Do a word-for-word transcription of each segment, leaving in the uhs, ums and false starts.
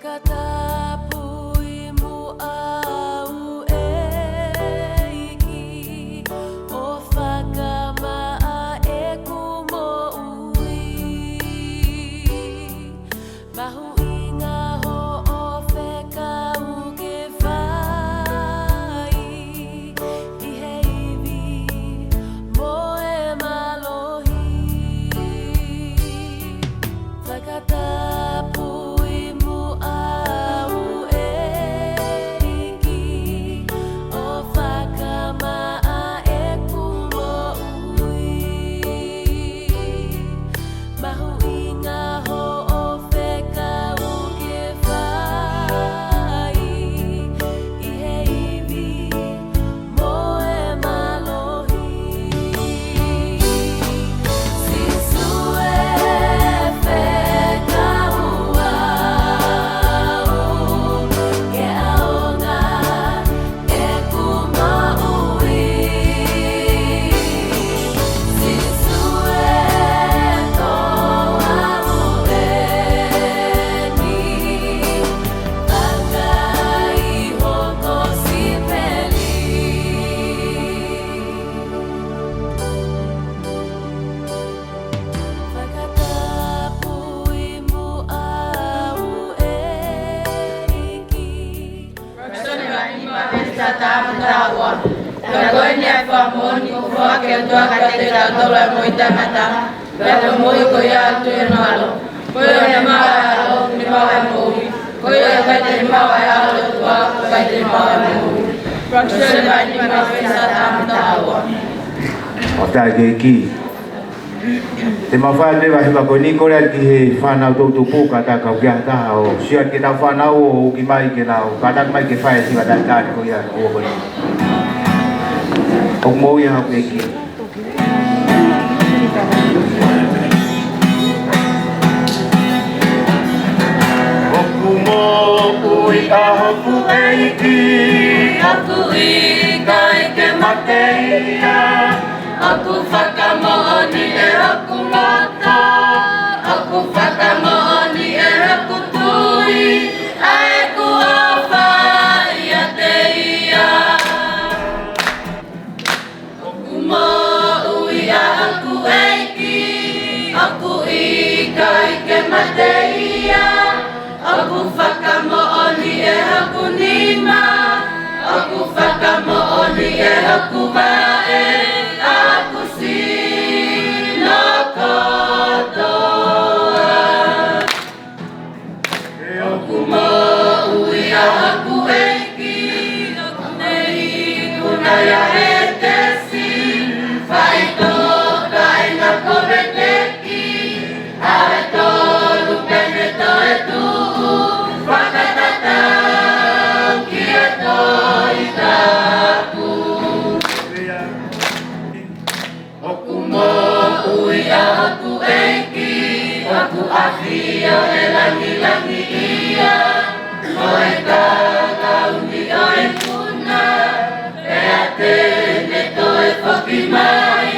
Fakatapui muʻa au ʻEiki, ʻo fakamaʻa ʻeku moʻui. Mahuʻinga hoʻo fekau ke fai ʻi he ivi mo e mālohi. Fakatapui muʻa au ʻEiki, ʻo fakamaʻa ʻeku moʻui. Mahuʻinga hoʻo fekau ke fai ʻi he ivi mo e mālohi. Sīsū ē, fekau au ke ʻaonga ʻeku moʻui. Sīsū ē, ko au ʻeni, vakai ho kosipeli. Fakatapui muʻa au ʻEiki. Fakasone vahe nima veesi taha taha mo e taha ua. Ka ko eni ʻa e fakamoʻoni kuo foaki ʻe he ʻOtua kiate kitautolu ʻa e moʻui taʻengata, pea ko e moʻui ko ia ʻoku tui ʻi hono ʻAlo. Ko ia ʻoku ne maʻu ʻa e ʻAlo, ʻoku ne maʻu ʻa e moʻui. Ko ia ʻoku ʻikai te ne maʻu ʻa e ʻAlo ʻo e ʻOtua, ʻoku ʻikai te ne maʻu ʻa e moʻui. Fakasone vahe nima veesi taha taha mo e taha ua. ʻOku tau kei ki. Te mau fai atu e hiva ko eni, kole atu ki he fānau toʻutupu, kātaki ke ʻai ha taha ʻo sio atu ki heʻetau fānau ʻoku ʻi mai ke nau kātaki mai ke fai e hiva talitali ko ia ʻo ko eni. ʻOku moʻui ʻa hoku ʻEiki. ʻOku moʻui ʻa hoku ʻEiki. ʻOku ʻikai ke mate ia. ʻOku fakamoʻoni ʻe hoku loto, ʻoku fakamoʻoni ʻe hoku tui, ʻa ʻeku ʻofa ʻiate ia. ʻOku moʻui ʻa hoku ʻEiki, ʻoku ʻikai ke mate ia. ʻOku fakamoʻoni ʻe hoku nima, ʻoku fakamoʻoni ʻe hoku vaʻe, ʻa hoku sino kotoa. ʻOku moʻui ʻa hoku ʻEiki, ʻoku ne ikuna ia he tesi, faʻitoka ʻi he ngaahi koveteki, ʻa e tolu pea ne toe tuʻu, fakatatau ki he Tohi Tapu. ʻOku moʻui ʻa hoku ʻEiki, ʻoku ʻafio ʻi he langilangi ia, mo e kakauni ʻo e ikuna, pea te ne toe foki mai,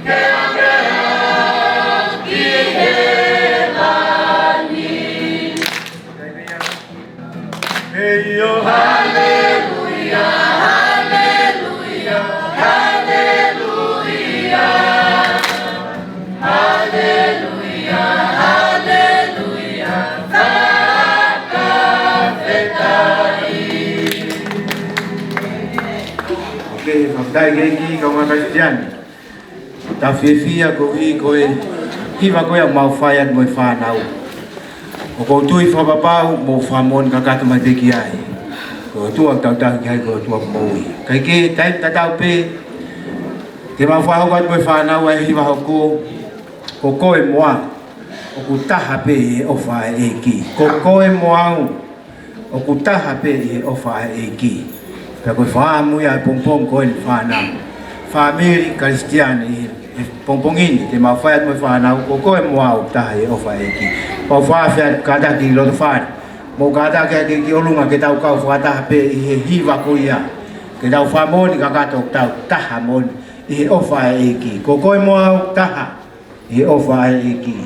ke ʻave au ki he langi. ʻEi ʻo, haleluia, haleluia, haleluia. Haleluia, haleluia, fakafetaʻi. ʻOku ou fakafetaʻi ki he ʻEiki, kaungā Kalisitiane. Tau fiefia koeʻuhi ko e hiva ko ia ʻoku mau fai atu mo e fānau. ʻOku ou tui fakapapau mo fakamoʻoni kakato mai pē ki ai. Ko e ʻOtua ʻoku tau tauhi ki ai, ko e ʻOtua ʻoku moʻui. Kae kehe, taimi tatau pē, te mau fakahoko atu mo e fānau ʻa e hiva hoko, Ko koe mo au, ʻoku taha pē ʻi he ʻofa ʻa e ʻEiki. Ko koe mo au, ʻoku taha pē ʻi he ʻofa ʻa e ʻEiki. Pea ko e fakaʻamu ia ʻa e pongipongi ko eni fānau. Fāmili Kalisitiane ʻi he pongipongi ni, te mau fai atu mo e fānau, ko koe mo au taha ʻi he ʻofa ʻa e ʻEiki. Pea u fakaafeʻi atu kātaki ʻi loto fale, mo kātaki ʻa e kau ki ʻolunga ke tau kau fakataha pē ʻi he hiva ko ia. Ke tau fakamoʻoni kakato ʻoku tau taha moʻoni ʻi he ʻofa ʻa e ʻEiki. Ko koe mo au taha ʻi he ʻofa ʻa e ʻEiki.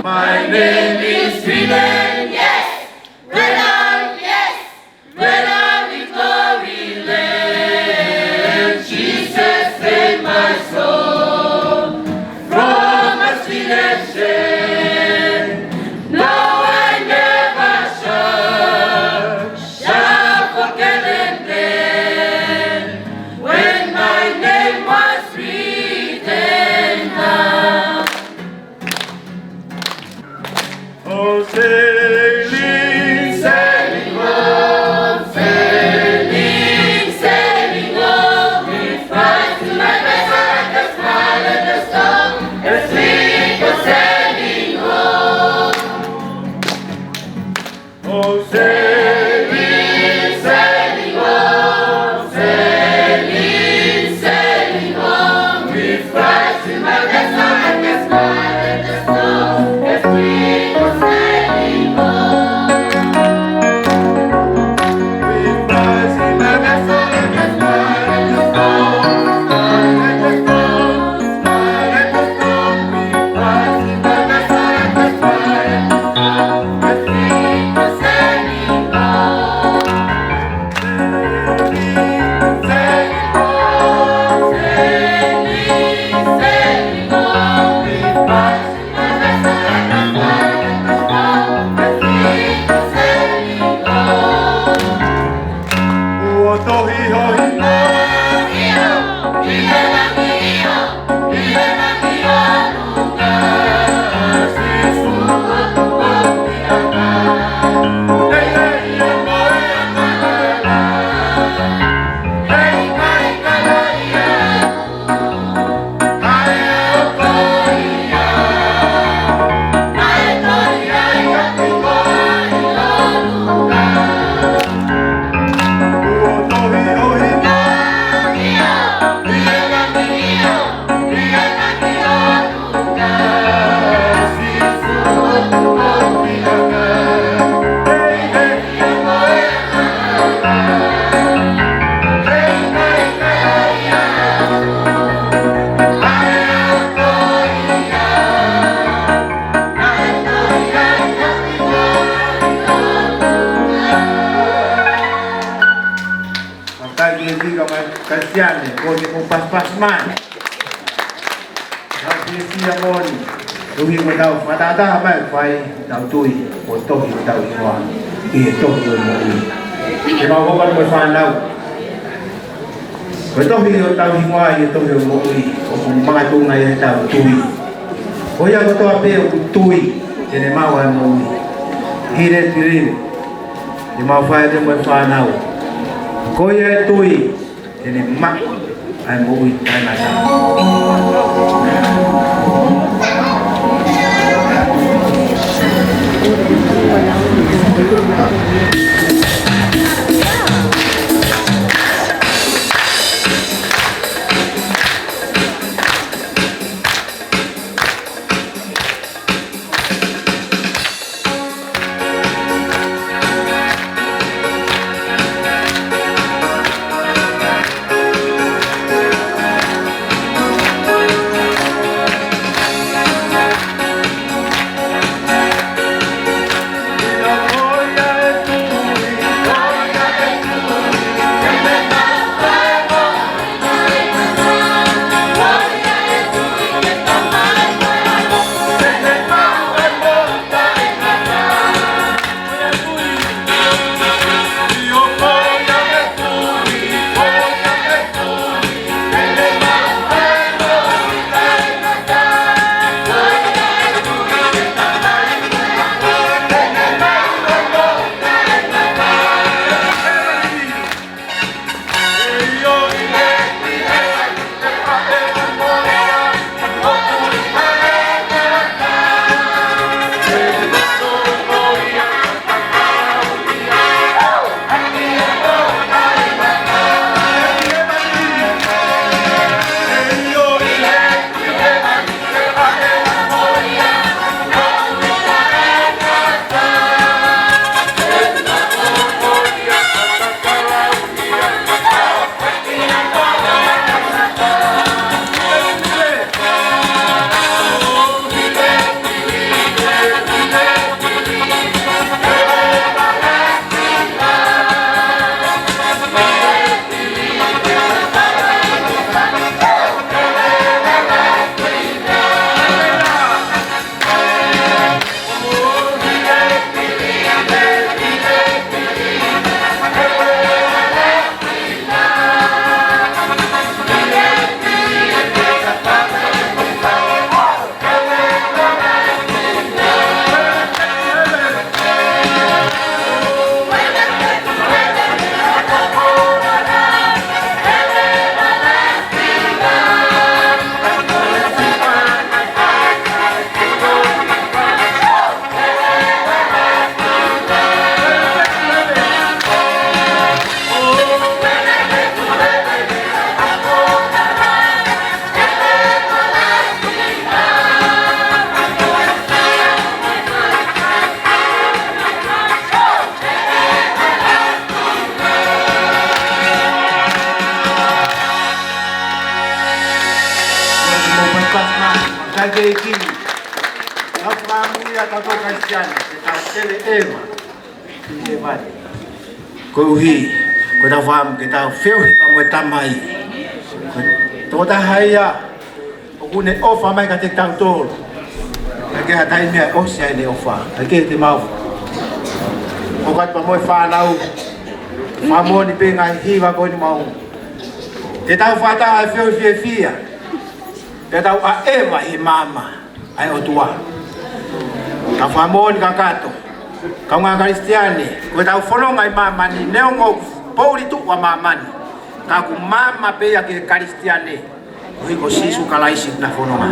My name is Freedom. Yes. Freedom. Yes. Freedom, victory, land. Jesus, save my soul from my sin and shame. No, I never shall, shall forget and then when my name was written down. Oh, sailing, sailing home, sailing, sailing home, with Christ in my vessel, I can smile at the storm, and sleep for sailing home. Oh, sailing, sailing home, sailing, sailing home, with Christ in my vessel, I can smile at the storm, and sleep for sailing home. With Christ in my vessel, I can smile at the storm, smile at the storm. Kau Kalisitiane, ko e mou pasipasi mai. Ka fiefia moʻoni. Koeʻuhi ko ʻetau fakatātā mai fai ʻetau tui, ko e tohi ʻetau hingoa ʻi he tohi ʻo e moʻui. Ke mau hoko atu mo e fānau. Ko e tohi ʻetau hingoa ʻi he tohi ʻo e moʻui, ʻoku makatuʻunga ia ʻetau tui. Ko ia kotoa pē ʻoku tui, te ne maʻu ʻa e moʻui. He that believeth. Ke mau fai atu mo e fānau. Ko ia ʻe tui, te ne maʻu ʻa e moʻui taʻengata. Tau fakamoʻui ʻa tautolu Kalisitiane, ke tau tele ʻeva ʻi he vale. Koeʻuhi, ko ʻetau fāmili, ke tau feohi pea mo e Tamai. Ko e tokotaha ia ʻoku ne ʻofa mai kiate kitautolu. ʻIkai ke ha taimi ia ʻosi ai ʻene ʻofa. ʻIkai ke te mau. ʻOku ʻatu pea mo e fānau. Fakamoʻoni pē ngaahi hiva ko eni mau. Ke tau fakataha ʻa e feohi fiefia. Ke tau ʻaʻeva ʻi he maama ʻa e ʻOtua. Tau fakamoʻoni kakato. Kaungā Kalisitiane, ko ʻetau fononga ʻi māmani, neongo ʻoku poʻuli tuʻu ʻa māmani. Ka ʻoku maama pē ia ki he Kalisitiane. Koeʻuhi ko Sīsū Kalaisi naʻa ne fononga.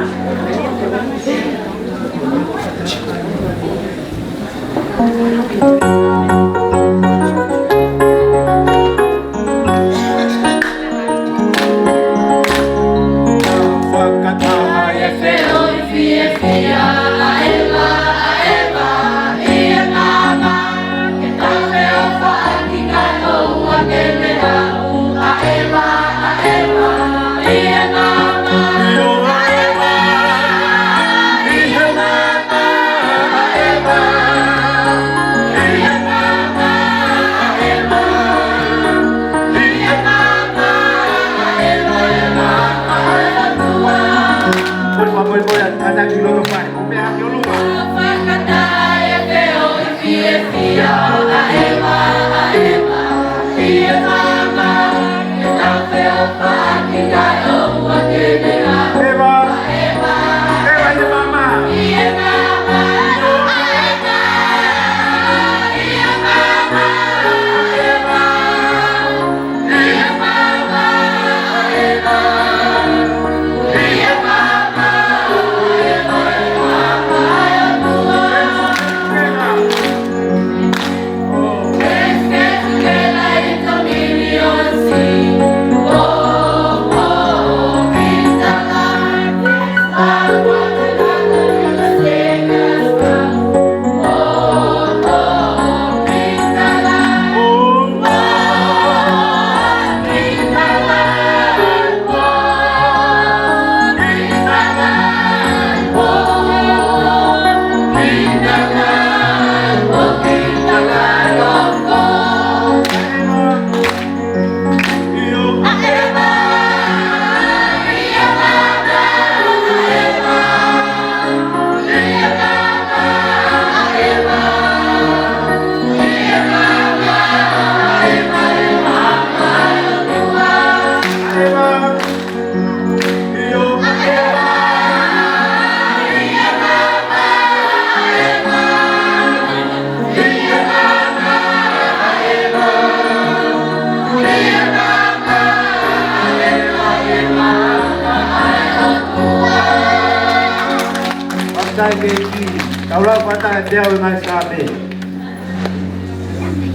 Tau lau fakataha e teau ʻo e ngaahi Saame.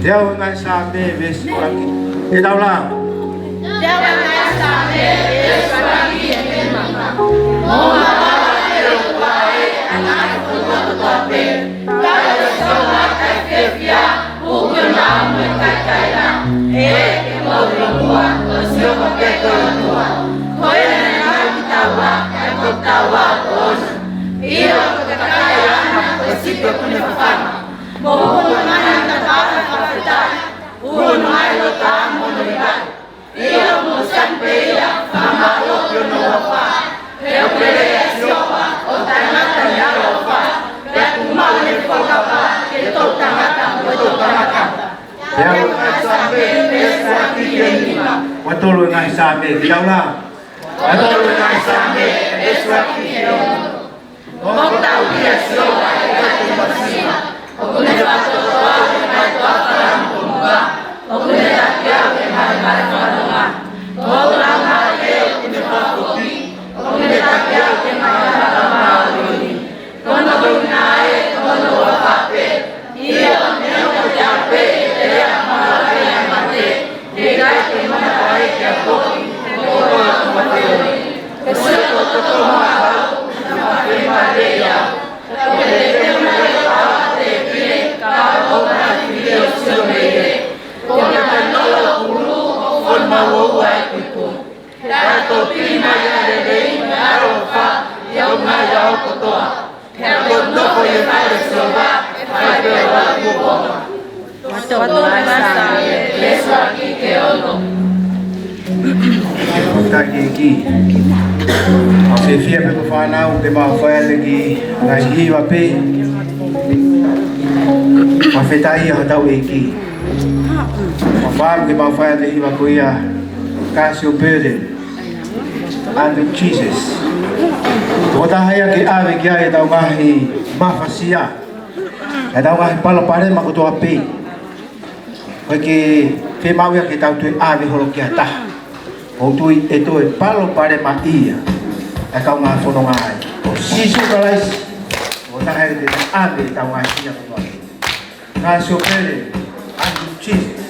Teau ʻo e ngaahi Saame, veesi ʻuluaki. Ke tau lau. Teau ʻo e ngaahi Saame, veesi ʻuluaki ki he nima. Mou malava ki he ʻOtua ʻa e ngaahi fonua kotoa pē. Tau ʻilo ʻa e sioʻa ʻa e fiefia, ʻoku ʻikai ʻi ai ha ʻakauni. ʻE, ke mou ʻilo muʻa, ko e sioʻa pē ko e ʻOtua. Ko ia naʻe ngaohi kitaua, kae ko kitaua ʻoʻona. ʻIo, ko e kakai ʻaʻana, ko e sipi ʻoku ne fafanga. Mou hū mai ʻo tapa ʻo fakafetaʻi, hū ʻo ngāue ʻi loto ʻa hono ʻikai. ʻIo, mou siʻaki pē ia, fakamālō ki hono ʻofa. He ʻoku lelei ʻa e sioʻa ʻo taʻengata ʻi he ʻaloʻofa, pea ʻoku maʻu ʻene fuakava ki he toʻutangata mo e toʻutangata. Teau ʻo e ngaahi Saame, veesi ʻuluaki ki he nima. Ua tolu ʻo e ngaahi Saame, ke tau lau. Ua tolu ʻo e ngaahi Saame, veesi ʻuluaki ki he ono. Mou tauhi ʻa e sioʻa ʻi he ngaahi masiva. ʻOku ne fakatokoto au mei he ngaahi toafa langa ko muʻa. ʻOku ne taki au mei he ngaahi mare fakanonga. Ko hoku laumālie ʻoku ne fakafoki. ʻOku ne taki au mei he ngaahi langa māʻoniʻoni. Ko hono ʻuhinga ē, ko hono ʻofa pē. ʻIo, neongo te u ʻalu pē ʻi he lea maʻu ʻa e mate, he ʻikai te u manavahē ki ha poki, he ko hoʻo ʻofa ʻoku mateoli. Ko siʻoto tokoto maʻau, naʻa ma fie male ia. Ko e te te una le pā te pile, ka o ma fili ʻo sio mei he. Ko e te te nolo kulu, ʻo fon ma ua ua e kuku. Ka tō pili mai ʻa e lelei mo e ʻaloʻofa ʻi hoʻo ngaahi ʻaho kotoa. Pea ko hoʻo nofo ʻi he fale ʻo Sihova, ʻe fai pē ʻa hoʻo kuonga. Ua tolu ʻo e ngaahi Saame, veesi ʻuluaki ki he ono. Fakafetaʻi ki he ʻEiki. ʻOku fiefia pē mo e fānau ke mau fai atu e kiʻi ngaahi hiva pē. Fakafetaʻi ʻa hotau ʻEiki. Mau fānau ke mau fai atu e hiva ko ia, Cast Your Burden unto Jesus. Tokotaha ia ke ʻave ki ai ʻetau ngaahi mafasia, ʻetau ngaahi palopalema kotoa pē. ʻOku ʻikai ke fiemaʻu ia ke tau toe ʻave holo ki ha taha. ʻOku ou tui ʻe toe palopalemaʻia ʻa e kaungā fononga ai. Ko Sīsū Kalaisi, tokotaha ia ke ʻave ʻetau ngaahi hia kotoa pē. Cast your burden unto Jesus.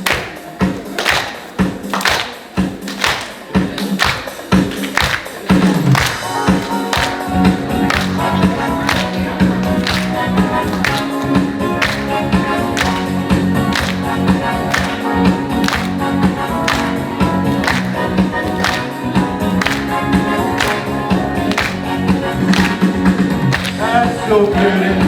Cast your burden.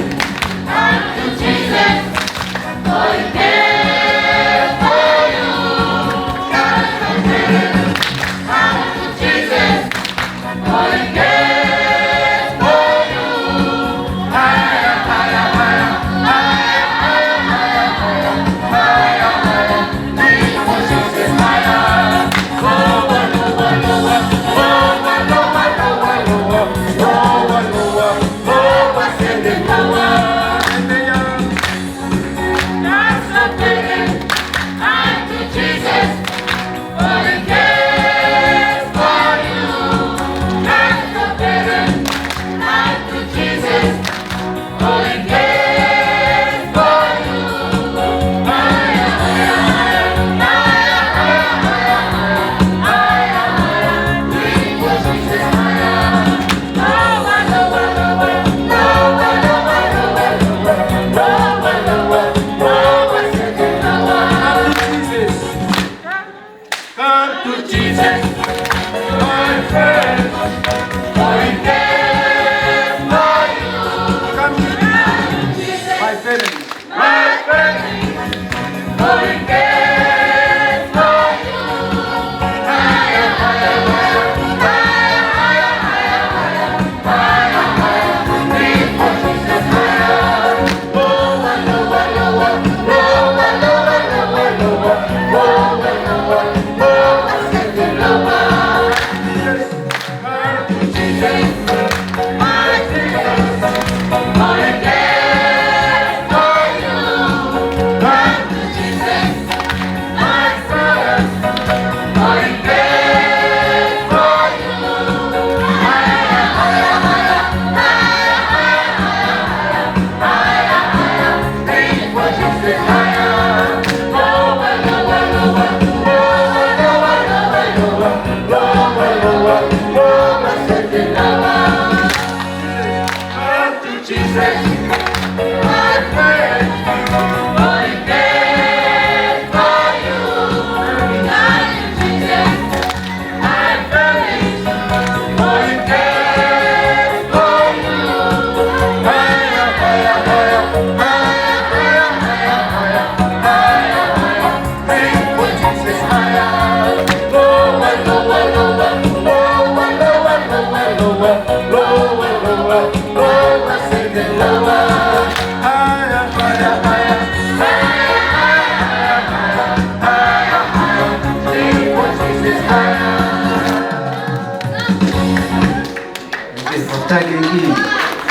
Fakataki ki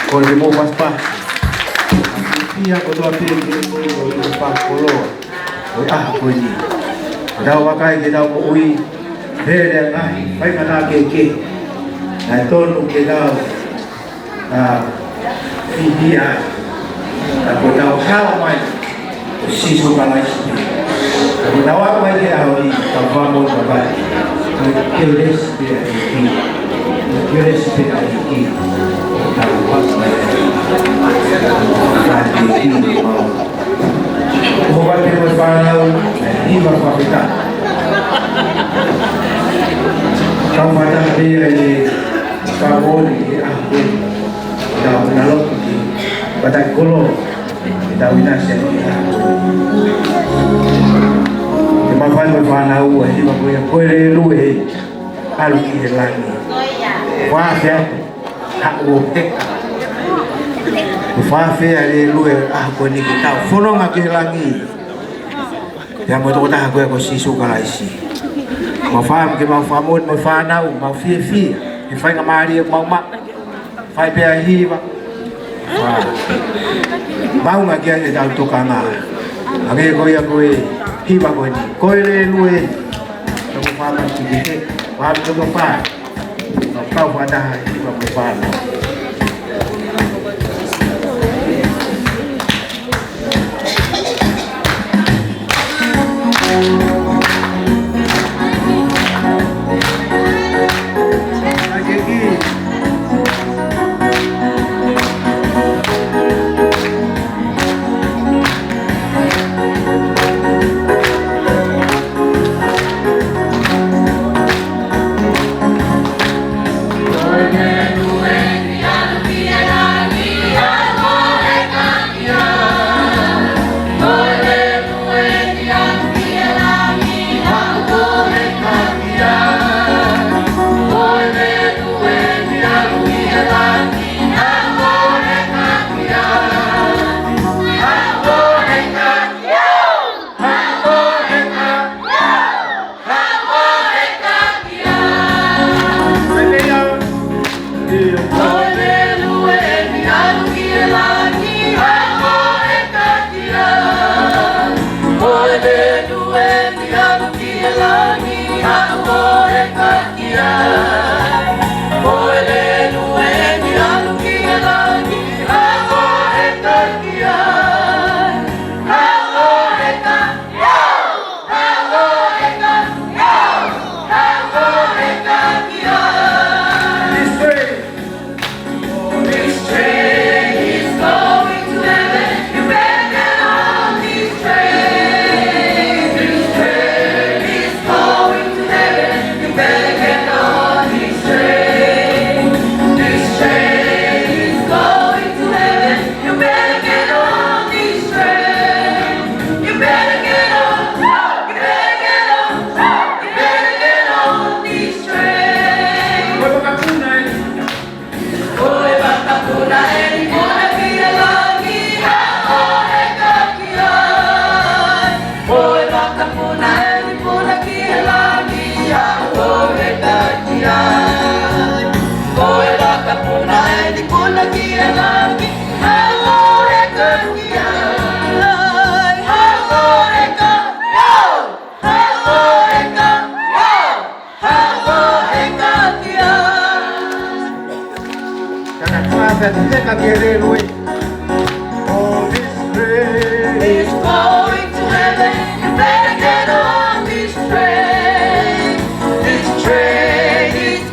ko le mo paspa. Pia ko toa pia ki ko le mo paspa koloa. ʻO e ʻaho ko eni. Tau vakai ke tau moʻui. Hele ngaahi, fai ngata ke ke. Naʻe tonu ke tau, ʻa, fihi ai. Ka ko tau hao mai. Ko Sīsū Kalaisi. Ka ko tau hao mai ke ʻaho ni, ka famo ka pai. Ko e kelesi pē ʻa e ʻEiki. Ko e kelesi pē ʻa e ʻEiki. Ko tau hao mai. Ka ʻEiki, mau. ʻOku ou pehē mo e fānau, hiva fakafetaʻi. Kau fakataha pē ia ʻi he fakamoʻoni ʻi he ʻaho ko eni. Tau na lotu ki he Pātaki Kolo, ke tau ʻinasi ai ʻi he ʻaho ko eni. Ke mafai mo e fānau ʻa e hiva ko ia, Ko e lēlue ʻalu ki he langi. Fakafetaʻi. Haʻu ʻo heka. Ko e fakafetaʻi lēlue ʻaho ko eni ke tau fononga ki he langi. Pea mo e tokotaha ko ia ko Sīsū Kalaisi. Mau fakamoʻoni ke mau fakamoʻoni mo e fānau, mau fiefia. He faingamālie mau maʻu. Fai pē ʻa e hiva. Fā. Maʻu ngā kia ke tau tokanga. Hangē ko ia ko e hiva ko eni. Ko e lēlue. Tau fakamoʻoni ki he. Fā toko pā. Kau fakataha ʻi he fānau. This train, this train is going to heaven. You better get on this train. This train is going to heaven. You better get on this train. This train is going to heaven. You better get on this train. You better get on. You better get on. You better get on this train. Ko e vakapuna eni. Ko e vakapuna eni, puna ki he langi, haʻu ʻo heka ki ai. Ko e vakapuna eni, puna ki he langi, haʻu ʻo heka ki ai. Ko e vakapuna eni, puna ki he langi, haʻu ʻo heka ki ai. Haʻu ʻo heka, haʻu ʻo heka, haʻu ʻo heka ki ai. Tana fata heka ki he lēlue. Oh, this train is going to heaven. You better get on this train. This train is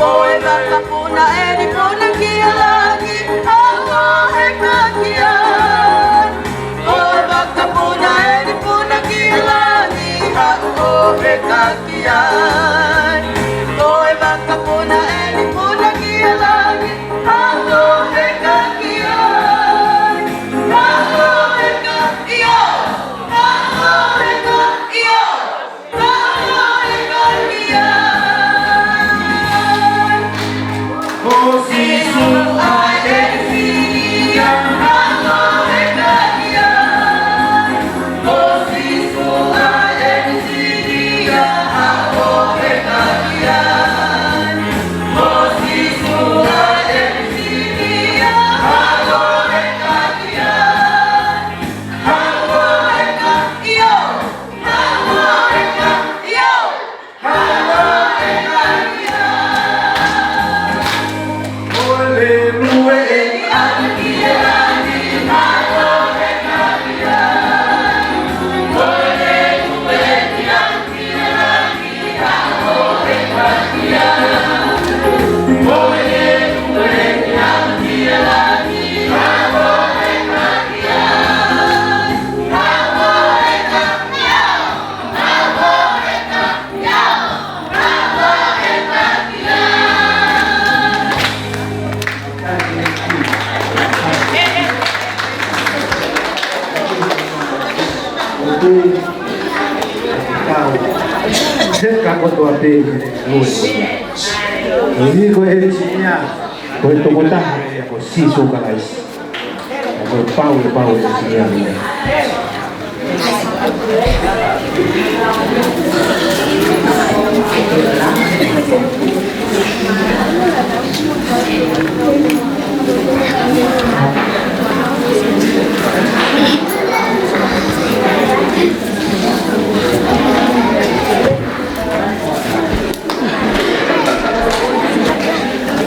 Ko e vakapuna ʻeni puna ki langi, haʻu ʻo heka ki ai. Ko e vakapuna ʻeni puna ki langi, haʻu ʻo heka ki ai. Ko e vakapuna ʻeni puna ki langi, haʻu ʻo heka ki ai. Haʻu ʻo heka ki ai. Haʻu ʻo heka ki ai. Tau. Heka kotoa pē he lue. ʻI he ko e ʻenisinia, ko e tokotaha ia ko Sīsū Kalaisi. Ko e pau, e pau ʻenisinia ia.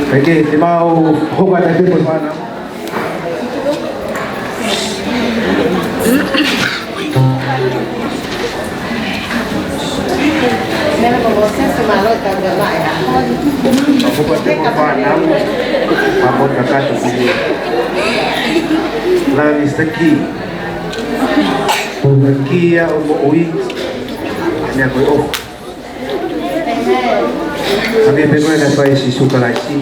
Pea ke te mau hoka ta te mo fana. Love is the key. Ko e kī ia ʻo e moʻui. Meʻa ko e ʻofa. Hangē pē ko ia naʻe fai ʻe Sīsū Kalaisi.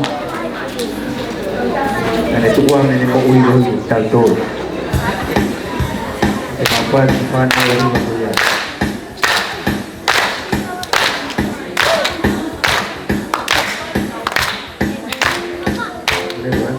Naʻa ne tukuange ʻene moʻui ʻo kitautolu. ʻE mau fai ki fana ʻo ʻi ko ia. Leva.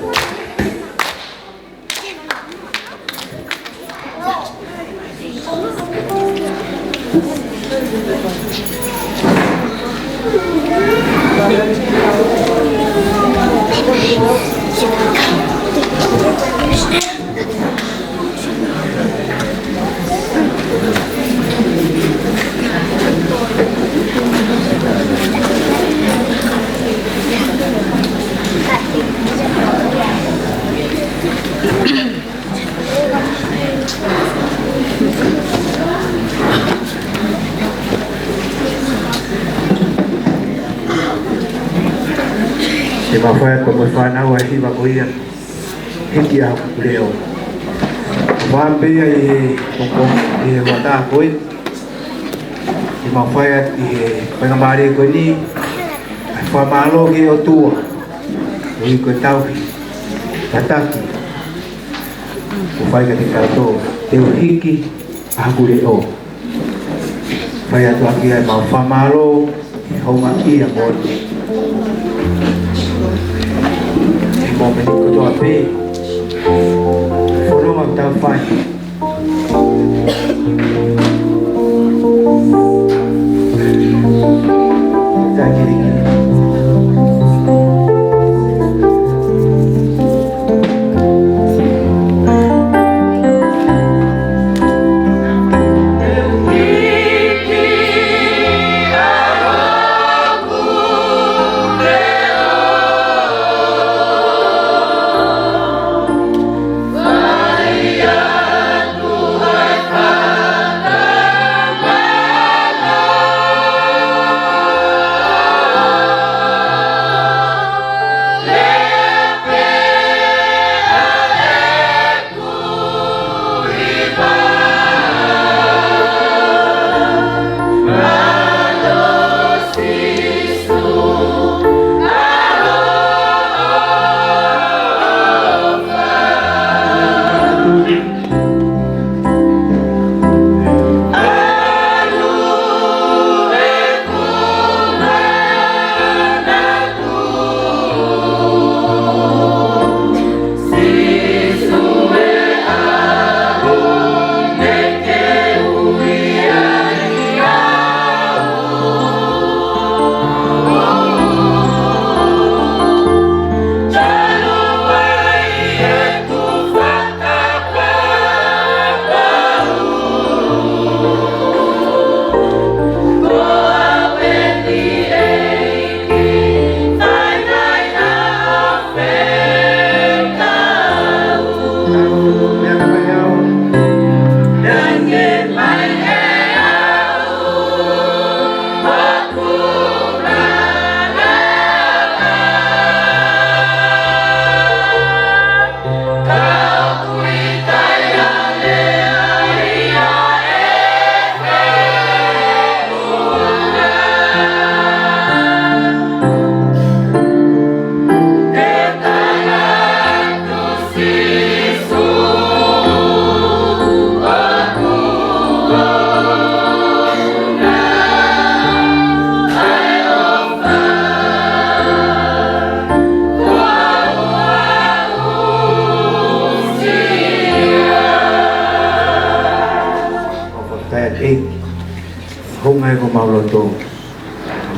Ke mafai atu mo e fānau ʻa e hiva ko ia, Hiki ʻa Hoku Leʻo. Fāmili ʻi he koko, ʻi he ʻaho ko eni. Ke mafai atu ʻi he faingamālie ko eni, ʻa e fakamālō ki he ʻOtua, ʻi he ko e tauhi, tataki, kuo fai kiate kitautolu, te u hiki ʻa Hoku Leʻo. Fai atu ʻaki ʻa e mau fakamālō, ʻi he houngaʻia moʻoni. ʻI he mōmeniti kotoa pē, fononga ʻoku tau fai. loto,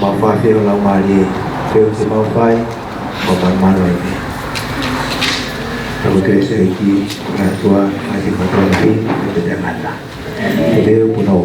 mau fai ʻo Laumālie, pea ʻoku mau fai, mau malumalu ai pē. Tau kei se ʻEiki, ʻOtua, ʻa e kiʻi mātuʻaki, ʻa e tangata. Te leo punou.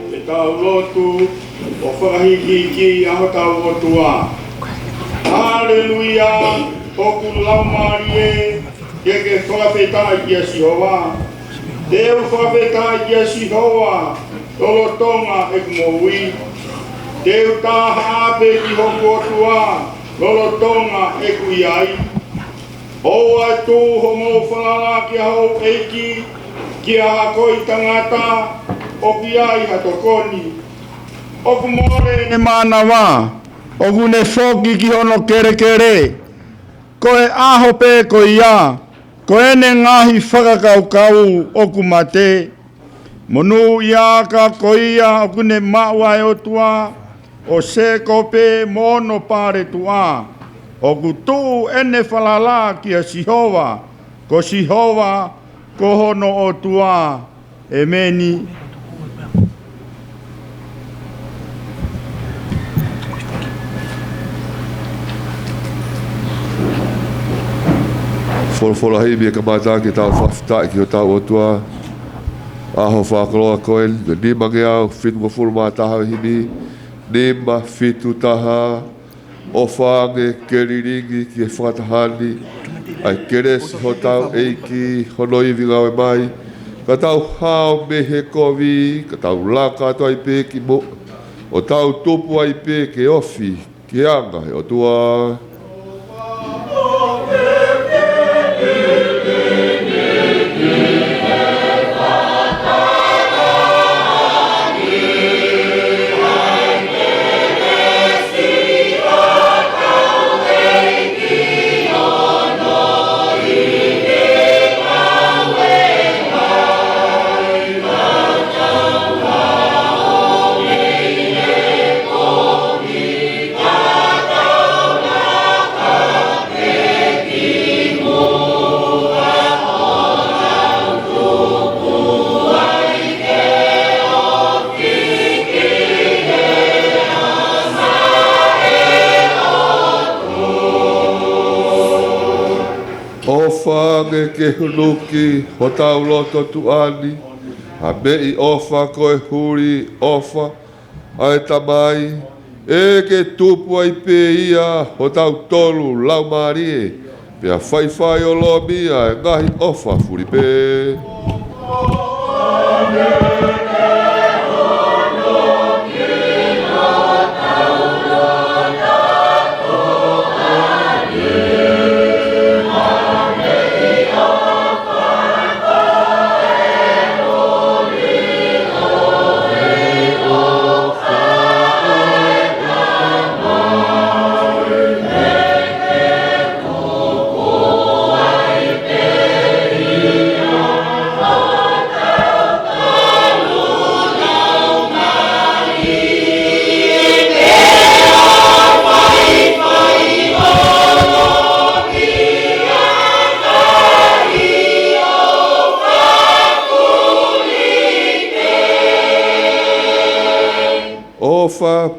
Ke tau lotu ʻo fakahīkihiki ʻa hotau ʻOtua. Haleluia, ʻoku laumālie ke ke fakafetaʻi kia Sihova. Te u fakafetaʻi kia Sihova lolotonga ʻeku moʻui. Te u tā haʻape ki hoku ʻOtua lolotonga ʻeku ʻi ai. ʻOua ʻe tuʻu hoʻomou falala ki ha houʻeiki, ki ha ako ʻi tangata, ʻoku ʻi ai ha tokoni. ʻOku mole ʻene mānava, ʻoku ne foki ki hono kelekele. Ko e ʻaho pē ko ia, ko ʻene ngaahi fakakaukau ʻoku mate. Monūʻiaʻaka ko ia ʻoku ne maʻu ʻa e ʻOtua, ʻo Sēkope mo hono paletuʻa. ʻOku tuʻu ʻene falala kia Sihova, ko Sihova ko hono ʻOtua. ʻEmeni. Folofola himi ʻe kamata ke tau fakafetaʻi ki hotau ʻOtua. ʻAho fakakoloa ko eni, nimangeau fitungofulu mā taha ʻo e himi, nima fitu taha. ʻOfa ange ke lilingi ki he fakataha ni ʻa e kelesi hotau ʻEiki, hono ivi ngāue mai. Ka tau hao mei he kovi, ka tau laka atu ai pē ki muʻa, ʻo tau tupu ai pē ke ofi ki he anga ʻo e ʻOtua. ʻOfa ange ke hunuki hotau loto tuʻa ni ha meʻi ʻofa ko e huli ʻofa ʻa e Tamai, ʻe ke tupu ai pē ia ʻi hotau laumālie, pea faifai ʻo lomi ʻa e ngaahi ʻofa fuli pē.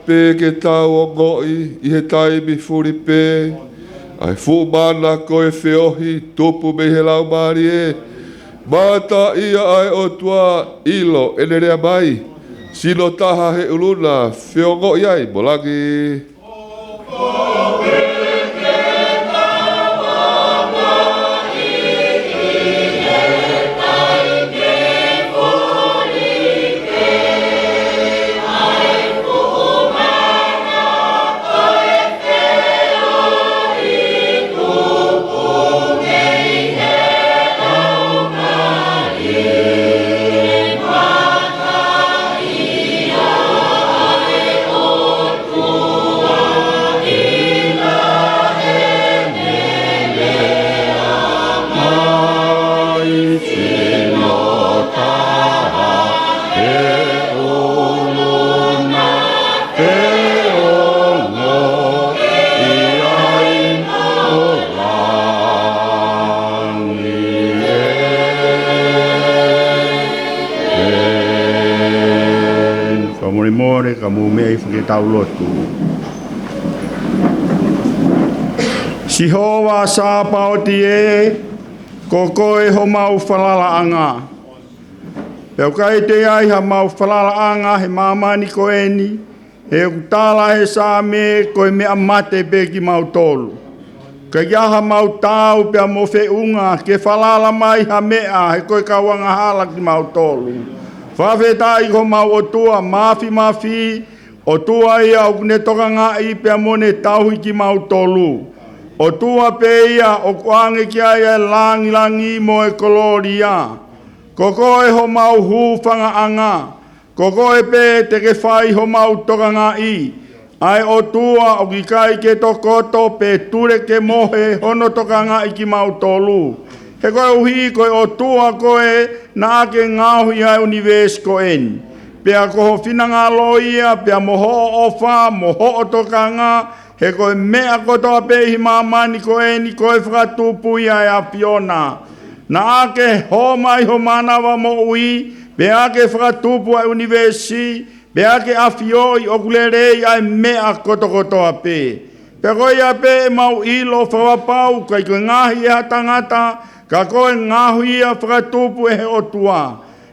pē ke tau ongoʻi ʻi he taimi fuli pē ʻa e fuʻu mana ko e feohi tupu mei he Laumālie. Mataʻia ʻa e ʻOtua, ʻilo ʻene lea mai, sino taha he ʻulu na, feongoʻi ai mo langi. Fakamolemole, ka mou meʻa hifo ke tau lotu. Sihova Sāpaoti ē, ko koe homau falalaʻanga. Pea ʻoku ʻikai toe ʻi ai hamau falalaʻanga he māmani ko eni, he ʻoku tala he Saame ko e meʻa mate pē kimautolu. Ka ʻi ai hamau taau pea mo feʻunga ke falala mai ha meʻa he ko e kau angahala kimautolu. Fakafetaʻi ko homau ʻOtua Māfimafi, ʻOtua ia ʻoku ne tokangaʻi pea mo ne tauhi kimautolu. ʻOtua pē ia ʻoku ʻoange ki ai ʻa e langilangi mo e kolōlia. Ko koe homau hūfangaʻanga. Ko koe pē te ke fai homau tokangaʻi. ʻA e ʻOtua ʻoku ʻikai ke tokoto pe tulekemohe hono tokangaʻi kimautolu. He koeʻuhi ko e ʻOtua koe naʻa ke ngaohi ʻa e ʻunivēsi ko eni. Pea ko ho finangalo ia, pea mo hoʻo ʻofa, mo hoʻo tokanga, he ko e meʻa kotoa pē ʻi māmani ko eni, ko e fakatupu ia ʻa e ʻAfiona. Naʻa ke hō mai ho mānava moʻui, pea ke fakatupu ʻa e ʻunivēsi, pea ke ʻafioʻi ʻoku lelei ʻa e meʻa kotokotoa pē. Pea ko ia pē ʻemau ʻilo fakapapau ʻikai ko e ngaohi ʻe ha tangata, ka ko e ngaohi ia fakatupu ʻe he ʻOtua.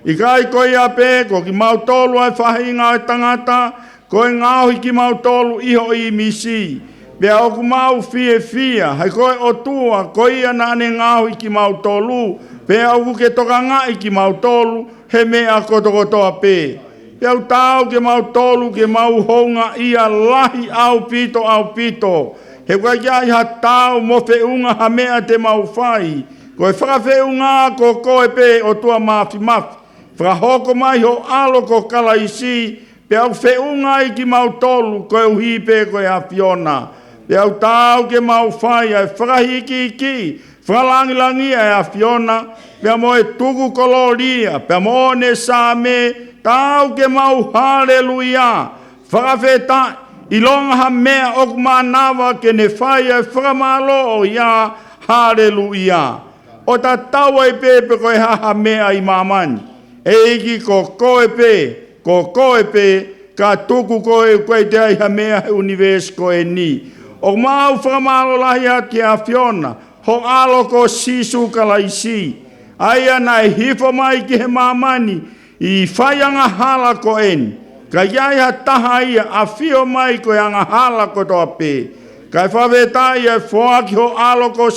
ʻIkai ko ia pē ko kimautolu ʻa e faʻahinga ʻo e tangata, ko e ngaohi kimautolu ʻi ho ʻīmisi. Pea ʻoku mau fiefia, he ko e ʻOtua, ko ia naʻa ne ngaohi kimautolu, pea ʻoku ke tokangaʻi kimautolu, he meʻa kotokotoa pē. Pea ʻoku taau kimautolu ke mau houngaʻia lahi ʻaupito, ʻaupito. He ʻoku ʻikai ke ʻi ai ha taau mo feʻunga ha meʻa te mau fai. Ko e fakafeʻunga ko koe pē ʻOtua Māfimafi. Fakahoko mai ho ʻAlo ko Kalaisi, pea ʻoku feʻunga ai kimautolu koeʻuhi pē ko e ʻAfiona. Pea ʻoku taau ke mau fai ʻa e fakahikihikiʻi, fakalangilangiʻi ʻa e ʻAfiona, pea mo e tuku kolōlia, pea mo ʻene Saame, taau ke mau haleluia. Fakafetaʻi, ʻilonga ha meʻa ʻoku mānava ke ne fai ʻa e fakamālō ʻo ia, haleluia. ʻO tatau ai pē pe ko e hā ha meʻa ʻi māmani. ʻEiki ko koe pē, ko koe pē, ka tuku koe ʻoku ʻikai toe ʻi ai ha meʻa he ʻunivēsi ko eni. ʻOku mau fakamālō lahi atu ki he ʻAfiona, ho ʻAlo ko Sīsū Kalaisi. ʻA ia naʻe hifo mai ki he māmani, ʻi he fai angahala ko eni. Ka ʻi ai ha taha ia ʻafio mai ko e angahala kotoa pē. Kae fakafetaʻi ʻa e foaki ho ʻAlo ko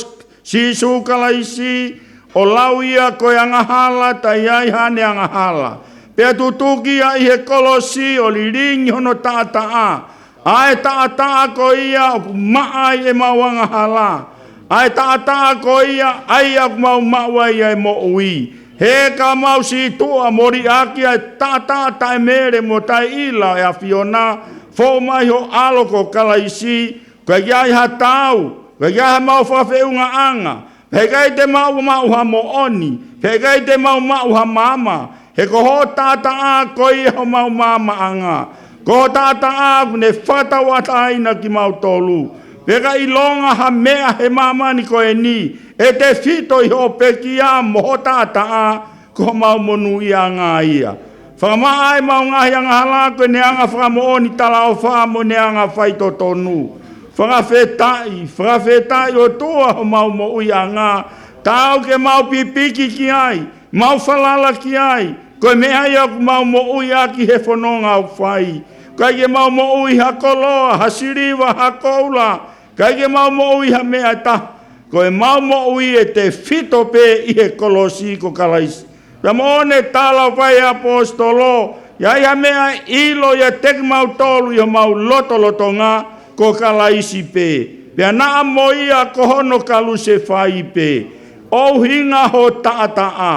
Sīsū Kalaisi, ʻo lau ia ko e angahala, taʻe ʻi ai haʻane angahala. Pea tutuki ia ʻi he kolosi ʻo lilingi hono taʻataʻa. ʻA e taʻataʻa ko ia ʻoku maʻa ai ʻemau angahala. ʻA e taʻataʻa ko ia, ʻa ia ʻoku mau maʻu ai ʻa e moʻui. He ka mau sītuʻa mo liʻaki ʻa e taʻataʻa taʻemele mo taʻeʻila ʻo e ʻAfiona, fou mai ho ʻAlo ko Kalaisi, ʻoku ʻikai ke ʻi ai ha taau, ʻoku ʻikai ke ʻi ai hamau fakafeʻungaʻanga, pea ʻikai te mau maʻu ha moʻoni, pea ʻikai te mau maʻu ha maama, he ko hoʻo taʻataʻa ko ia homau maamaʻanga. Ko hoʻo taʻataʻa ʻoku ne fakatauʻatāina kimautolu. Pea ka ʻilonga ha meʻa he māmani ko eni, ʻe tefito ʻi hoʻo pekia mo hoʻo taʻataʻa, ko homau monūʻiaʻanga ia. Fakamaʻa ʻemau ngaahi angahala ko e anga fakamoʻoni, talaʻofa mo e anga faitotonu. Fakafetaʻi, fakafetaʻi ʻOtua homau moʻuiʻanga. Taau ke mau pipiki ki ai, mau falala ki ai. Ko e meʻa ia ʻoku mau moʻui ʻaki he fononga ʻoku fai. ʻIkai ke mau moʻui ha koloa, ha siliva, ha koula. ʻIkai ke mau moʻui ha meʻa ʻe taha. Ko ʻemau moʻui ʻe tefito pē ʻi he kolosi ko Kalaisi. Pea mo ʻene tala ʻoku fai ʻe he ʻaposetolo, ʻi ai ha meʻa ʻe ʻilo ʻiate kimautolu ʻi homau lotolotonga, ko Kalaisi pē. Pea naʻa mo ia ko hono kalusefai pē. ʻUhinga ho taʻataʻa,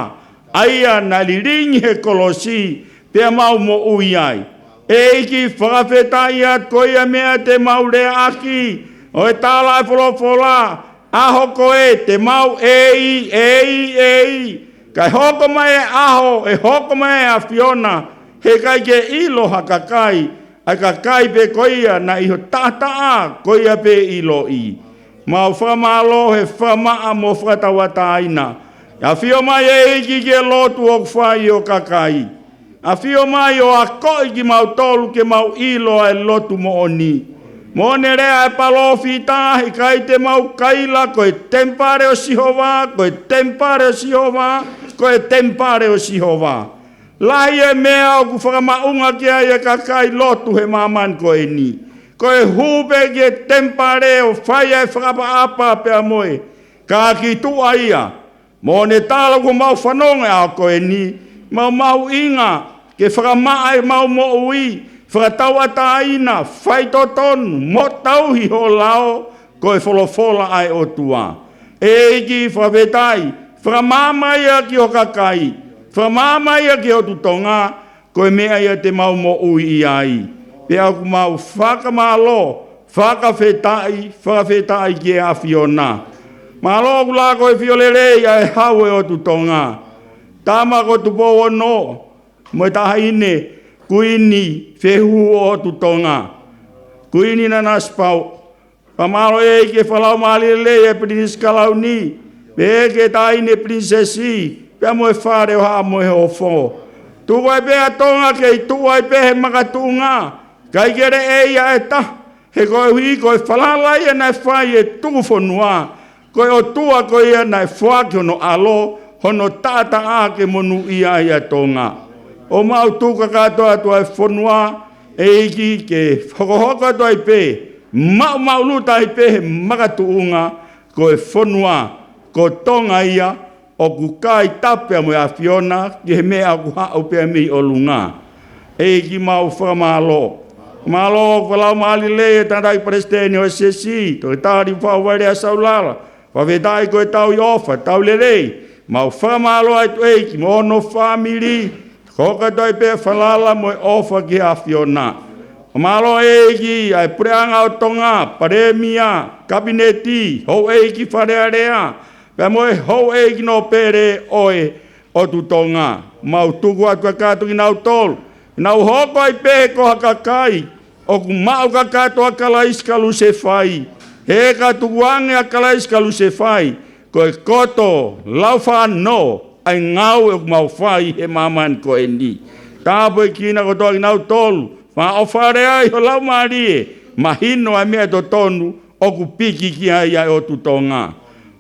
ʻa ia naʻe lilingi he kolosi, pea mau moʻui ai. ʻEiki, fakafetaʻi atu, ko ia meʻa te mau leaʻaki, ʻo e tala ʻa e folofola, ʻaho ko ē te mau ʻei, ʻei, ʻei. Kae hoko mai e ʻaho, ʻe hoko mai e ʻAfiona, heʻikai ke ʻilo ha kakai, ʻa e kakai pē ko ia naʻe ʻi ho taʻataʻa, ko ia pē ʻiloʻi. Mau fakamālō he fakamaʻa mo fakatauʻatāina. ʻAfio mai ʻEiki ki he lotu ʻoku fai ʻe ho kakai. ʻAfio mai ʻo akoʻi kimautolu ke mau ʻilo ʻa e lotu moʻoni. Mo ʻene lea ʻa e palōfita, heʻikai te mau kaila ko e temipale ʻo Sihova, ko e temipale ʻo Sihova, ko e temipale ʻo Sihova. Lahi e meʻa ʻoku fakamaʻunga ki ai e kakai lotu he māmani ko eni. Ko e hū pē ki he temipale ʻo fai ʻa e fakaʻapaʻapa pea mo e, ka ki tuʻa ia. Mo ʻene tala ʻoku mau fanongo he ʻaho ko eni, mau mahuʻinga ke fakamaʻa ʻemau moʻui, fakatauʻatāina, faitotonu, mo tauhi ho lao, ko e folofola ʻa e ʻOtua. ʻEiki, fakafetaʻi, fakamaama ia ki ho kakai, fakamaama ia ki he ʻOtu Tonga, ko e meʻa ia te mau moʻui ai. Pea ʻoku mau fakamālō, fakafetaʻi, fakafetaʻi ki he ʻAfiona. Mālō ʻoku lako e fiolelei ʻa e Hau ʻo e ʻOtu Tonga. Tama ko Tupou Ono, mo e Taʻahine Kuini Fehuhu ʻo e ʻOtu Tonga, Kuini Nanasipauʻu. Fakamālō ʻEiki he fakalaumālie lelei ʻa e Pilinisi Kalauni, pehē ki he Taʻahine Pilinisesi, pea mo e Fale ʻo Haʻa Moheofo. Tuku ai pē ʻa Tonga kei tuʻu ai pē he makatuʻunga, ʻikai ke leʻei ʻa e taha, he koeʻuhi ko e falala ia naʻe fai ʻe he tuku fonua, ko e ʻOtua ko ia naʻe foaki hono ʻAlo, hono taʻataʻa ke monūʻia ai ʻa Tonga. ʻOku mau tuku kakato atu ʻa e fonua, ʻEiki, ke hokohoko atu ai pē, maʻumaʻuluta ai pē he makatuʻunga, ko e fonua, ko Tonga ia, ʻoku kai tapu pea mo e ʻAfiona, ki he meʻa ʻoku haʻu pea mei ʻolunga. ʻEiki, mau fakamālō. Mālō ʻoku fakalaumālie lelei e tangataʻeiki palesiteni ʻo e S S C, Toketā Liufau Vailea Saulala, fakafetaʻi ko e tauhi ʻofa, tauhi lelei, mau fakamālō atu ʻEiki, mo hono fāmili, hokohoko atu ai pē falala mo e ʻofa ki he ʻAfiona. Mālō ʻEiki, ʻa e Puleʻanga ʻo Tonga, Palēmia, Kapineti, houʻeiki Fale Alea, pea mo e houʻeiki nōpele ʻo e ʻOtu Tonga. Mau tuku atu kakato kinautolu, nau hoko ai pē ko ha kakai ʻoku maʻu kakato ʻa Kalaisi kalusefai. He ka tukuange ʻa Kalaisi kalusefai, ko e koto laufānō ʻa e ngāue ʻoku mau fai he māmani ko eni. Tāpuekina kotoa kinautolu, fakaʻofa lelei ai ho Laumālie, mahino ʻa e meʻa totonu ʻoku piki ki ai ʻa e ʻOtu Tonga.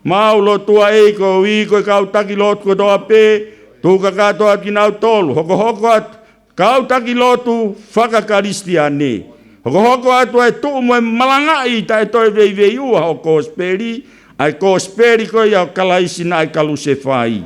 Mau lotua ʻEiki koeʻuhi ko e kau taki lotu kotoa pē, tuku kakato atu kinautolu, hokohoko atu, kau taki lotu faka-Kalisitiane. Hokohoko atu ʻa e tuʻu mo e malangaʻi taʻe toe veiveiua ho kosipeli, ʻa e kosipeli ko ia ʻo Kalaisi naʻe kalusefai.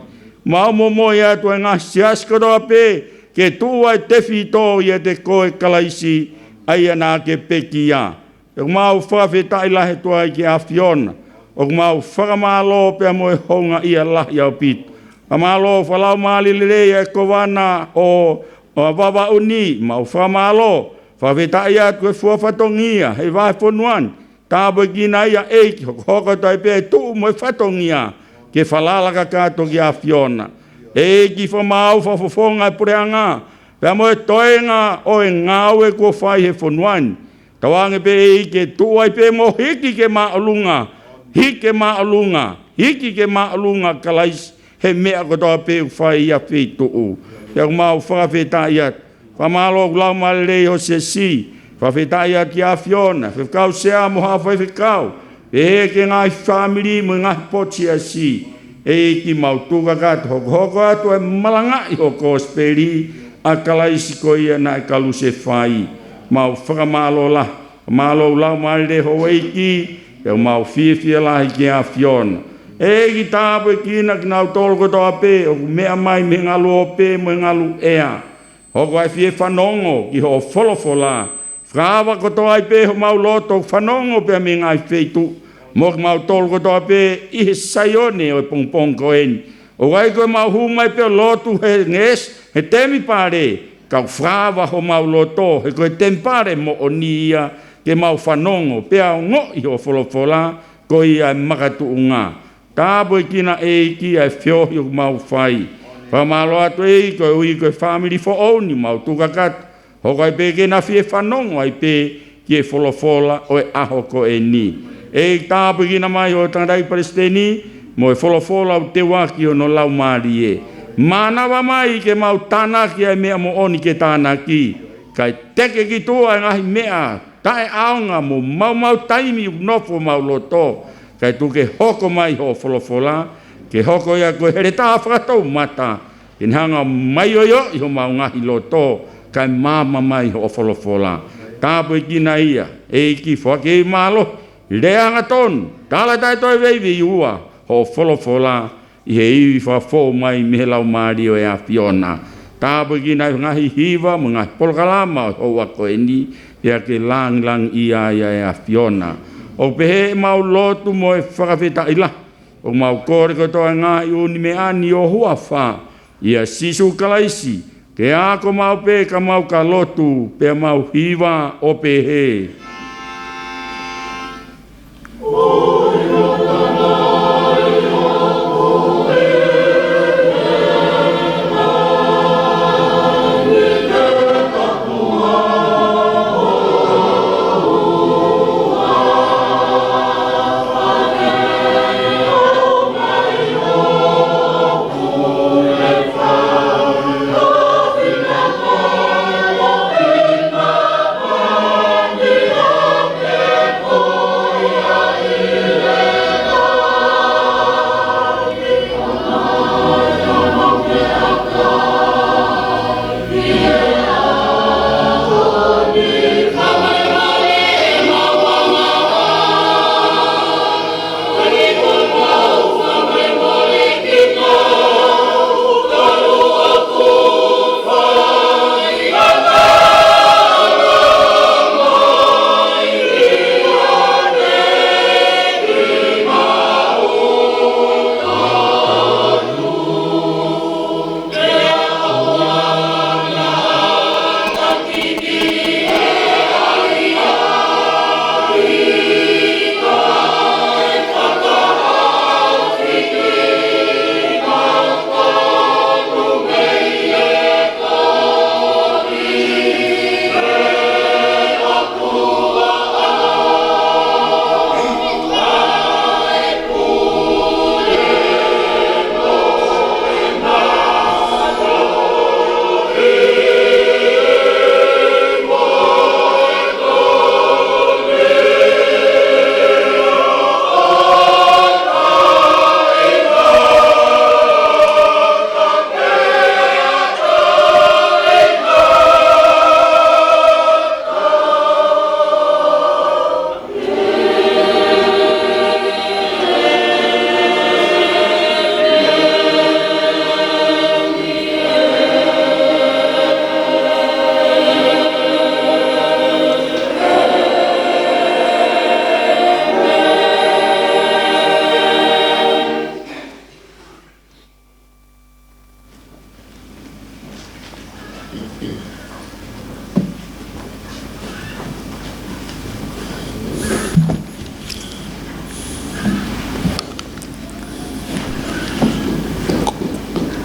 Mau momoi atu ʻa e ngaahi siasi kotoa pē, ke tuʻu ʻa e tefito ʻiate koe Kalaisi, ʻa ia naʻa ke pekia. ʻOku mau fakafetaʻi lahi atu ai ki he ʻAfiona. ʻOku mau fakamālō pea mo e houngaʻia lahi ʻaupito. Fakamālō fakalaumālie lelei ʻa e Kōvana ʻo, ʻo Vavaʻu ni, mau fakamālō. Fakafetaʻi atu e fua fatongia he vahefonua ni. Tāpuekina ia ʻEiki, hokohoko atu ai pē ʻa e tuʻu mo e fatongia ke falala kakato ki he ʻAfiona. ʻEiki, fakamaau fakafofonga e puleʻanga, pea mo e toenga ʻo e ngāue kuo fai he fonua ni. Tauange pē ʻEiki ke tuʻu ai pē mo hiki ke māʻolunga, hiki ke māʻolunga, hiki ke māʻolunga Kalaisi he meʻa kotoa pē ʻoku fai ʻi ha feituʻu. Pea ʻoku mau fakafetaʻi atu. Fakamālō ʻoku lau mālōlō ʻi ho siasi. Fakafetaʻi atu ki he ʻAfiona, faifekau sea mo haʻa faifekau. Pehē ki he ngaahi fāmili mo e ngaahi potu siasi. ʻEiki, mau tuku kakato hokohoko atu e malangaʻi ho kosipeli ʻa Kalaisi ko ia naʻe kalusefai. Mau fakamālō lahi. Mālō ʻoku lau mālōlō ho ʻEiki, pea mau fiefia lahi ki he ʻAfiona. ʻEiki, tāpuekina kinautolu kotoa pē ʻoku meʻa mai mei he ngalu ope mo e ngalu ʻea. Hoko ai e fie fanongo ki hoʻo folofola. Fakaava kotoa ai pē homau loto fanongo pea mei he ngaahi feituʻu. Mo kimautolu kotoa pē ʻi he Saione ʻo e pongipongi ko eni. ʻOku ʻikai ko ʻemau hū mai pē ʻo lotu he ngeʻesi, he temipale, ka ʻoku fakaava homau loto, he ko e temipale moʻoni ia, ke mau fanongo, pea ongoʻi hoʻo folofola, ko ia e makatuʻunga. Tāpuekina ʻEiki ʻa e feohi ʻoku mau fai. Fakamālō atu ʻEiki, koeʻuhi ko e fāmili foʻou ni mau tuku kakato. Hoko ai pē ke na fie fanongo ai pē ki he folofola ʻo e ʻaho ko eni. ʻEiki, tāpuekina mai hoʻo tangataʻeiki palesiteni, mo e folofola ʻoku teuaki hono laumālie. Mānava mai ke mau tānaki ʻa e meʻa moʻoni ke tānaki. Kae teke ki tuʻa e ngaahi meʻa taʻeʻaonga mo maumau taimi ʻoku nofo homau loto. Kae tuku ke hoko mai hoʻo folofola, ke hoko ia ko e heletā fakatoumata, ke ne hanga ʻo maioioʻi homau ngaahi loto, kae maama mai hoʻo folofola. Tāpuekina ia, ʻEiki, foaki e mālohi, lea hangatonu, tala taʻetoeveiveiua ʻa hoʻo folofola, ʻi he ivi fakafou mai mei he laumālie ʻo e ʻAfiona. Tāpuekina e ngaahi hiva mo e ngaahi polokalama ʻo e houa ko eni, pea ke langilangiʻia ai ʻa e ʻAfiona. ʻOku pehē ʻemau lotu mo e fakafetaʻi lahi, ʻoku mau kole kotoa e ngaahi ʻū meʻa ni ʻi ho huafa, ʻia Sīsū Kalaisi, ke ako maʻu pē ka mau ka lotu, pea mau hiva ʻo pehē.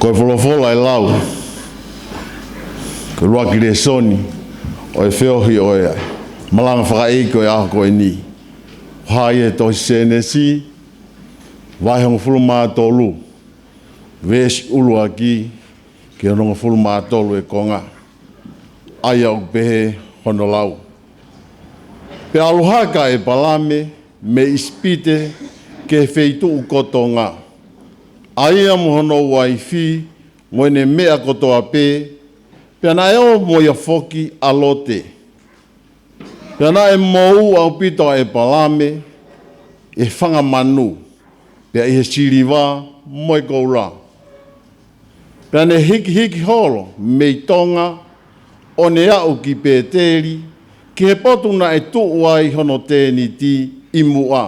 Ko e folofola ʻe lau, ko e ʻuluaki lēsoni ʻo e feohi ʻo e malanga fakaʻeiki ʻo e ʻaho ko eni, ʻoku hā ia he tohi Sēnesi, vahe hongofulu mā tolu, veesi ʻuluaki ki he onongofulu mā tolu e konga, ʻa ia ʻoku pehē hono lau. Pea ʻalu hake ʻa ʻĒpalame mei ʻIsipite ki he feituʻu ko Tonga, ʻa ia mo hono uaifi, mo ʻene meʻa kotoa pē, pea naʻe ō mo ia foki ʻa Lote. Pea naʻe moʻua ʻaupito ʻa ʻĒpalame ʻi he fanga manu, pea ʻi he siliva mo e koula. Pea ne hikihiki holo mei Tonga, ʻo ne aʻu ki Pēteli, ki he potu naʻe tuʻu ai hono tēniti ʻi muʻa,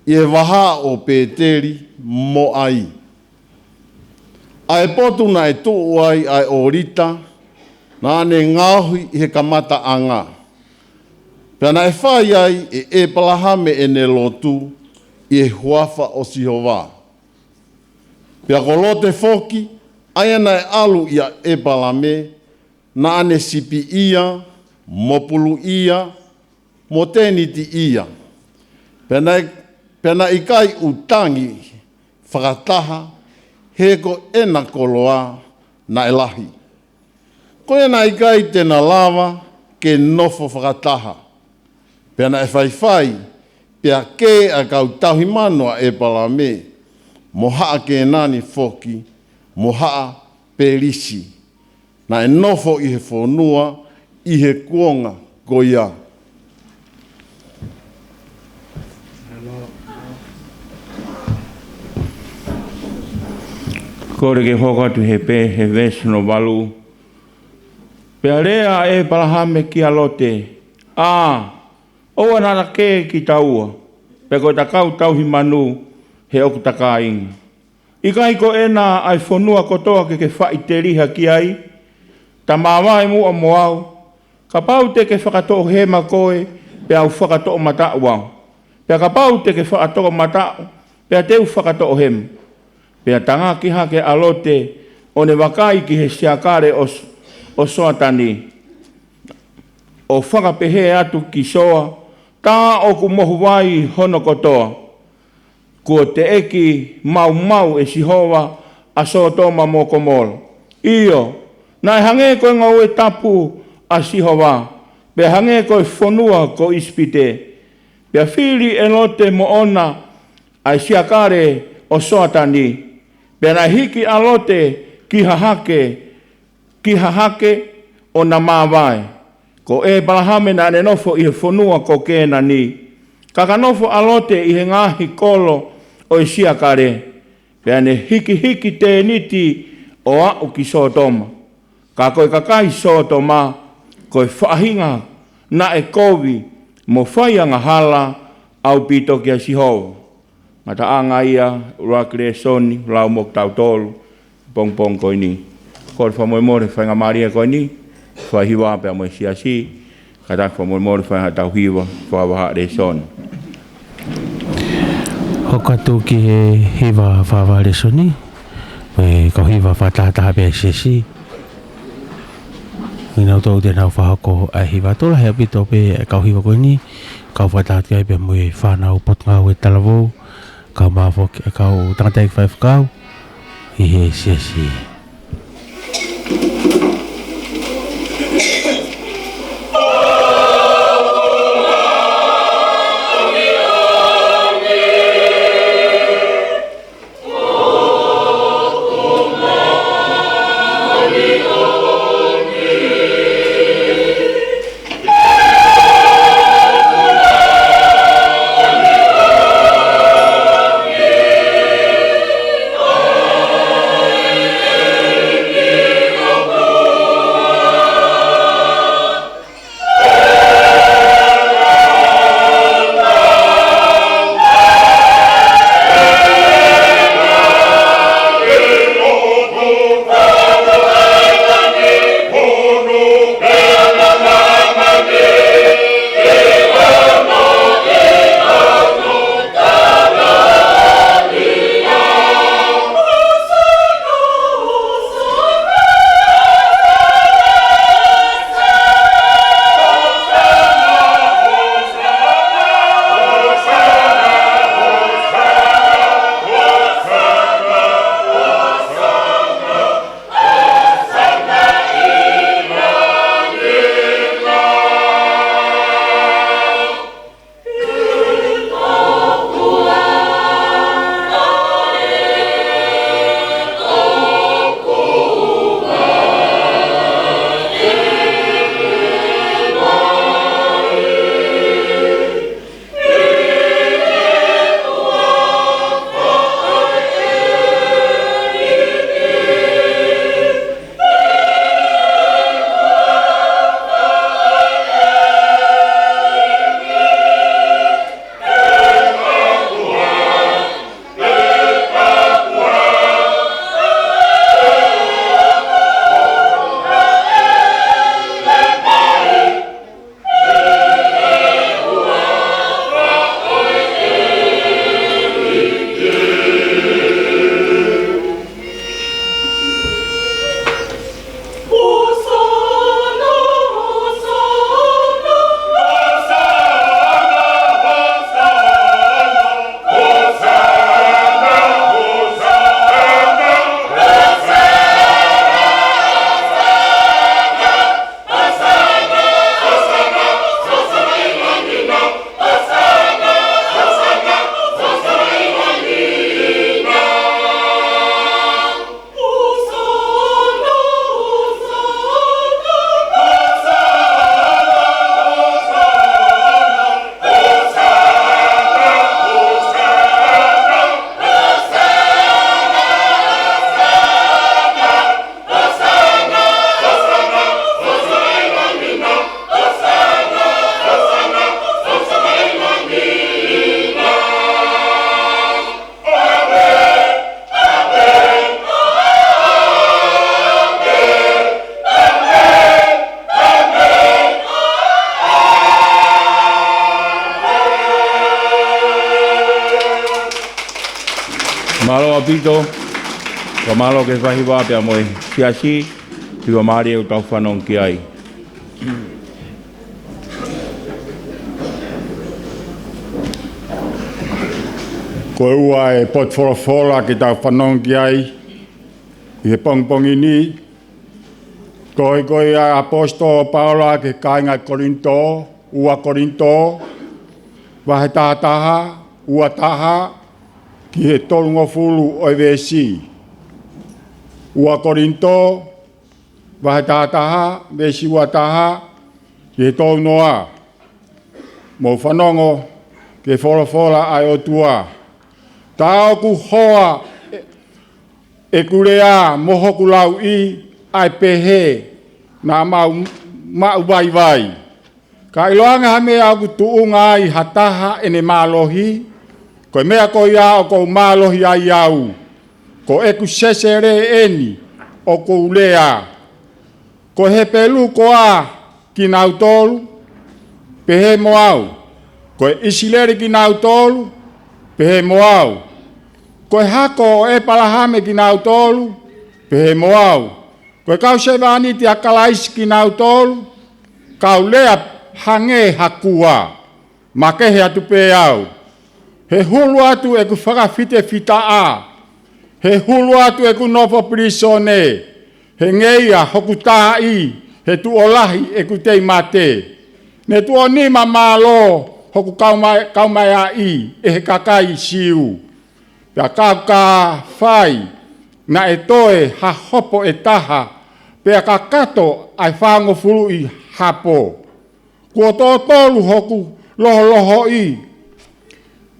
ʻi he vahaʻa ʻo Pēteli mo ʻAi, ʻa e potu naʻe tuʻu ai ʻa e ʻōlita naʻa ne ngaohi ʻi he kamataʻanga. Pea naʻe fai ai ʻe ʻĒpalahame ʻene lotu ʻi he huafa ʻo Sihova. Pea ko Lote foki, ʻa ia naʻe ʻalu ʻia ʻĒpalame, naʻa ne sipiʻia, mo puluʻia, mo tēnitiʻia. Pea naʻe, pea naʻe ʻikai ʻutangi fakataha, he ko ʻena koloa naʻe lahi. Ko ia naʻe ʻikai te na lava ke nofo fakataha. Pea naʻe faifai, pea kē ʻa e kau tauhi manu ʻa ʻĒpalame, mo haʻa Kēnani foki, mo haʻa Pelisi. Naʻe nofo ʻi he fonua ʻi he kuonga ko ia. Kole ke hoko atu he pē, he veesi hono valu. Pea lea ʻa ʻĒpalahame kia Lote, ʻĀ, ʻoua naʻa ke kitaua, pe ko ʻeta kau tauhi manu, he ʻoku ta kāinga. ʻIkai ko ʻena ʻa e fonua kotoa ke ke faʻiteliha ki ai? Ta māvae muʻa mo au. Kapau te ke fakatoʻohema koe, pea u fakatoʻomataʻu au. Pea kapau te ke fakatoʻomataʻu, pea te u fakatoʻohema. Pea tangaki hake ʻa Lote, ʻo ne vakai ki he siakale ʻo, ʻo Soatani, ʻo fakapehē atu ki Soa, Tā ʻoku mohu vai hono kotoa. Kuo teʻeki maumau ʻe Sihova ʻa Sōtoma mo Komola. ʻIo, naʻe hangē ko e ngoue tapu ʻa Sihova, pea hangē ko e fonua ko ʻIsipite. Pea fili ʻe Lote moʻona ʻa e siakale ʻo Soatani. Pea naʻe hiki ʻa Lote ki Hahake, ki Hahake ʻo na māvae. Ko ʻĒpalahame naʻa ne nofo ʻi he fonua ko Kēnani. Ka ka nofo ʻa Lote ʻi he ngaahi kolo ʻo e siakale. Pea ne hikihiki tēniti ʻo aʻu ki Sōtoma. Ka ko e kakai Sōtoma, ko e faʻahinga naʻe kovi mo fai angahala ʻaupito kia Sihova. Ngataʻanga ia, ʻuluaki lēsoni, lau mo kitautolu, pongipongi ko eni. Kole fakamolemole, faingamālie ko eni, fai hiva pea mo e siasi, kātaki fakamolemole, fai hatau hiva, fakavahaʻa lēsoni. Hoko atu ki he hiva fakavahaʻa lēsoni, mo e kau hiva fakatahataha pē ʻa e siasi. Kinautolu te nau fakahoko ʻa e hiva, tokolahi ʻaupito pē ʻa e kau hiva ko eni, kau fakataha atu ki ai pea mo e fānau Potungāue Talavou, kau mafoki, kau tangataʻeiki faifekau ʻi he siasi. ʻAupito, fakamālō ki he faihiva pea mo e siasi, hiva mālie ʻoku tau fanongo ki ai. Ko e ua e potu folofola ke tau fanongo ki ai ʻi he pongipongi ni, tohi ko ia ʻa e ʻaposetolo ko Paula ki he kāinga Kolinitō, ua Kolinitō, vahe taha taha, ua taha, ki he tolungofulu ʻo e veesi. Ua Kolinitō, vahe taha taha, veesi ua taha, ki he tolu noa. Mou fanongo ki he folofola ʻa e ʻOtua. Tā ʻoku hoa ʻeku lea mo hoku lauʻi ʻa e pehē naʻa mau maʻu vaivai. Ka ʻiloange ha meʻa ʻoku tuʻunga ai ha taha ʻene mālohi, ko e meʻa ko ia ʻoku ou mālohi ai au, ko ʻeku sesele eni ʻoku ou lea. Ko e Hepelū koā kinautolu? Pehē mo au. Ko e ʻIsileli kinautolu? Pehē mo au. Ko e hako ʻo ʻEpalahame kinautolu? Pehē mo au. Ko e kau sevāniti ʻa Kalaisi kinautolu? Ka u lea hangē ha kua, makehe atu pē au. He hulu atu ʻeku fakafitefitaʻa. He hulu atu ʻeku nofo pilīsone. He ngeia hoku taaʻi, he tuʻo lahi ʻeku tei mate. Ne tuʻo nima mālō hoku kauma-, kaumaeaʻi ʻe he kakai Siu. Pea ka u ka fai, naʻe toe ha hopo ʻe taha, pea kakato ʻa e fāngofuluʻi hapo. Kuo tuʻo tolu hoku loholohoʻi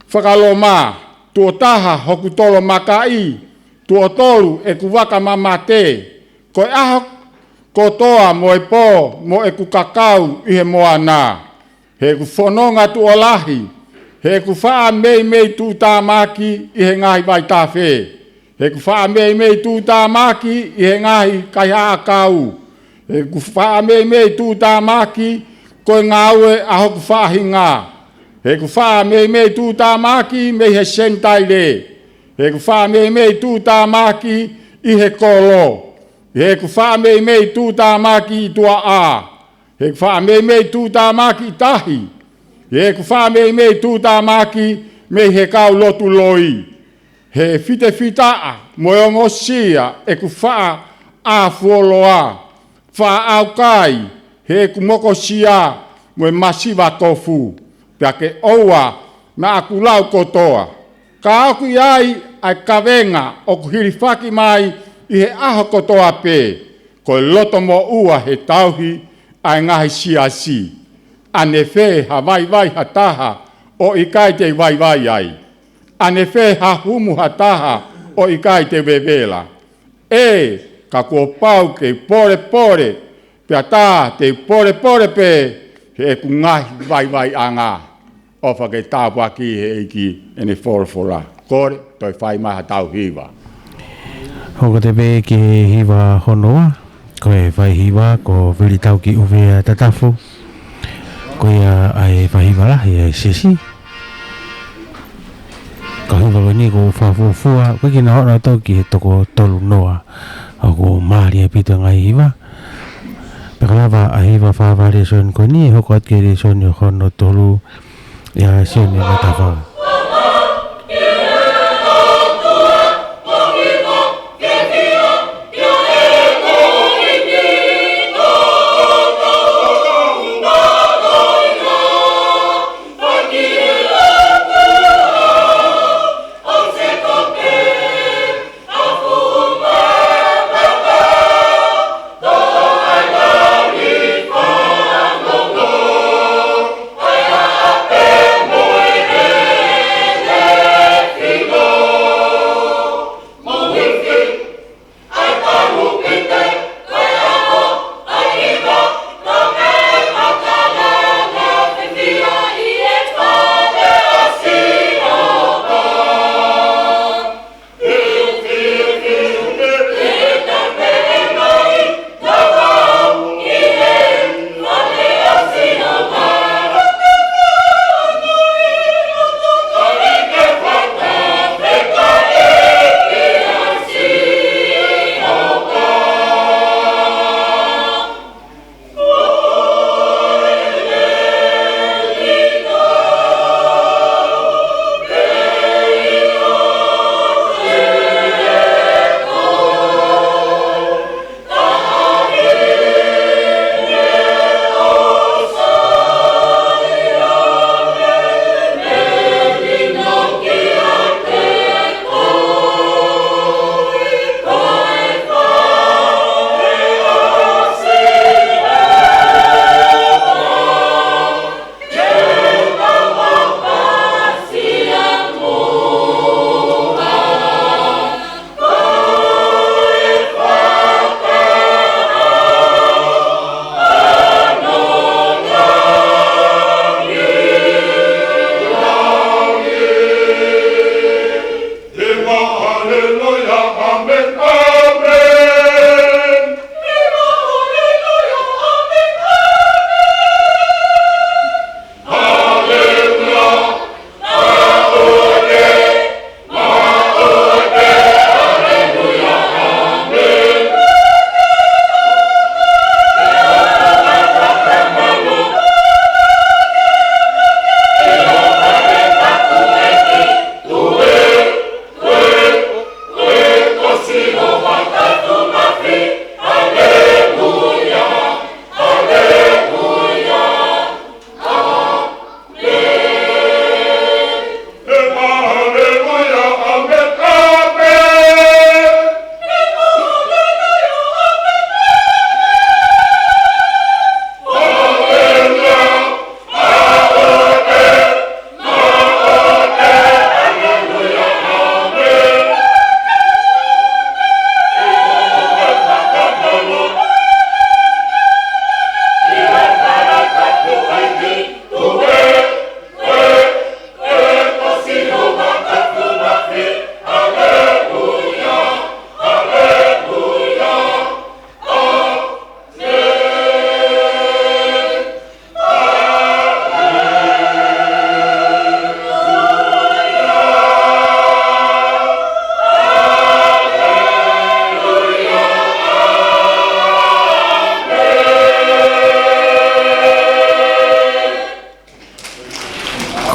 faka-Loma, tuʻo taha hoku tolomakaʻi, tuʻo tolu ʻeku vaka mamate, ko e ʻaho kotoa mo e pō mo ʻeku kakau ʻi he moana. He ʻeku fononga tuʻo lahi, he ʻeku faʻa meimei tuʻutāmaki ʻi he ngaahi vaitafe. He ʻeku faʻa meimei tuʻutāmaki ʻi he ngaahi kaihaʻa ʻakau. He ʻeku faʻa meimei tuʻutāmaki ko e ngāue ʻa hoku faʻahinga. He ʻeku faʻa meimei tuʻutāmaki mei he Senitaile. He ʻeku faʻa meimei tuʻutāmaki ʻi he kolo. He ʻeku faʻa meimei tuʻutāmaki ʻi tuaʻā. He ʻeku faʻa meimei tuʻutāmaki ʻi tahi. He ʻeku faʻa meimei tuʻutāmaki mei he kau lotu loi. He fitefitaʻa mo e ongosia ʻeku faʻa ʻā fuoloa, faʻa ʻaukai, he ʻeku mokosia mo e masiva kofu, pea ke ʻoua naʻa ku lau kotoa. Ka ʻoku ʻi ai ʻa e kavenga ʻoku hilifaki mai ʻi he ʻaho kotoa pē, ko e loto moʻua he tauhi ʻa e ngaahi siasi. ʻAnefē ha vaivai ha taha ʻo ʻikai te vaivai ai? ʻAnefē ha humu ha taha ʻo ʻikai te vevela? ʻE, ka kuo pau ke polepole, pea tā te polepole pē he ʻeku ngaahi vaivaiʻanga. ʻOfa ke tāpuakiʻi he ʻEiki ʻene folofola. Kole, toe fai mai haʻatau hiva. Hoko atu pē ki he hiva hono ua, ko e faihiva ko Vilitauki ʻUvea Tatafu. Ko ia ʻa e faihiva lahi ʻa e siasi. Ka hiva ko eni ʻoku fakafuofua, ko e kina hono tau ki he toko tolu noa. ʻOku mālie ʻaupito e ngaahi hiva. Pea ka lava ʻa e hiva fāfā lēsoni ko eni, hoko atu ki he lēsoni hono tolu, ʻia Sione Matafau.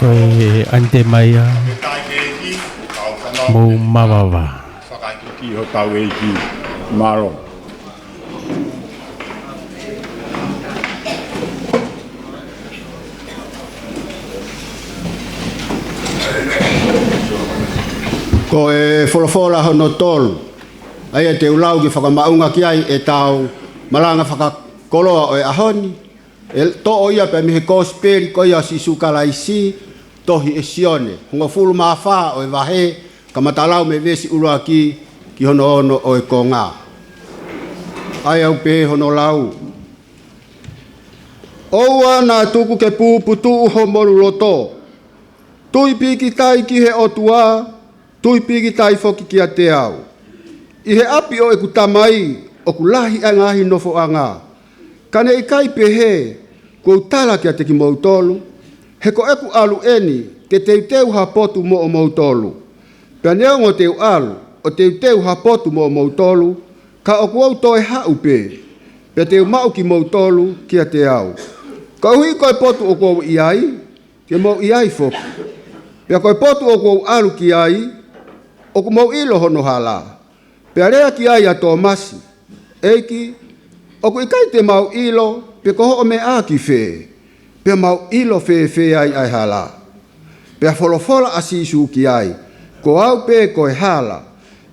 Ko e ʻanite mai ā, mou mavava. Fakakiki hotau ʻEiki. Mālō. Ko e folofola hono tolu, ʻa ia te u lau ke fakamaʻunga ki ai ʻetau malanga fakakoloa ʻo e ʻaho ni, ʻe toʻo ia pē mei he Kosipeli ko ia ʻo Sīsū Kalaisi, tohi ʻe Sione, hongofulu mā fā ʻo e vahe, kamata lau mei he veesi ʻuluaki ki hono ono ʻo e konga. ʻA ia ʻoku pehē hono lau: ʻOua naʻa tuku ke puputuʻu homou loto. Tui pīkitai ki he ʻOtua, tui pīkitai foki kiate au. ʻI he ʻapi ʻo ʻeku Tamai ʻoku lahi ʻa e ngaahi nofoʻanga. Ka ne ʻikai pehē kuo u tala kiate kimoutolu, he ko ʻeku ʻalu eni ke teuteu ha potu moʻomoutolu. Pea neongo te u ʻalu ʻo teuteu ha potu moʻomoutolu, ka ʻoku ou toe haʻu pē, pea te u maʻu kimoutolu kiate au. Koeʻuhi ko e potu ʻoku ou ʻi ai, ke mou ʻi ai foki. Pea ko e potu ʻoku ou ʻalu ki ai, ʻoku mou ʻilo hono hala. Pea lea ki ai ʻa Tōmasi: ʻEiki, ʻoku ʻikai te mau ʻilo pe ko hoʻo meʻa ki fē, pea mau ʻilo fēfē ai ʻa e hala? Pea folofola ʻa Sīsū ki ai: Ko au pē ko e hala,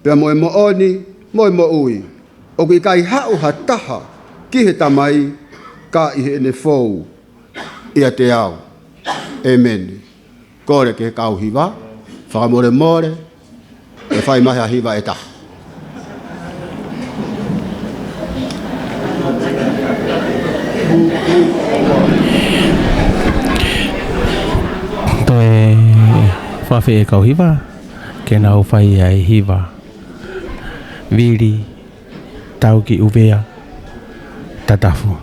pea mo e moʻoni, mo e moʻui. ʻOku ʻikai haʻu ha taha ki he Tamai, ka ʻi heʻene fou ʻiate au. ʻĒmeni. Kole ki he kau hiva, fakamolemole, ʻe fai mai ha hiva ʻe taha. Toe fakaafeʻi e kau hiva ke nau fai ʻa e hiva. Vili, Tauki, ʻUvea, Tatafu.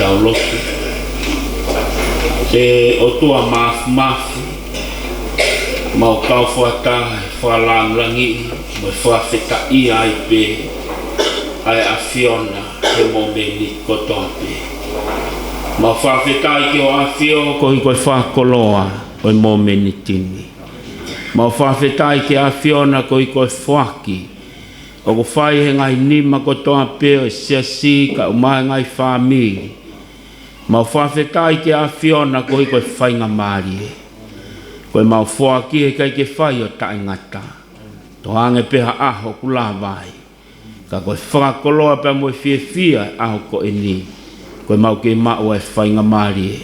Mau lotu. ʻE ʻOtua Māfimafi, mau kau fakataha he fakalāngilangiʻi mo e fakafetaʻi ai pē ʻa e ʻAfiona he momeniti kotoa pē. Mau fakafetaʻi ki hoʻo ʻAfio koeʻuhi ko e fakakoloa ʻo e momeniti ni. Mau fakafetaʻi ki he ʻAfiona koeʻuhi ko e foaki ʻoku fai he ngaahi nima kotoa pē ʻo e siasi kae ʻumaʻā e ngaahi fāmili. Mau fakafetaʻi ki he ʻAfiona koeʻuhi ko e faingamālie. Ko ʻemau foaki he ʻikai ke fai ʻo taʻengata. Toa ange pē ha ʻaho ʻoku lava ai, ka ko e fakakoloa pea mo e fiefia ʻo e ʻaho ko eni, ko ʻemau kei maʻu ʻa e faingamālie.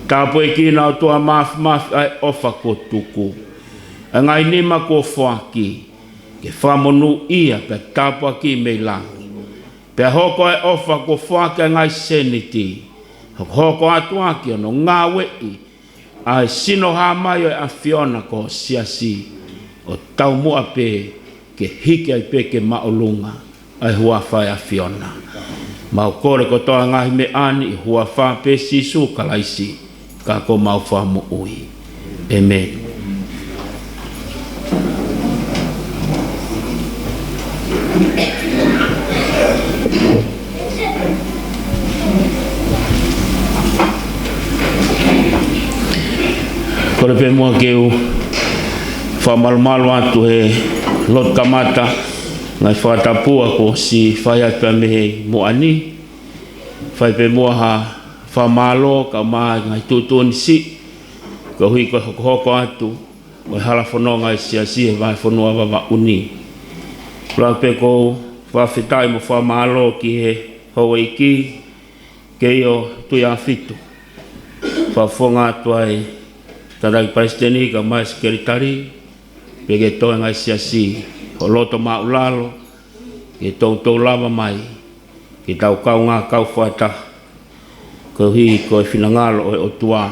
Tāpuekina ʻOtua Māfimafi ʻa e ʻofa kuo tuku, ʻa e ngaahi nima kuo foaki, ke fakamonūʻia pea tāpuakiʻi mei langi. Pea hoko ʻa e ʻofa kuo foaki ʻa e ngaahi sēniti, hokohoko atu ʻaki hono ngāueʻi ʻa e sino hā mai ʻo e ʻAfiona ko ho siasi, ʻo taumuʻa pē ke hiki ai pē ki māʻolunga ʻa e huafa ʻo e ʻAfiona. Mau kole kotoa e ngaahi meʻa ni ʻi he huafa pē ʻo Sīsū Kalaisi, ka ko homau Fakamoʻui. ʻĒmeni. Kole pē muʻa ke u fakamalumalu atu he lotu kamata, ngaahi fakatapu kuo ʻosi fai atu pea mei he muʻa ni. Fai pē muʻa ha fakamālō kae ʻumaʻā e ngaahi tuʻutuʻuni siʻi, koeʻuhi ko e hokohoko atu ʻo e hala fononga ʻa e siasi he vahefonua Vavaʻu ni. Pea pehē ʻoku ou fakafetaʻi mo fakamālō ki he houʻeiki, Keio Tuiafitu. Fakafofonga atu ʻa e Tangataʻeiki Palesiteni kae ʻumaʻā e Sekelitali, pea ki he toenga ʻo e siasi, hoʻo loto māʻulalo, ke toutou lava mai ke tau kaungā kau fakataha koeʻuhi ko e finangalo ʻo e ʻOtua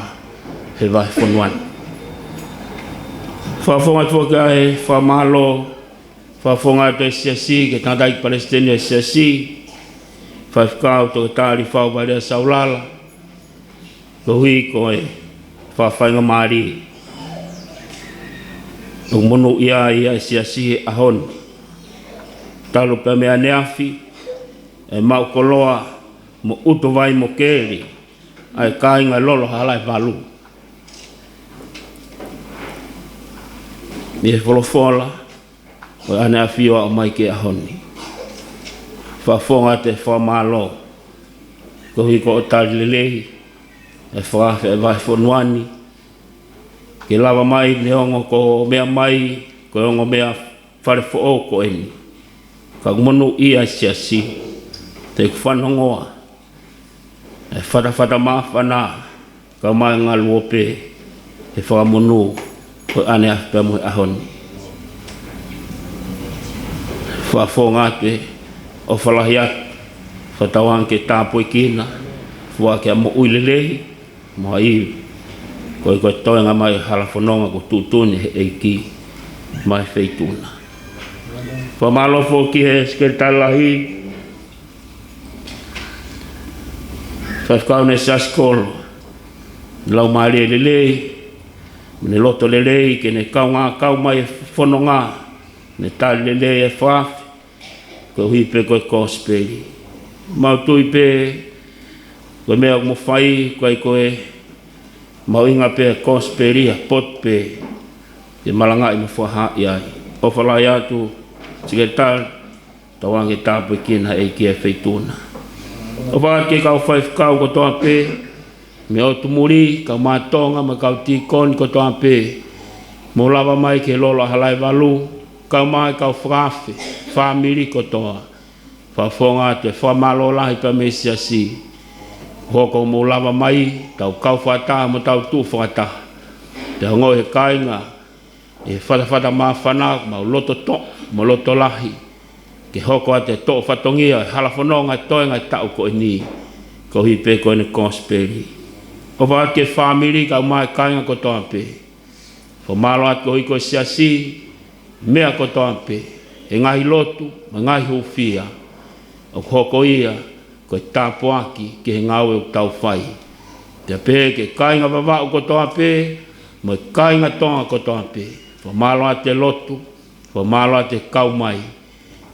he vahefonua ni. Fakafofonga atu foki ʻa e fakamālō, fakafofonga atu ʻa e siasi ki he Tangataʻeiki Palesiteni ʻo e siasi, Faifekau Toketā Lifau Vailea Saulala, koeʻuhi ko e fakafaingamālie ʻoku monūʻia ai ʻa e siasi he ʻaho ni. Talu pē mei ʻaneafi, ʻe maʻu koloa mo ʻuto vai mo keli ʻa e kāinga Lolo Halaevalu ʻi he folofola ʻo ʻAneafi ʻo aʻu mai ki he ʻaho ni. Fakafofonga atu e fakamālō koeʻuhi ko hoʻo tali lelei e fakaafe ʻa e vahefonua ni, ke lava mai neongo ko e ongo meʻa mai, ko e ongo meʻa fale foʻou ko eni, ka ʻoku monūʻia ʻa e siasi, te u fanongoa e fatafata māfana, kae ʻumaʻā e ngaluope he fakamonū ʻo ʻAneafi pea mo e ʻaho ni. Fakafofonga atu e ʻofa lahi atu, fakatauange ke tāpuekina, fua ki ha moʻui lelei, mo ha ivi, koeʻuhi ko e toenga mai hala fononga kuo tuʻutuʻuni ʻe he ʻEiki maʻa e Feituʻu na. Fakamālō foki ki he Sekelitali Lahi, Faifekau Nesiasi Kolo, laumālie lelei, mo e loto lelei ke ne kaungā kau mai e fononga, ne tali lelei e fakaafe, koeʻuhi pē ko e kosipeli. Mau tui pē ko e meʻa ʻoku mo fai, ʻoku ʻikai ko e mahuʻinga pē e kosipeli, ʻa e potu pē ke malangaʻi mo fakahaaʻi ai. ʻOfa lahi atu, Sekelitali, tauange ke tāpuekina ʻe he ʻEiki e Feituʻu na. ʻOfa atu ki he kau faifekau kotoa pē mei ʻOtu Muli, kau Mātonga mo e kau tīkoni kotoa pē, mou lava mai ki he Lolo ʻa Halaevalu, kae ʻumaʻā e kau fakaafe, fāmili kotoa. Fakafofonga atu e fakamālō lahi pea mei he siasi, hoko mou lava mai, tau kau fakataha mo tau tuʻu fakataha, pea ongoʻi ʻe he kāinga e fatafata māfana, mau loto toʻa mo loto lahi ke hoko atu e toʻo fatongia e hala fononga e toenga e taʻu ko eni, koeʻuhi pē ko ʻene kosipeli. ʻOfa atu ki he fāmili kae ʻumaʻā e kāinga kotoa pē. Fakamālō atu koeʻuhi ko e siasi, meʻa kotoa pē, e ngaahi lotu mo e ngaahi hūfia, ʻoku hoko ia ko e tāpuaki ki he ngāue ʻoku tau fai. Pea pehē ki he kāinga Vavaʻu kotoa pē, mo e kāinga Tonga kotoa pē. Fakamālō atu e lotu, fakamālō atu e kau mai,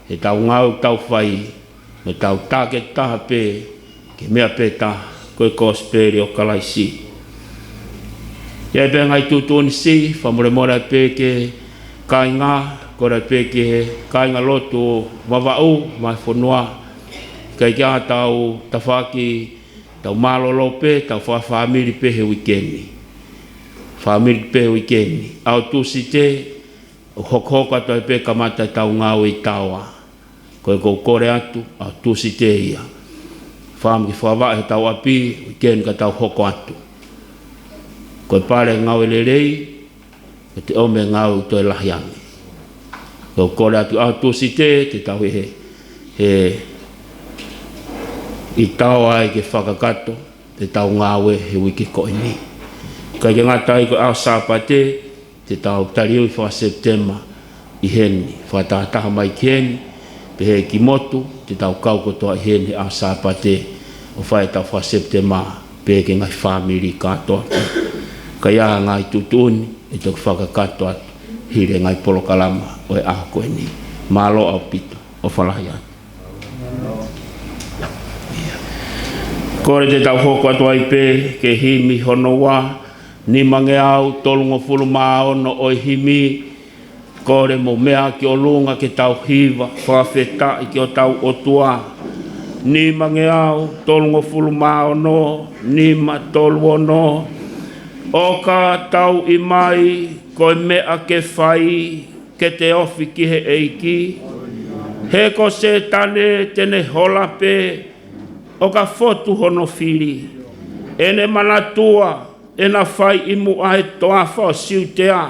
heʻetau ngāue ʻoku tau fai, mo ʻetau tāketi taha pē, ki he meʻa pē taha, ko e kosipeli ʻo Kalaisi. ʻI ai pē ngaahi tuʻutuʻuni siʻi, fakamolemole pē ki he kāinga, kole pē ki he kāingalotu ʻo Vavaʻu, mo e fonua, ʻikai ke ʻi ai haʻatau tafaʻaki, tau mālōlō pē, tau fakafāmili pē he uike ni. Fāmili pē he uike ni. ʻAho Tūsite, ʻoku hokohoko atu ai pē kamata ʻetau ngāue ʻi Taoa. Ko ia ʻoku ou kole atu, ʻaho Tūsite ia. Fāmili ke fakavaʻe hotau ʻapi, uike ni ka tau hoko atu. Ko e pale ngāue lelei, ko e ʻomi e ngāue ʻoku toe lahi ange. ʻOku ou kole atu ʻaho Tūsite, te tau ʻi he, he, ʻi Taoa ai ke fakakakato, ʻetau ngāue he uike ko eni. ʻIkai ke ngata ai ko e ʻaho Sāpate, te tau taliui faka-Sepitema ʻi heni, fakatahataha mai ki heni, pehē ki motu, te tau kau kotoa ʻi heni he ʻaho Sāpate, ʻo fai ʻetau faka-Sepitema, pehē ki he ngaahi fāmili kātoa. Ka ʻi ai ha ngaahi tuʻutuʻuni, ʻe toki fakakakato atu, hili e ngaahi polokalama ʻo e ʻaho ko eni. Mālō ʻaupito, ʻofa lahi atu. Kole te tau hoko atu ai pē, ki he himi hono ua, nimangeau tolungofulu mā ono ʻo e himi, kole mou meʻa ki ʻolunga ke tau hiva, fakafetaʻi ki hotau ʻOtua. Nimangeau tolungofulu mā ono, nima tolu ono, ʻo ka tau ʻi mai, ko e meʻa ke fai, ke te ofi ki he ʻEiki. He ko Sētane te ne hola pē, ʻo ka fotu hono fili. ʻEne manatua, ʻena fai ʻi muʻa he toafa ʻo Siutea.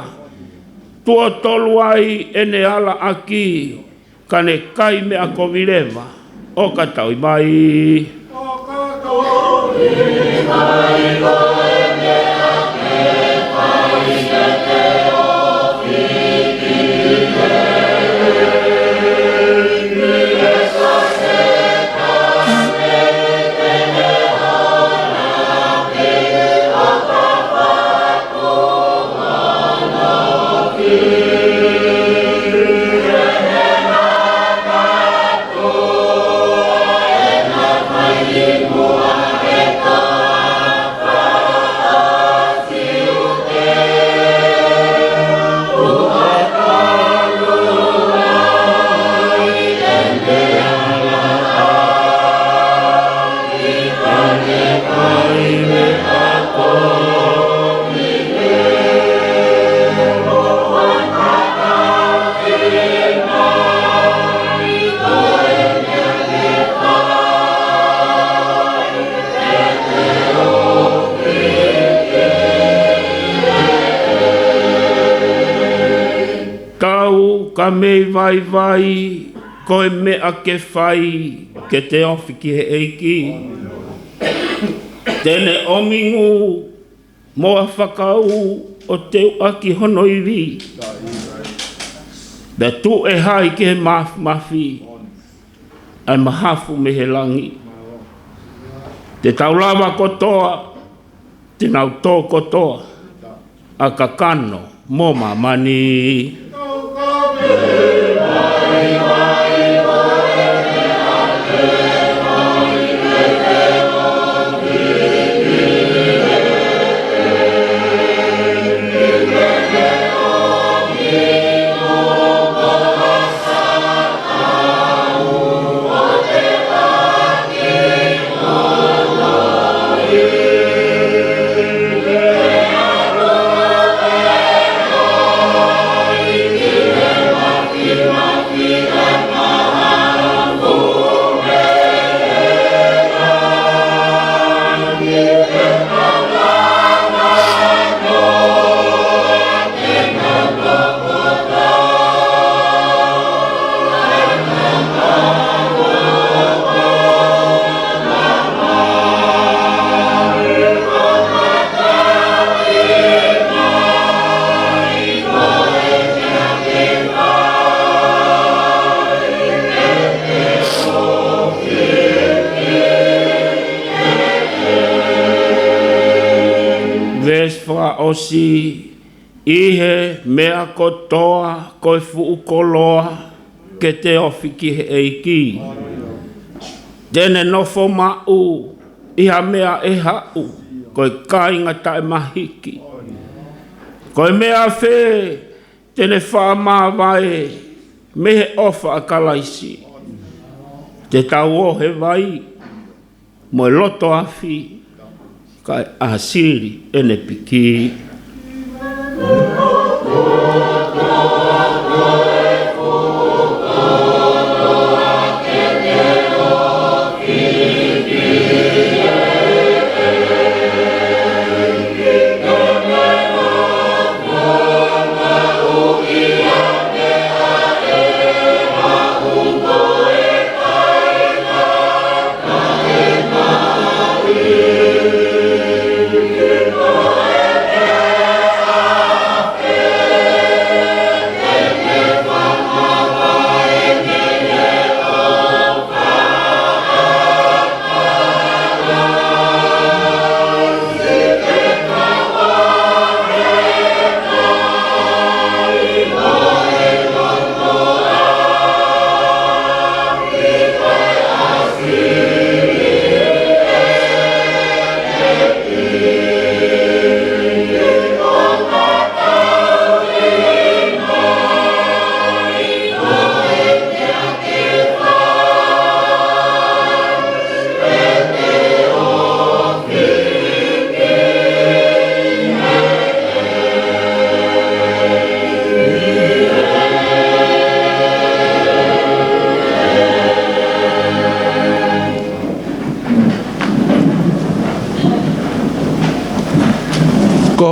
Tuʻo tolu ai ʻene ala ʻaki, ka ne kai meʻa kovi leva, ʻo ka tau ʻi mai. Tau ka mei vaivai, ko e meʻa ke fai, ke te ofi ki he ʻEiki. Te ne ʻomi ngū mo e fakau ʻo teuʻaki hono ivi. Pea tuʻu e hai ki he mafimafi, ʻa e mahafu mei he langi. Te tau lava kotoa, te nau tō kotoa, ʻa kakano mo māmani. Veesi fakaʻosi: ʻI he meʻa kotoa ko e fuʻu koloa ke te ofi ki he ʻEiki. Te ne nofo maʻu ʻi ha meʻa ʻe haʻu, ko e kāinga taʻemahiki. Ko e meʻa fē te ne fakamāvae mei he ʻofa ʻa Kalaisi? Te tau ō he vai mo e loto afi, kae ʻāsili ʻene piki. ʻOku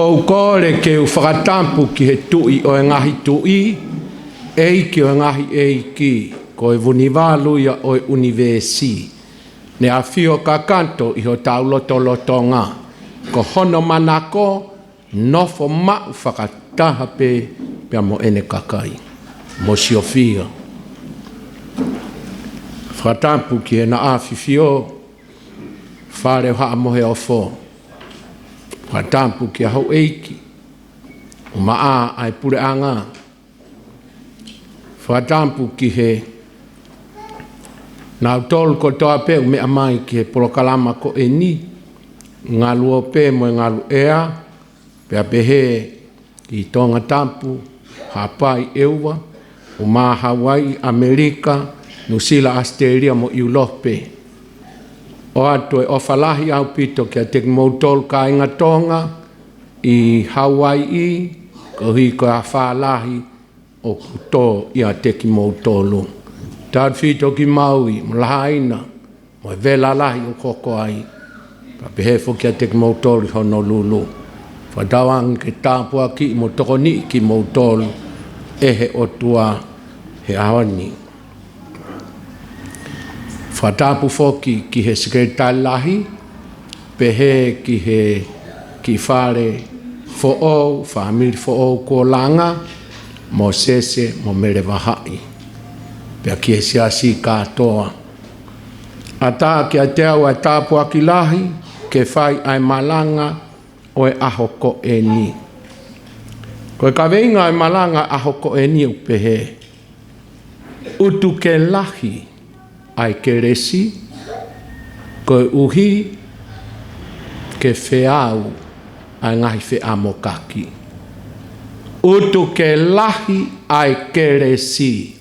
ou kole ke u fakatapu ki he Tuʻi ʻo e ngaahi tuʻi, ʻEiki ʻo e ngaahi ʻeiki, ko e Vunivalu ia ʻo e ʻunivēsi, ne ʻafio kakato ʻi hotau lotolotonga, ko hono manako nofo maʻu fakataha pē pea mo ʻene kakai. Mo siofia. Fakatapu ki he naʻa fifio, Fale ʻo Haʻa Moheofo. Fakatapu ki he houʻeiki, ʻumaʻā ʻa e puleʻanga. Fakatapu ki he nautolu kotoa pē ʻoku meʻa mai ki he polokalama ko eni, ngalu ope mo e ngalu ʻea, pea pehē ki Tongatapu, Haʻapai, ʻEua, ʻumaʻā Hauaiʻi, ʻAmelika, Nuʻusila, ʻAositelēlia mo ʻIulope. ʻOatu e ʻofa lahi ʻaupito kiate kimoutolu kāinga Tonga ʻi Hauaiʻi, koeʻuhi ko e afā lahi ʻoku tō ʻiate kimoutolu. Tautefito ki Maui mo Lahaina, mo e vela lahi ʻoku hoko ai. Pea pehē foki kiate kimoutolu ʻi Honolulu. Fakatauange ke tāpuakiʻi mo tokoniʻi kimoutolu ʻe he ʻOtua he ʻaho ni. Fakatapu foki ki he Sekelitali Lahi, pehē ki he kiʻi fale foʻou, fāmili foʻou kuo langa, Mōsese mo Mele Vahaʻi. Pea ki he siasi kātoa. ʻAtā kiate au ʻa e tāpuaki lahi ke fai ʻa e malanga ʻo e ʻaho ko eni. Ko e kaveinga ʻo e malanga ʻaho ko eni ʻoku pehē: ʻUtu ke lahi ʻa e kelesi, koeʻuhi ke feau ʻa e ngaahi feʻamokaki. ʻUtu ke lahi ʻa e kelesi,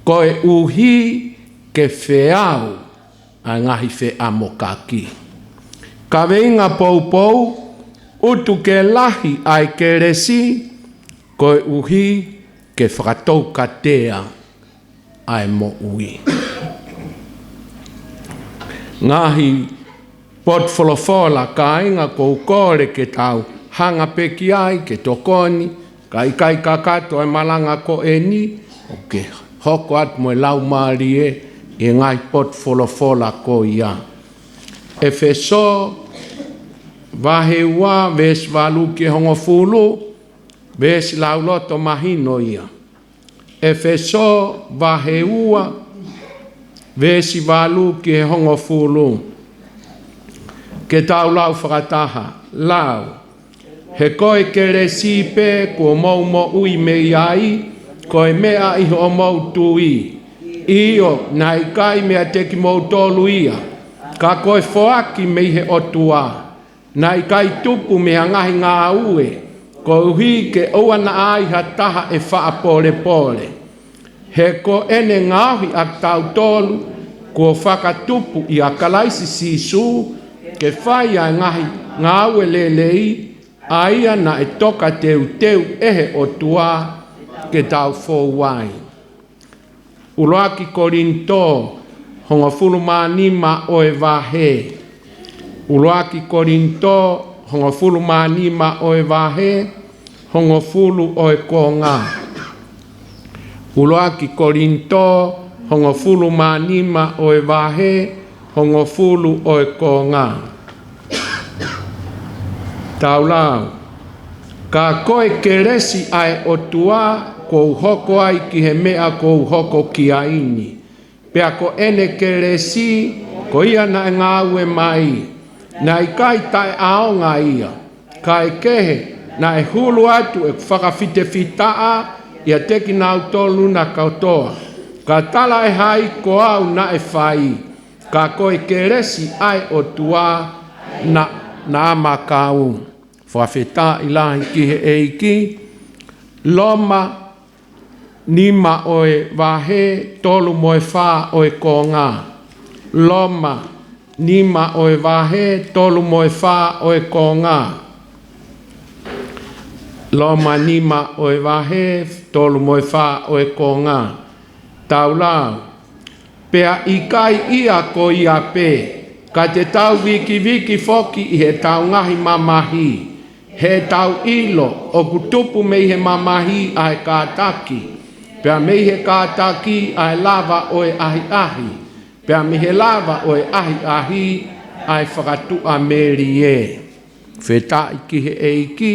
koeʻuhi ke feau ʻa e ngaahi feʻamokaki. Kaveinga poupou: ʻUtu ke lahi ʻa e kelesi, koeʻuhi ke fakatoukatea ʻa e moʻui. Ngaahi potu folofola, kāinga, ʻoku ou kole ke tau hanga pē ki ai ke tokoni, ka ʻikai kakato e malanga ko eni, ʻoku ke hoko atu mo e laumālie ʻi he ngaahi potu folofola ko ia. ʻEfesō vahe ua, veesi valu ki he hongofulu, veesi lauloto mahino ia. ʻEfesō vahe ua, veesi valu ki he hongofulu. Ke tau lau fakataha, lau. He ko e kelesi pē kuo mou moʻui mei ai, ko e meʻa ʻi hoʻomou tui. ʻIo, naʻe ʻikai meiate kimoutolu ia, ka ko e foaki mei he ʻOtua. Naʻe ʻikai tupu mei ha ngaahi ngāue, koeʻuhi ke ʻoua naʻa ai ha taha ʻe faʻa polepole. He ko ʻene ngaohi ʻa kitautolu kuo fakatupu ʻia Kalaisi Sīsū ke fai ʻa e ngaahi ngāue lelei, ʻa ia naʻe toka teuteu ʻe he ʻOtua ke tau fou ai. ʻUluaki Kolinitō, hongofulu mā nima ʻo e vahe. ʻUluaki Kolinitō, hongofulu mā nima ʻo e vahe, hongofulu ʻo e konga. ʻUluaki Kolinitō, hongofulu mā nima ʻo e vahe, hongofulu ʻo e konga. Tau lau. Ka ko e kelesi ʻa e ʻOtua kuo u hoko ai ki he meʻa kuo u hoko ki ai ni. Pea ko ʻene kelesi, ko ia naʻe ngāue mai, naʻe ʻikai taʻeʻaonga ia, kaekehe, naʻe hulu atu ʻeku fakafitefitaʻa ʻiate kinautolu na kotoa. Ka talaʻehai ko au naʻe fai, ka ko e kelesi ʻa e ʻOtua na, naʻa ma kau. Fakafetaʻi lahi ki he ʻEiki. Loma nima ʻo e vahe, tolu mo e fā ʻo e konga. Loma nima ʻo e vahe, tolu mo e fā ʻo e konga. Loma nima ʻo e vahe, tolu mo e fā ʻo e konga. Tau lau. Pea ʻikai ia ko ia pē, ka te tau vikiviki foki ʻi heʻetau ngaahi mamahi, he tau ʻilo ʻoku tupu mei he mamahi ʻa e kātaki, pea mei he kātaki ʻa e lava ʻo e ʻahiʻahi, pea mei he lava ʻo e ʻahiʻahi ʻa e fakatuʻamelie. Fakafetaʻi ki he ʻEiki.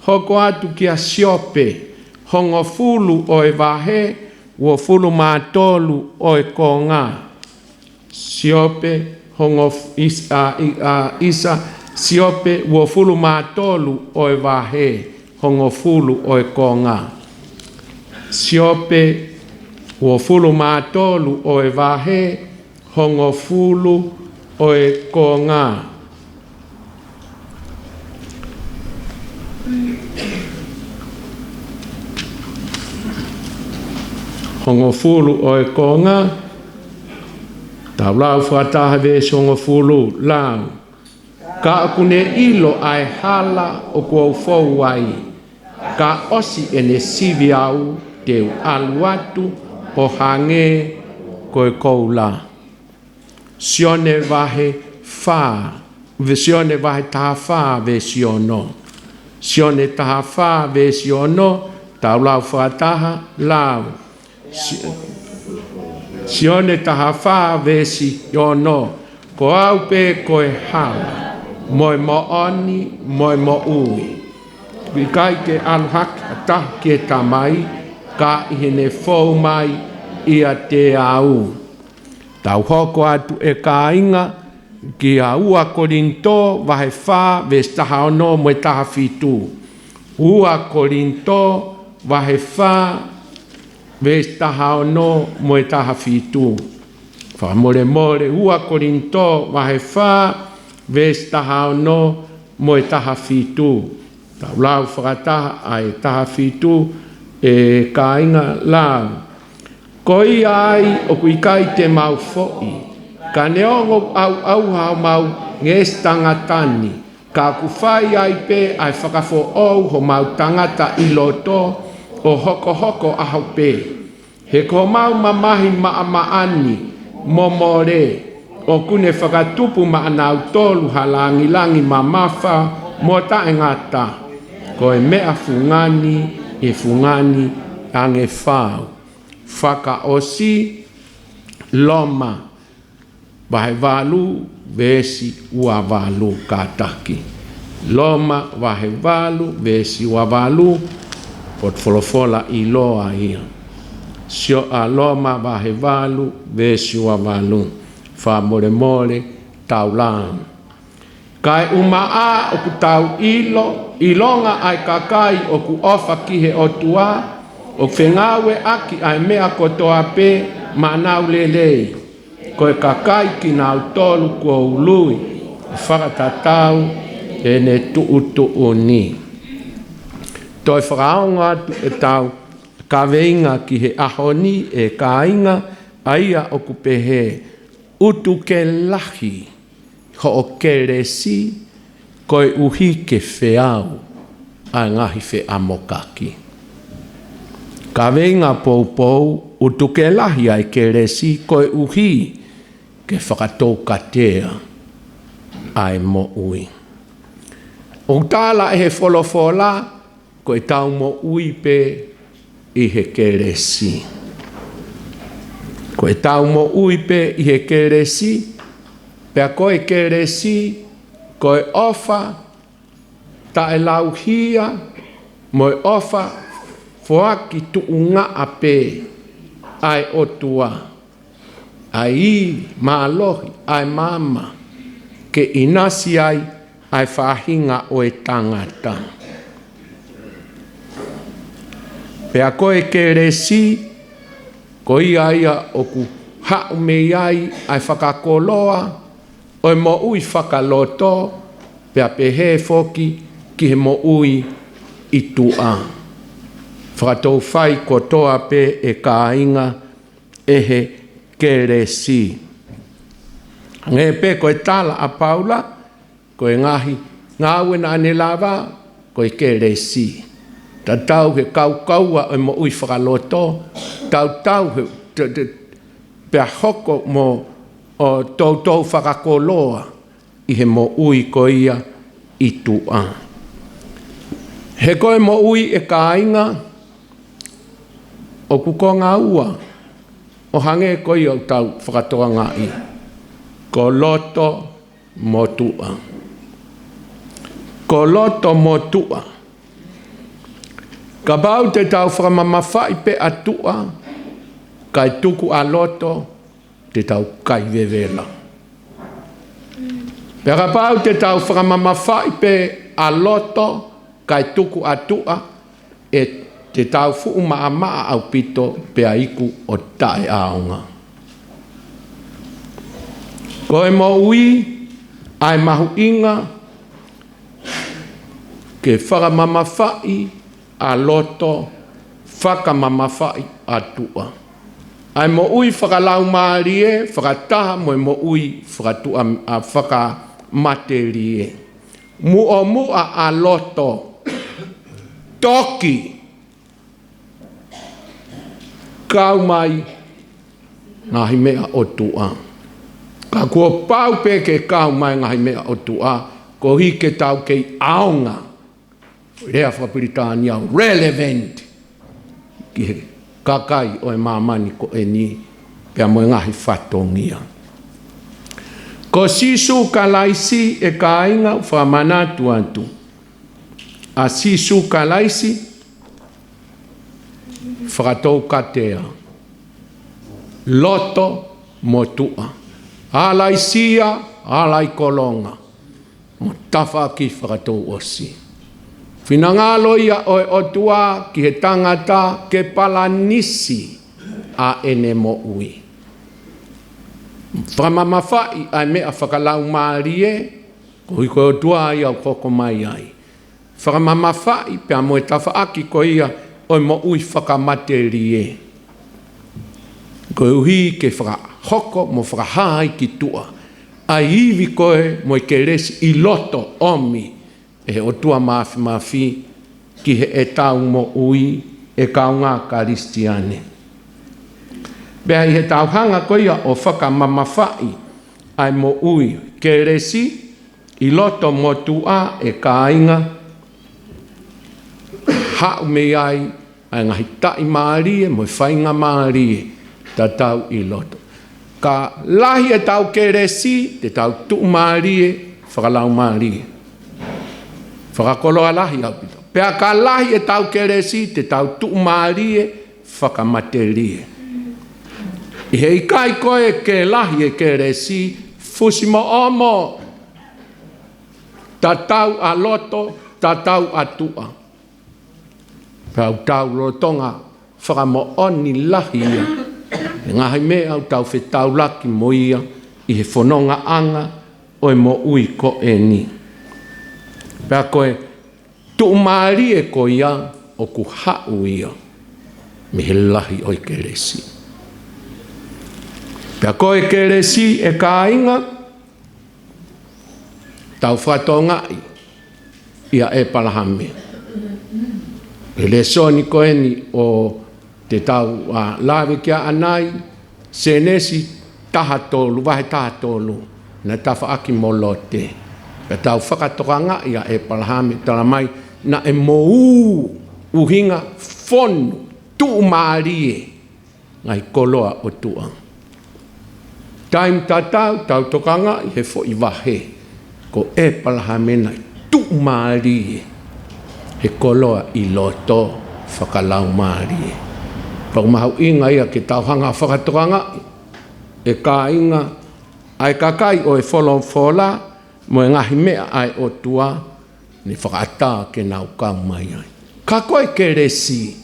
Hoko atu kia Siope, hongofulu ʻo e vahe, uofulu mā tolu ʻo e konga. Siope hongof-, is-, ʻa, i-, ʻa, ʻisa, Siope uofulu mā tolu ʻo e vahe, hongofulu ʻo e konga. Siope uofulu mā tolu ʻo e vahe, hongofulu ʻo e konga. Hongofulu ʻo e konga. Tau lau fakataha veesi hongofulu, lau. Ka ʻoku ne ʻilo ʻa e hala ʻoku ou fou ai, ka ʻosi ʻene sivi au te u ʻalu atu ʻo hangē ko e koula. Sione vahe fā, ve-, Sione vahe taha fā veesi ono. Sione taha fā veesi ono, tau lau fakataha, lau. Si-, Sione taha fā veesi ono, ko au pē ko e hala, mo e moʻoni, mo e moʻui. ʻIkai ke ʻalu hake ha taha ki he Tamai, ka ʻi heʻene fou mai ʻiate au. Tau hoko atu ʻe kāinga kia ua Kolinitō vahe fā veesi taha ono mo e taha fitu. Ua Kolinitō vahe fā veesi taha ono mo e taha fitu. Fakamolemole, ua Kolinitō vahe fā veesi taha ono mo e taha fitu. Tau lau fakataha ʻa e taha fitu, ʻe kāinga, lau. Ko ia ai ʻoku ʻikai te mau foʻi, ka neongo ʻoku ʻauʻauha homau ngeʻesi tangata ni, ka ʻoku fai ai pē ʻa e fakafoʻou homau tangata ʻi loto ʻo hokohoko ʻaho pē. He ko homau mamahi maʻamaʻa ni mo mole, ʻoku ne fakatupu maʻanautolu ha langilangi mamafa mo taʻengata, ko e meʻa fungani ʻi he fungani ange fau. Fakaʻosi, Loma vahe valu veesi ua valu, kātaki. Loma vahe valu veesi ua valu, potu folofola ʻiloa ia. Sio ʻa Loma vahe valu veesi ua valu. Fakamolemole, tau lau. Kae ʻumaʻā ʻoku tau ʻilo, ʻilonga ʻa e kakai ʻoku ʻofa ki he ʻOtua, ʻoku fengāueʻaki ʻa e meʻa kotoa pē maʻanau lelei. Ko e kakai kinautolu kuo ului, fakatatau ʻene tuʻutuʻuni. Toe fakaongo atu ʻetau kaveinga ki he ʻaho ni, ʻe kāinga, ʻa ia ʻoku pehē: Utu ke lahi hoʻo kelesi, koeʻuhi ke feau ʻa e ngaahi feʻamokaki. Kaveinga poupou: Utu ke lahi ʻa e kelesi, koeʻuhi ke fakatoukatea ʻa e moʻui. ʻOku tala ʻe he folofola, ko ʻetau moʻui pē ʻi he kelesi. Ko ʻetau moʻui pē ʻi he kelesi, pea ko e kelesi, ko e ʻofa taʻelauhia, mo e ʻofa foaki tuʻungaʻa pē ʻa e ʻOtua. ʻA e ivi, mālohi, ʻa e maama, ke ʻinasi ai ʻa e faʻahinga ʻo e tangata. Pea ko e kelesi, ko ia ia ʻoku haʻu mei ai ʻa e fakakoloa ʻo e moʻui fakaloto, pea pehē foki ki he moʻui ʻi tuʻa. Fakatou fai kotoa pē, ʻe kāinga, ʻe he kelesi. Hangē pē ko e tala ʻa Paula, ko e ngaahi ngāue naʻa ne lava, ko e kelesi. Tatau he kaukaua ʻo e moʻui fakaloto, tautau he, te, te, pea hoko mo ʻo toutou fakakoloa ʻi he moʻui ko ia ʻi tuʻa. He ko e moʻui, ʻe kāinga, ʻoku konga ua, ʻo hangē ko ia ʻoku tau fakatokangaʻi, ko loto mo tuʻa. Ko loto mo tuʻa. Kapau te tau fakamamafaʻi pē ʻa tuʻa, kae tuku ʻa loto, te tau kai vevela. Pea kapau te tau fakamamafaʻi pē ʻa loto, kae tuku ʻa tuʻa, ʻe te tau fuʻu maʻamaʻa ʻaupito pea iku ʻo taʻeʻaonga. Ko e moʻui, ʻa e mahuʻinga ke fakamamafaʻi ʻa loto, fakamamafaʻi ʻa tuʻa. ʻA e moʻui fakalaumālie, fakataha mo e moʻui fakatuʻa, ʻa, fakamatelie. Muʻomuʻa ʻa loto, toki kau mai ngaahi meʻa ʻo tuʻa. Ka kuo pau pē ke kau mai ngaahi meʻa ʻo tuʻa, koeʻuhi ke tau kei ʻaonga. Lea fakapilitānia, relevant ki he kakai ʻo e māmani ko eni, pea mo e ngaahi fatongia. Ko Sīsū Kalaisi, ʻe kāinga, ʻoku fakamanatu atu, ʻa Sīsū Kalaisi, fakatoukatea, loto mo tuʻa, ʻalaisia, ʻalaikolonga, mo tafaʻaki fakatouʻosi. Finangalo ia ʻo e ʻOtua ki he tangata ke palanisi ʻa ʻene moʻui. Fakamamafaʻi ʻa e meʻa fakalaumālie, koeʻuhi ko e ʻOtua ia ʻoku hoko mai ai. Fakamamafaʻi pea mo e tafaʻaki ko ia ʻo e moʻui fakamatelie, koeʻuhi ke fakahoko mo fakahā ai ki tuʻa ʻa e ivi ko ē mo e kelesi ʻi loto, ʻomi ʻe he ʻOtua Māfimafi ki heʻetau moʻui, ʻe kāinga Kalisitiane. Pea ʻi heʻetau hanga ko ia ʻo fakamamafaʻi ʻa e moʻui kelesi ʻi loto mo tuʻa, ʻe kāinga, haʻu mei ai ʻa e ngaahi taʻimālie mo e faingamālie tatau ʻi loto. Ka lahi ʻetau kelesi, te tau tuʻumālie fakalaumālie, fakakoloa lahi ʻaupito. Pea ka lahi ʻetau kelesi, te tau tuʻumālie fakamatelie. ʻI he ʻikai ko ē ke lahi e kelesi, fusimoʻomo, Tatau ʻa loto, tatau ʻa tuʻa. Pea ʻoku tau lolotonga fakamoʻoni lahi ia he ngaahi meʻa ʻoku tau fetaulaki mo ia ʻi he fonongaʻanga ʻo e moʻui ko eni. Pea ko e tuʻumālie ko ia ʻoku haʻu ia mei he lahi ʻo e kelesi. Pea ko e kelesi, ʻe kāinga, tau fakatokangaʻi ʻia ʻEpalahame. He lēsoni ko eni ʻoku tau, ā, lave ki ai ʻanai, Sēnesi taha tolu, vahe taha tolu, naʻe tafaʻaki mo Lote. Pea tau fakatokangaʻi ʻa ʻEpalahame, talamai naʻe moʻui ʻuhinga fonu, tuʻumālie ngaahi koloa ʻo tuʻa. Taimi tatau tau tokangaʻi he foʻi vahe, ko ʻEpalahame naʻe tuʻumālie he koloa ʻi loto fakalaumālie. Pea ʻoku mahuʻinga ia ke tau hanga fakatokangaʻi, ʻe kāinga, ʻa e kakai ʻo e folofola mo e ngaahi meʻa ʻa e ʻOtua ne fakaʻatā ke nau kau mai ai. Ka ko e kelesi,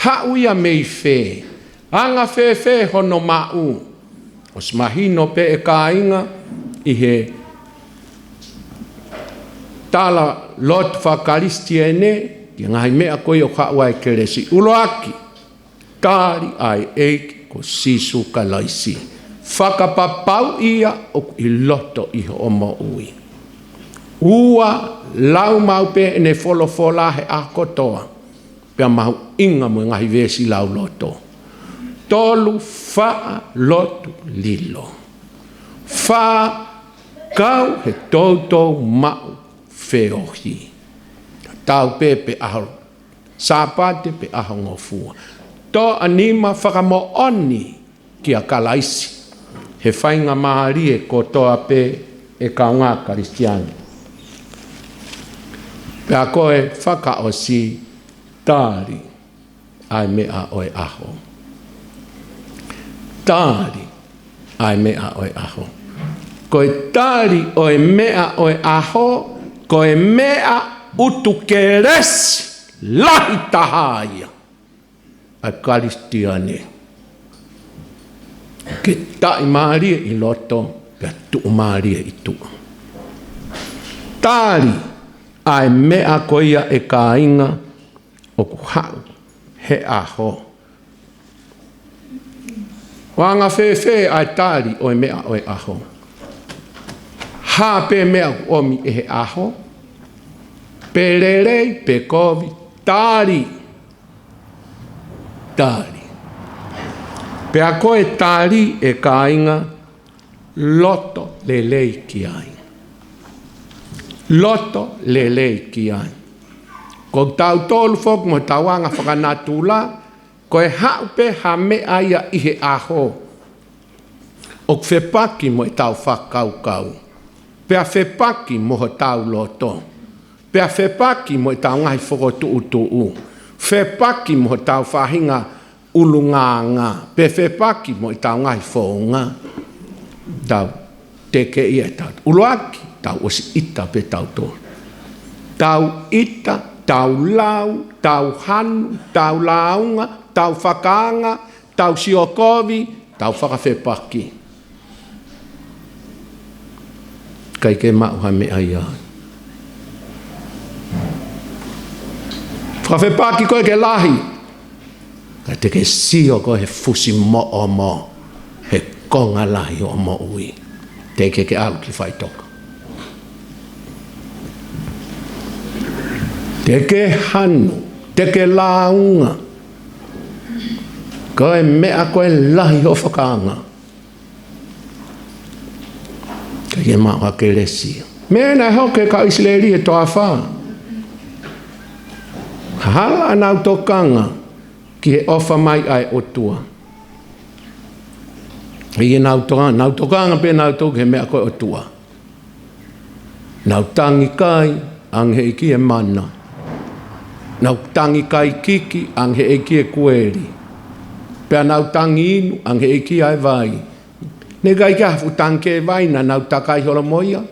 haʻu ia mei fē? Anga fēfē hono maʻu? ʻOsi mahino pē ʻe kāinga ʻi he tala lotu fakakalisitiane ki he ngaahi meʻa ko ia ʻoku haʻu ai e kelesi. ʻUluaki, tali ʻa e ʻEiki ko Sīsū Kalaisi. Fakapapauʻi ia ʻoku ʻi loto ʻi hoʻo moʻui. Ua, lau maʻu pē ʻene folofola he ʻaho kotoa, pea mahuʻinga mo e ngaahi veesi lauloto. Tolu, faʻa lotu lilo. Fā, kau he toutou maʻu feohi. Tatau pē pe ʻaho Sāpate pe ʻaho ngofua. Tō ʻa e nima, fakamoʻoni kia Kalaisi he faingamālie kotoa pē, ʻe kāinga Kalisitiane. Pea ko e fakaʻosi, tali ʻa e meʻa ʻo e ʻaho. Tali ʻa e meʻa ʻo e ʻaho. Ko e tali ʻo e meʻa ʻo e ʻaho, ko e meʻa ʻutu kelesi lahi taha ia ʻa e Kalisitiane. Ke taʻimālie ʻi loto, pea tuʻumālie ʻi tuʻa. Tali ʻa e meʻa ko ia, ʻe kāinga, ʻoku haʻu he ʻaho. ʻOku anga fēfē ʻa e tali ʻo e meʻa ʻo e ʻaho? Hā pē meʻa ʻoku ʻomi ʻe he ʻaho, pe lelei pe kovi, tali. Tali. Pea ko e tali, ʻe kāinga, loto lelei ki ai. Loto lelei ki ai. Ko tautolu foki mo ʻetau anga fakanatula, ko e haʻu pē ha meʻa ia ʻi he ʻaho, ʻoku fepaki mo ʻetau fakakaukau, pea fepaki mo hotau loto, pea fefepaki mo ʻetau ngaahi fokotuʻutuʻu, fepaki mo ʻetau faʻahinga ʻulungaanga, pe fepaki mo ʻetau ngaahi founga. Tau tekeʻi ʻetau ʻuluaki, tau ʻosi ʻita pē tautolu. Tau ʻita, tau lau, tau hanu, tau lāunga, tau fakaanga, tau sio kovi, tau fakafepaki. ʻIkai ke maʻu ha meʻa ia. Fakafepaki koe ke lahi, ka te ke sio koe he fusi moʻomo, he konga lahi hoʻo moʻui, teʻeki ke ʻalu ki faʻitoka. Te ke hanu, te ke lāunga, ko e meʻa ko e lahi hoʻo fakaanga, ʻikai ke maʻu ha kelesi. Meʻa naʻe hoko ki he kau ʻIsileli he toafa. Hala ʻenau tokanga ki he ʻofa mai ʻa e ʻOtua. ʻI heʻenau tokanga, nau tokanga pē nautolu ki he meʻa ko e ʻOtua. Nau tangi kai, ʻoange ʻe he ʻEiki e mana. Nau tangi kai kiki, ʻoange ʻe he ʻEiki e kueli. Pea nau tangi inu, ʻoange ʻe he ʻEiki ʻa e vai. Naʻe ʻikai ke ʻi ai ha fuʻu tangikē vai naʻa nau takai holo mo ia.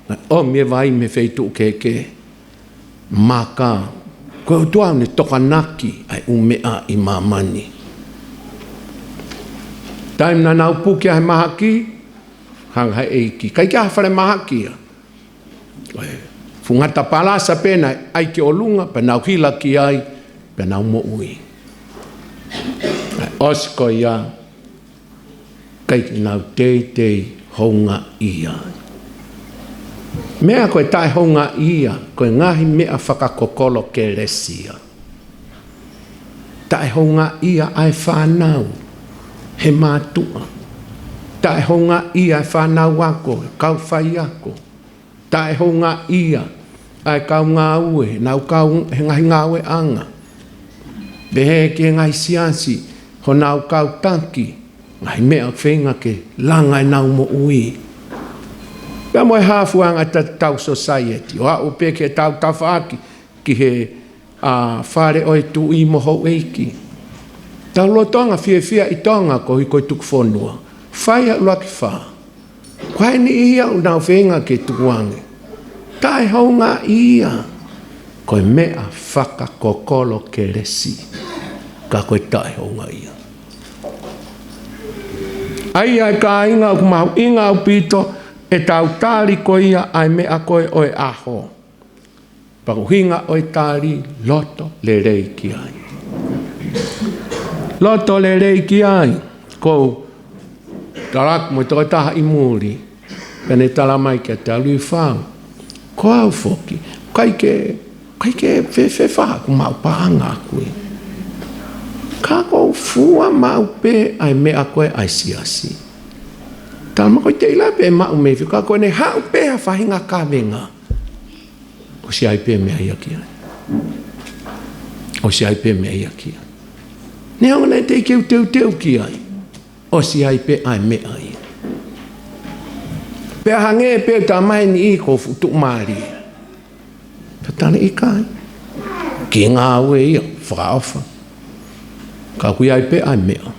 ʻOmi e vai mei he feituʻu kehekehe. Maka, ko e ʻOtua ʻoku ne tokanaki ʻa e ʻū meʻa ʻi māmani. Taimi naʻa nau puke ai he mahaki, hanga ʻe he ʻEiki. ʻIkai ke ʻi ai ha fale mahaki ia. Ko e fungata palasa pē naʻe ʻai ki ʻolunga, pea nau hila ki ai, pea nau moʻui. ʻOsi ko ia, ʻikai ke nau teitei houngaʻia. Meʻa ko e taʻehoungaʻia, ko e ngaahi meʻa fakakokolo kelesi ia. Taʻehoungaʻia ʻa e fānau he mātuʻa. Taʻehoungaʻia ʻa e fānau ako, kau faiako. Taʻehoungaʻia ʻa e kau ngāue, nau kau he ngaahi ngāueʻanga. Pehē ki he ngaahi siasi, honau kau taki, ngaahi meʻa ʻoku feinga ke langa ʻenau moʻui. Pea mo e hafuanga tatau society, ʻo aʻu pē ki heʻetau tafaʻaki, ki he, ʻa, fale ʻo e tuʻi mo houʻeiki. Tau lolotonga fiefia ʻi Tonga koeʻuhi ko e tuku fonua. Fai ʻa e ʻuluaki fā. Ko e niʻihi ia ʻoku nau feinga ke tukuange. Taʻehoungaʻia. Ko e meʻa fakakokolo kelesi. Ka ko e taʻehoungaʻia. ʻA ia ʻe kāinga ʻoku mahuʻinga ʻaupito ʻetau tali ko ia ʻa e meʻa ko ē ʻo e ʻaho. Pea ko e ʻuhinga ʻo e tali, loto lelei ki ai. Loto lelei ki ai. Ko e tala ʻa e tokotaha ʻi muli. Pea ne tala mai kiate au, Luifau, ko au foki, ʻikai ke, ʻikai ke fefefa ʻeku maʻu paʻanga ʻaʻaku. Ka ʻoku ou fua maʻu pē ʻa e meʻa ko ē ʻa e siasi. Tala mai ko e teʻeki ai pē maʻu mei fē, ka ko ʻene haʻu pē ha faʻahinga kavenga. ʻOsi ʻi ai pē meʻa ia ki ai. ʻOsi ʻi ai pē meʻa ia ki ai. Neongo naʻe teʻeki ke u teuteu ki ai. ʻOsi ʻi ai pē ʻa e meʻa ia. Pea hangē pē ʻoku talamai ʻe he niʻihi ko e fuʻu tuʻumālie. Pea tala ʻikai. Kiʻi ngāue ia, fakaʻofa. Ka ʻoku ʻi ai pē ʻa e meʻa.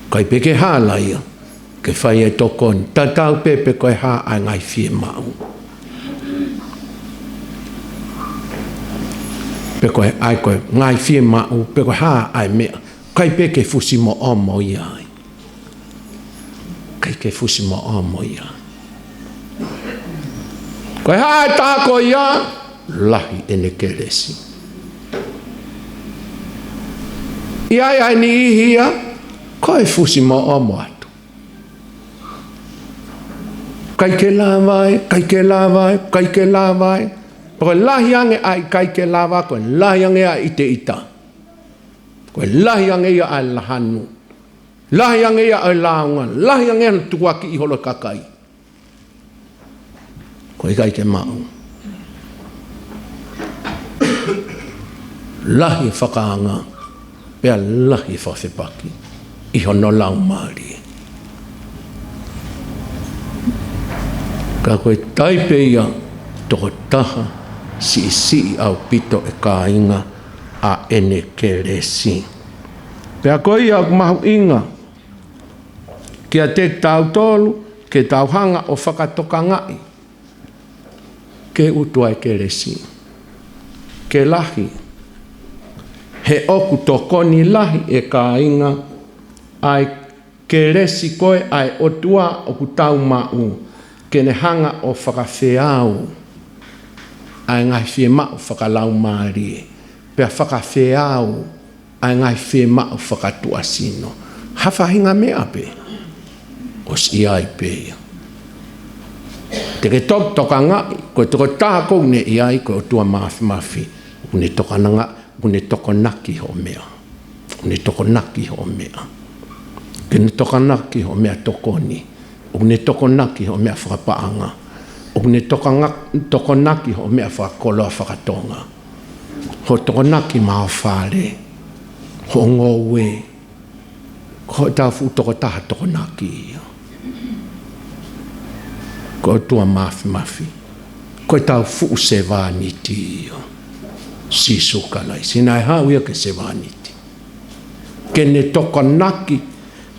ʻIkai pē ke hala ia, ke fai e tokoni. Tatau pē pe ko e hā ʻa e ngaahi fiemaʻu. Pe ko e, ʻa e ko e ngaahi fiemaʻu, pe ko e hā ʻa e meʻa. ʻIkai pē ke fusi mo ʻomo ia ai. ʻIkai ke fusi mo ʻomo ia ai. Ko e hā ʻa e tā ko ia, lahi ʻene kelesi. ʻI ai ʻa e niʻihi ia, ko e fusi mo ʻomo atu. ʻIkai ke lava ē, ʻikai ke lava ē, ʻikai ke lava ē. Ko e lahi ange ʻa e ʻikai ke lava, ko e lahi ange ʻa e ʻiteʻita. Ko e lahi ange ia ʻa e lahanu. Lahi ange ia ʻa e lāunga, lahi ange ia ʻa e tukuakiʻi holo ʻa e kakai. Ko e ʻikai ke maʻu. Lahi e fakaanga, pea lahi e fakafepaki ʻi hono laumālie. Ka ko e taipe ia tokotaha siʻisiʻi ʻaupito ʻe kāinga ʻa ʻene kelesi. Pea ko ia ʻoku mahuʻinga kiate kitautolu ke tau hanga ʻo fakatokangaʻi ke utu ʻa e kelesi, ke lahi, he ʻoku tokoni lahi ʻe kāinga ʻa e kelesi ko ē ʻa e ʻOtua ʻoku tau maʻu, ke ne hanga ʻo fakafeau ʻa e ngaahi fiemaʻu fakalaumālie, pea fakafeau ʻa e ngaahi fiemaʻu fakatuʻasino. Ha faʻahinga meʻa pē. ʻOsi ʻi ai pē ia. Te ke toki tokangaʻi, ko e tokotaha ʻoku ne ʻi ai, ko e ʻOtua Māfimafi. ʻOku ne tokananga, ʻoku ne tokonaki hoʻo meʻa. ʻOku ne tokonaki hoʻo meʻa. Ke ne tokonaki hoʻo meʻatokoni. ʻOku ne tokonaki hoʻo meʻa fakapaʻanga. ʻOku ne tokanga-, tokonaki hoʻo meʻa fakakoloa fakatonga. Hoʻo tokonaki maʻu fale. Hoʻo ngoue. Ko ʻetau fuʻu tokotaha tokonaki ia. Ko e ʻOtua Māfimafi. Ko ʻetau fuʻu sevāniti ia. Sīsū Kalaisi. Naʻe haʻu ia ke sevāniti. Ke ne tokonaki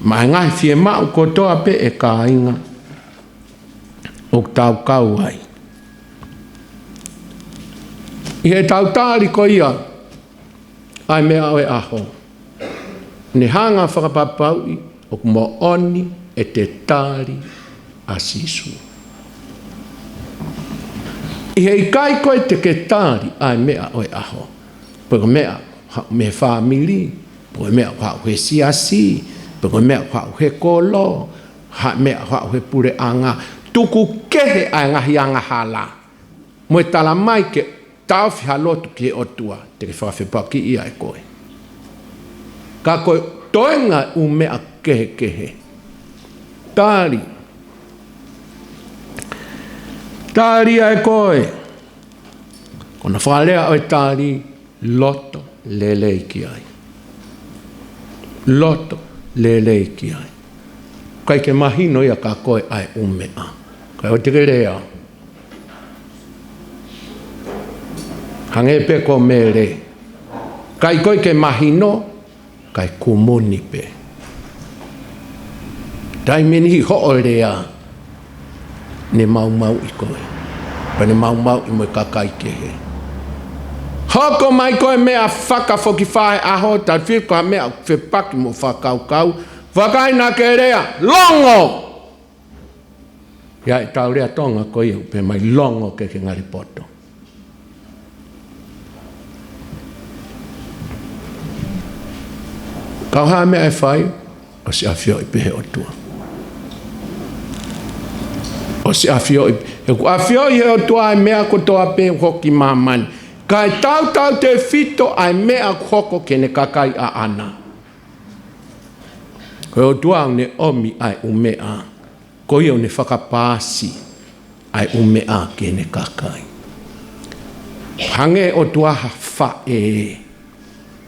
maʻa e ngaahi fiemaʻu kotoa pē ʻe kāinga. ʻoku tau kau ai. ʻI heʻetau tali ko ia ʻa e meʻa ʻo e ʻaho, ne hanga ʻo fakapapauʻi ʻoku moʻoni ʻete tali ʻa Sīsū. ʻI he ʻikai ko ē te ke tali ʻa e meʻa ʻo e ʻaho, pe ko e meʻa haʻu mei he fāmili, pe ko e meʻa haʻu he siasi, pe ko e meʻa haʻu he kolo, ha meʻa haʻu he puleʻanga, tuku kehe ʻa e ngaahi angahala mo e tala mai ke taʻofi ha lotu ki he ʻOtua, te ke fakafepakiʻi ʻa e koe. Ka ko e toenga ʻū meʻa kehekehe. Tali. Tali ʻa e koe. Ko hono fakalea ʻo e tali, loto lelei ki ai. Loto lelei ki ai. ʻIkai ke mahino ia kia koe ʻa e ʻū meʻa. Kae ʻoua te ke lea hangē pē ko Mele. ʻIkai ko ē ke mahino, kae kumuni pē. Taimi ʻe niʻihi hoʻo lea, ne maumauʻi koe, pea ne maumauʻi mo e kakai kehe. Hoko mai ko e meʻa fakafokifā he ʻaho, tautefito ko ha meʻa ʻoku fepaki mo e fakakaukau, vakai naʻa ke lea, longo! ʻI ai ʻetau lea Tonga ko ia ʻoku pehē mai, longo ke ke ngali poto. Ka ʻi ai ha meʻa ʻe fai, ʻosi ʻafioʻi pē he ʻOtua. ʻOsi ʻafioʻi, he ʻoku ʻafioʻi he ʻOtua ʻa e meʻa kotoa pē ʻoku hoko ʻi māmani. Kae tautautefito ʻa e meʻa ʻoku hoko ki heʻene kakai ʻaʻana. Ko e ʻOtua ʻoku ne ʻomi ʻa e ʻū meʻa, ko ia ʻoku ne fakapaasi ʻa e ʻū meʻa ki heʻene kakai. Hangē ʻOtua ha faʻē,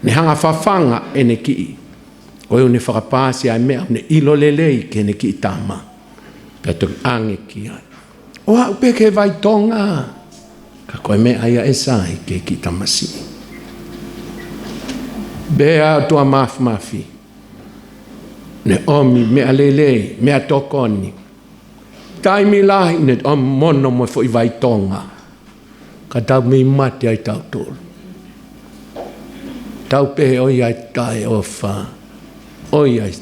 ne hanga fafanga ʻene kiʻi. Ko ia ʻoku ne fakapaasi ʻa e meʻa ʻoku ne ʻilo lelei ki heʻene kiʻi tama. Pea toki ʻange ki ai. ʻO aʻu pē ki he vai Tonga. Ka ko e meʻa ia ʻe sai ki he kiʻi tamasiʻi. Pea ʻOtua Māfimafi, ne ʻomi meʻa lelei, meʻatokoni. Taimi lahi ne ʻomi mono mo e foʻi vai Tonga. Ka tau mei mate ai tautolu. Tau pehē ʻoku ʻi ai e taʻeʻofa. ʻOku ʻi ai,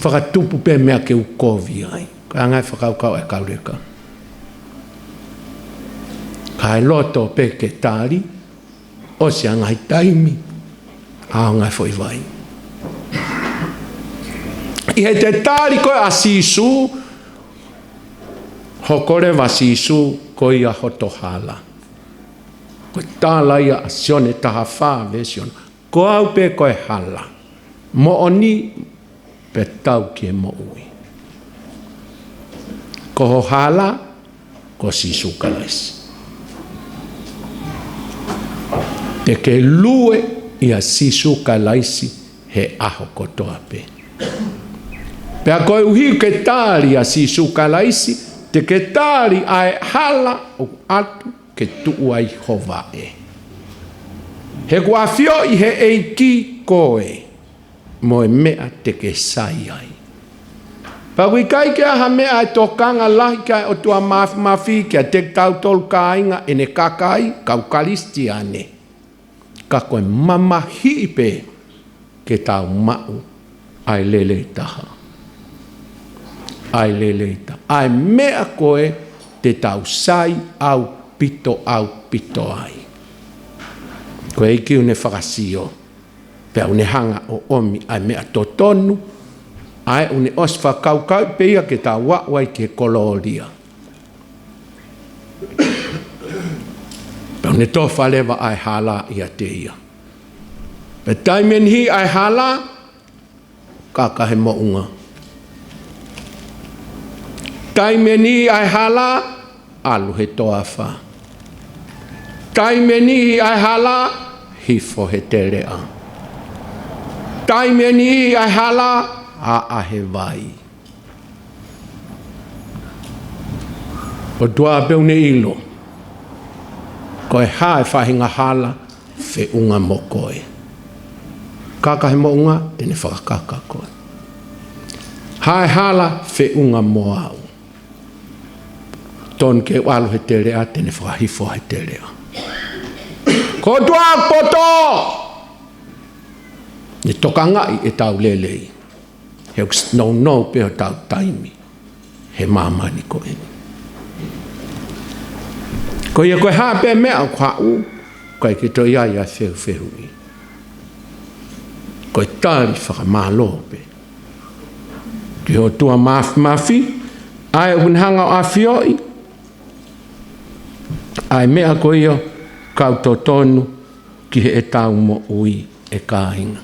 fakatupu pē meʻa ke u kovi ai. Ko e anga e fakakaukau ʻa e kau leka. Kae loto pē ke tali, ʻosi ʻa e ngaahi taimi, ʻa e ngaahi foʻi vai. ʻI heʻete tali ko ē ʻa Sīsū, hoko leva ʻa Sīsū ko ia hoto hala. Ko e tala ia ʻa Sione taha fā veesi ono. Ko au pē ko e hala, moʻoni, pea tau ki he moʻui. Ko ho hala, ko Sīsū Kalaisi. Te ke lue ʻia Sīsū Kalaisi he ʻaho kotoa pē. Pea koeʻuhi ke tali ʻa Sīsū Kalaisi, te ke tali ʻa e hala ʻoku ʻatu ke tuʻu ai ho vaʻe. He ʻoku ʻafioʻi he ʻEiki koe mo e meʻa te ke sai ai. Pea ʻoku ʻikai ke ʻi ai ha meʻa ʻe tokanga lahi ki ai ʻa e ʻOtua Māfimafi kiate kitautolu kāinga ʻene kakai, kau Kalisitiane. Ka ko e mamahiʻi pē ke tau maʻu ʻa e lelei taha. ʻA e lelei taha. ʻA e meʻa ko ē te tau sai ʻaupito, ʻaupito ai. Ko e ʻEiki ʻoku ne fakasio, pea ʻoku ne hanga ʻo ʻomi ʻa e meʻa totonu, ʻa ē ʻoku ne ʻosi fakakaukauʻi pē ia ke tau aʻu ai ki he kolōlia. Pea ʻoku ne tofa leva ʻa e hala ʻiate ia. Pea taimi ʻe niʻihi ʻa e hala, kaka he moʻunga. Taimi ʻe niʻihi ʻa e hala, ʻalu he toafa. Taimi ʻe niʻihi ʻa e hala, hifo he teleʻa. Taimi ʻe niʻihi ʻa e hala, aʻa he vai. ʻOtua pē ʻoku ne ʻilo ko e hā e faʻahinga hala feʻunga mo koe. Kaka he moʻunga, te ne fakakaka koe. Hā e hala feʻunga mo au. tonu ke u ʻalu he teleʻa, te ne fakahifo he teleʻa. Ko e ʻOtua ʻoku poto, ne tokangaʻi ʻetau lelei. He ʻoku nounou pē hotau taimi he māmani ko eni. Ko ia ko e hā pē meʻa ʻoku haʻu, ʻikai ke toe ʻi ai ha fehuʻi. Ko e tali fakamālō pē ki he ʻOtua Māfimafi, ʻa ē ʻoku ne hanga ʻo ʻafioʻi ʻa e meʻa ko ia ʻoku totonu ki heʻetau moʻui, ʻe kāinga.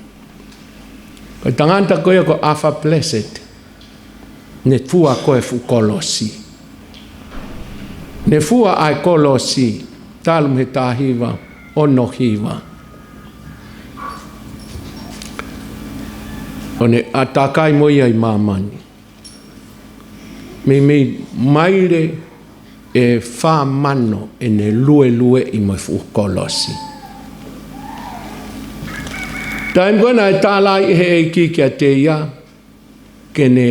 Ko e tangata ko ia ko Arthur Blessitt, ne fua ko ē fuʻu kolosi. Ne fua ʻa e kolosi talu mei he taha hiva ono hiva. ʻO ne ʻātakai mo ia ʻi māmani. Meimei maile ʻe fā mano ʻene luelueʻi mo e fuʻu kolosi. Taimi ko ē naʻe tala ai ʻe he ʻEiki kiate ia ke ne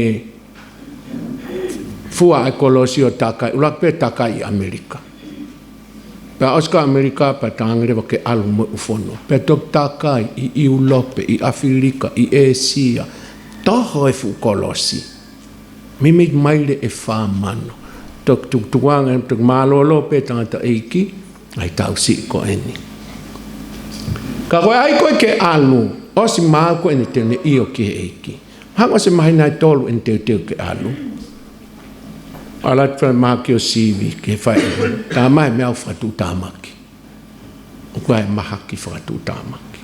fua ʻa e kolosi ʻo takai, ʻuluaki pē takai ʻi ʻAmelika. Pea ʻosi ko ʻAmelika, pea talaange leva ke ʻalu mo e ʻū fonua. Pea toki takai ʻi ʻIulope, ʻi ʻAfilika, ʻi ʻĒsia, toho e fuʻu kolosi. Meimei maile ʻe fā mano. Toki tukutukuange, toki mālōlō pē tangataʻeiki, ʻa e tauhi ko eni. Ka ko e ʻai ko ē ke ʻalu, ʻosi maau ko ē ʻene teu ne ʻio ki he ʻEiki. Mahalo ʻosi e māhina ʻe tolu ʻene teuteu ke ʻalu. ʻAlu atu fai mahaki ʻo sivi ke fai. Talamai meʻa ʻoku fakatuʻutāmaki. ʻOku ʻi ai e mahaki fakatuʻutāmaki.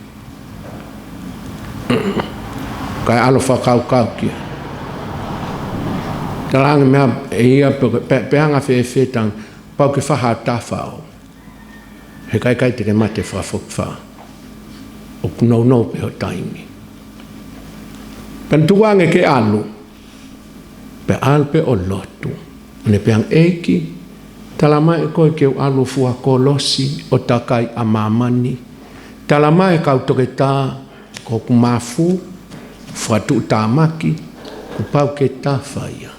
Kae ʻalu fakakaukau ki ai. Talaange meʻa ʻe ia pe, pe, pe anga fēfē tang, pau ke fai ha tafa ʻo. He ʻikai ke te ke mate fakafokifā. ʻOku nounou pē ho taimi. Pea ne tukuange ke ʻalu. Pea ʻalu pē ʻo lotu. Ne pehē ange, ʻEiki, talamai ʻe koe ke u ʻalu ʻo fua kolosi ʻo takai ʻa māmani. Talamai ʻe he kau toketā ko hoku mafu fakatuʻutāmaki, kuo pau ke tafa ia.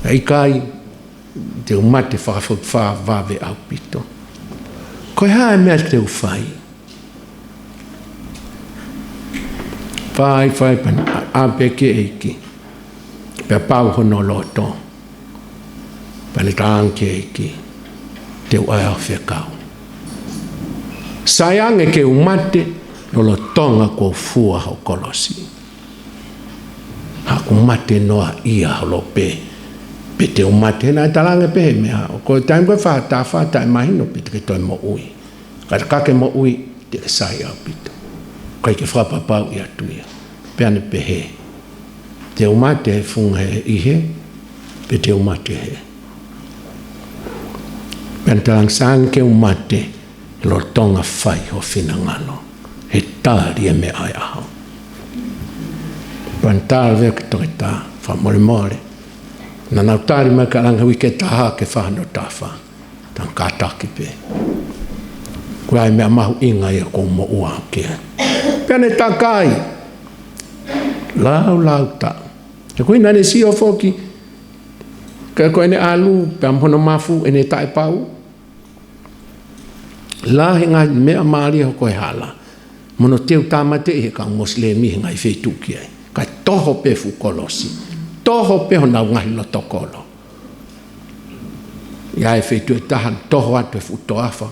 ʻIkai te u mate fakafokifā vave ʻaupito. Ko e hā e meʻa te u fai? Fai, fai, pea ne ʻave ki he ʻEiki. Pea pau hono loto. Pea ne talaange ki he ʻEiki, te u ʻai au fekau. Sai ange ke u mate, lolotonga kuo u fua hoku kolosi. Haʻaku mate noa ia holo pē, pe te u mate, naʻe talaange pē he meʻa, ko e taimi ko ē fai ha tafa, taʻemahino pe te ke toe moʻui. Ka ka ke moʻui, te ke sai ʻaupito. ʻIkai ke fakapapauʻi atu ia. Pea ne pehē, te u mate he funga ʻi hē, pe te u mate hē. Pea ne talaange sai ange ke u mate, lolotonga fai ho finangalo. He tali e meʻa ʻa e ʻaho. Pea ne tala leva ki he toketā, fakamolemole. Naʻa nau tali mai ke ʻalu ange uike ʻe taha ke fai hano tafa. Tau kātaki pē. Ko e meʻa mahuʻinga ia ʻoku ou moʻua au ki ai. Pea ne takai. Laulau taʻu. He ko ia naʻa ne sio foki. Ka ko ʻene ʻalu, pea mo hono mafu, ʻene taʻepau. Lahi e ngaahi meʻa mālie ʻoku hoko he hala. Mo hono teu tāmateʻi he kau Mosilemi he ngaahi feituʻu ki ai. Kae toho pē fuʻu kolosi. Toho pē honau ngaahi loto kolo. ʻI ai e feituʻu ʻe taha, toho atu e fuʻu toafa.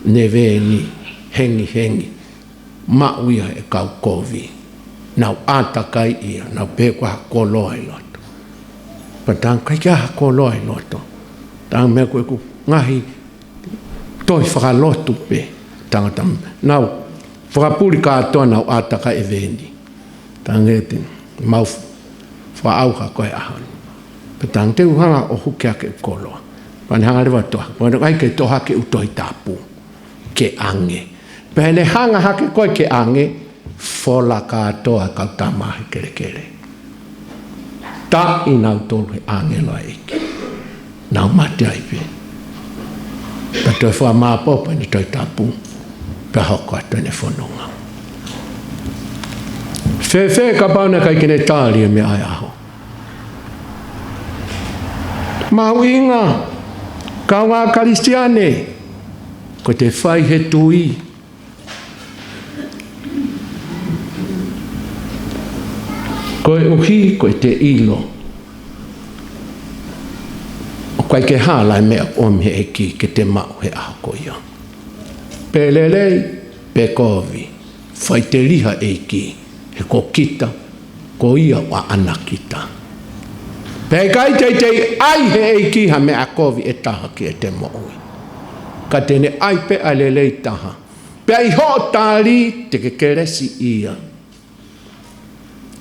Neveni, hengihengi. Maʻu ia ʻe he kau kovi. Nau ʻātakai ia, nau pehē ko e hā e koloa ʻi loto. Pea talaange ʻikai ke ʻi ai ha koloa ʻi loto. Talaange meʻa ko ē ʻoku ngaahi tohi fakalotu pē. Tangata nau fakapuli kātoa nau ʻātakai e veni. Talaange te mau fakaʻauha ko e ʻaho ni. Pea talaange te u hanga ʻo huki hake e koloa. Pea ne hanga leva ʻo toʻo hake. Pea ne ʻai ke toʻo hake e ʻū Tohi Tapu. Ke ʻange. Pea ne hanga hake ko ē ke ʻange, fola kātoa e kau tama he kelekele. Taʻi nautolu he ʻāngelo ʻa e ʻEiki. Nau mate ai pē. Pea toe fakamāʻopoʻopo ʻene Tohi Tapu. Pea hoko atu ʻene fononga. Fēfē kapau naʻe ʻikai ke ne tali e meʻa ʻa e ʻaho? Mahuʻinga, kāinga Kalisitiane, ko ʻete fai he tui. Koeʻuhi ko ʻete ʻilo ʻoku ʻikai ke hala e meʻa ʻoku ʻomi he ʻEiki ke te maʻu he ʻaho ko ia. Pe lelei, pe kovi, faʻiteliha ʻEiki, he ko kita, ko ia ʻoku ʻaʻana kita. Pea ʻikai teitei ʻai he ʻEiki ha meʻa kovi ʻe taha ki heʻete moʻui. Ka te ne ʻai pē ʻa e lelei taha. Pea ʻi hoʻo tali te ke kelesi ia.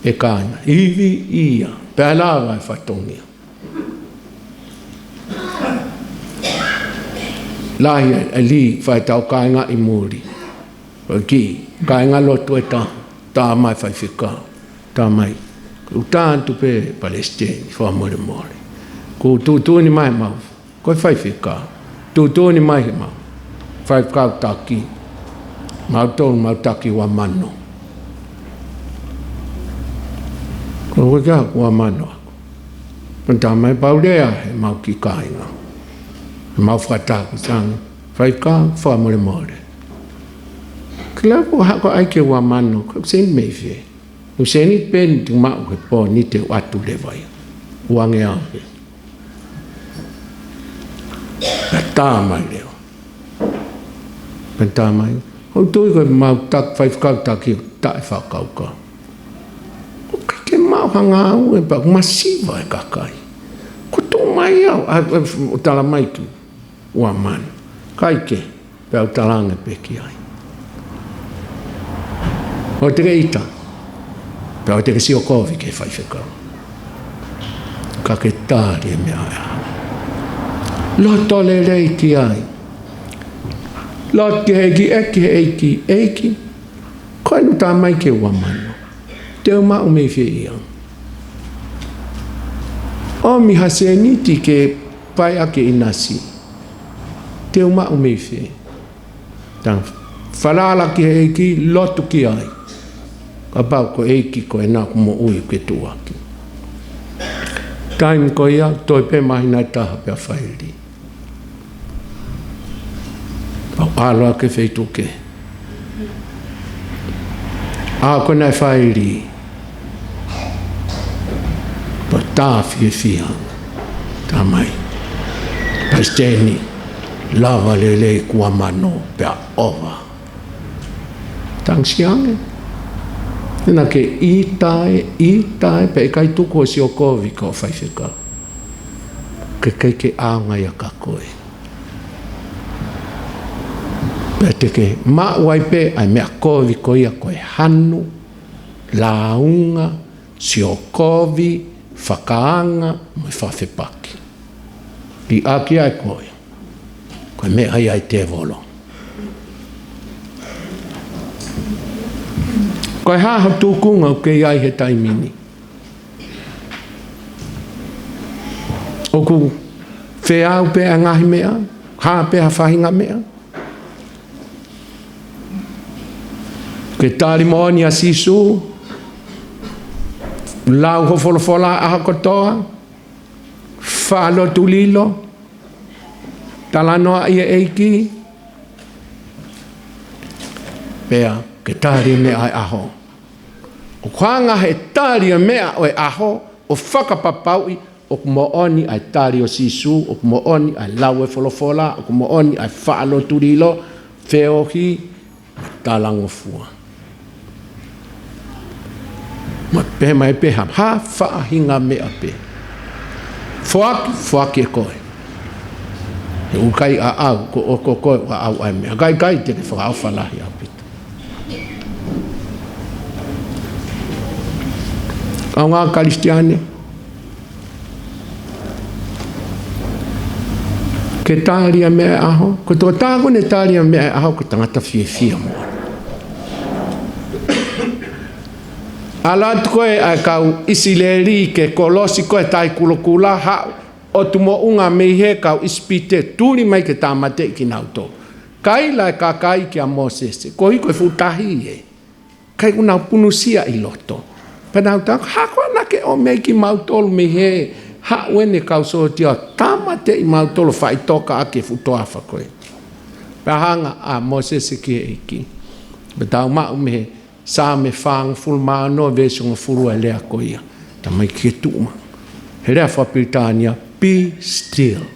ʻE kāinga, ivi ia, pea lava e fatongia. Lahi e lī faitau kāinga ʻi muli. ʻOku kāinga lotu ʻe taha, tā mai faifekau, tā mai. Kuo tā atu pē palesiteni, fakamolemole. Kuo tuʻutuʻuni mai mau. Ko e faifekau. Tuʻutuʻuni mai he mau. Faifekau taki. Mau tolu, mau taki ua mano. Ko e kia ua mano. Pea tā mai pau lea he mau kiʻi kāinga. Mau fakataku sangi. Faifekau, fakamolemole. Ke lau ko hako ai ke ua mano. Ko e seni mei fē. Ko e seni pē ni te maʻu he pō ni te u ʻatu leva ia. Uangeau pē. Pea tā mai leva. Pea tā mai. ʻOku ou tui ko e mau taki, faifekau taki taʻe fakakaukau. ʻOku ʻikai ke maʻu ha ngāue pea ʻoku masiva e kakai. Ko e tuʻu mai au, ʻa, ʻa, ʻo tala mai ki ua mano. ʻIkai ke, pea u talaange pē ki ai. ʻOua te ke ʻita. Pea ʻoua te ke sio kovi ki he faifekau. Ka ke tali e meʻa ʻe ʻaho. Loto lelei ki ai. Lotu ki he ʻEiki, ʻeke ki he ʻEiki, ʻEiki. Ko eni tā mai ke ua mano. Te u maʻu mei fē ia. ʻOmi ha sēniti ke fai ʻaki e ʻinasi. Te u maʻu mei fē. Tā, falala ki he ʻEiki, lotu ki ai. Kapau ko e ʻEiki ko ena ʻoku moʻui ke tuʻuaki. Taimi ko ia, toe pē māhina ʻe taha pea faili. ʻO ʻalu ʻa e feituʻu kehe. ʻA ko ena e faili. Pea tā fiefia. Tā mai. Palesiteni. Lava lelei kuo mano pea ʻova. Tangsiange. Naʻa ke ʻita ē, ʻita ē, pea ʻikai tuku ʻo sio kovi ki hoʻo faifekau. Ke ʻikai ke ʻaonga ia kia koe. Pea te ke maʻu ai pē ʻa e meʻa kovi ko ia ko e hanu, lāunga, sio kovi, fakaanga, mo e fakafepaki. Liʻaki ai koe. Ko e meʻa ia ʻa e tēvolo. Ko e hā hoʻo tūkunga ʻoku ke ʻi ai he taimi ni? ʻOku feau pē ʻa e ngaahi meʻa, hā pē ha faʻahinga meʻa. Ke tali moʻoni ʻa Sīsū, lau hoʻo folofola ʻaho kotoa, faʻa lotu lilo, talanoa ʻi he ʻEiki, pea ke tali e meʻa ʻo e ʻaho. ʻOku hanga he tali e meʻa ʻo e ʻaho, ʻo fakapapauʻi ʻoku moʻoni ʻa e tali ʻo Sīsū, ʻoku moʻoni ʻa e lau e folofola, ʻoku moʻoni ʻa e faʻa lotu lilo, feohi, talangofua. Mo e pehē mai pē ha, ha faʻahinga meʻa pē. Foaki, foaki ʻe koe. He ʻoku ʻikai ʻaʻau, ko, ʻoku ʻikai ko koe ʻoku ʻaʻau ʻa e meʻa. ʻIkai, ʻikai te ke fakaʻofa lahi ʻaupito. Kāinga Kalisitiane, ke tali ʻa e meʻa ʻo e ʻaho, ko e tokotaha ʻoku ne tali ʻa e meʻa ʻo e ʻaho, ko e tangata fiefia moʻoni. ʻAlu atu ko ē ʻa e kau ʻIsileli ke kolosi ko ē Tahi Kulokula, haʻu ʻo tuʻu moʻunga mei he kau ʻIsipite, tuli mai ke tāmateʻi kinautolu. Kaila e kakai kia Mōsese, ko e hiko e fuʻu tahi ē. Kae ʻoku nau punusia ʻi loto. Pea nau tala, hā koā naʻa ke ʻomai kimautolu mei he, Haʻu ʻene kau sōtia ʻo tāmateʻi mautolu ʻo faʻitoka ʻaki e fuʻu toafa ko ē. Pea hanga ʻa Mōsese ki he ʻEiki. Pea tau maʻu mei he Saame fāngofulu mā ono veesi hongofulu ʻa e lea ko ia. Talamai ke tuʻu maʻu. He lea fakapilitānia, be still.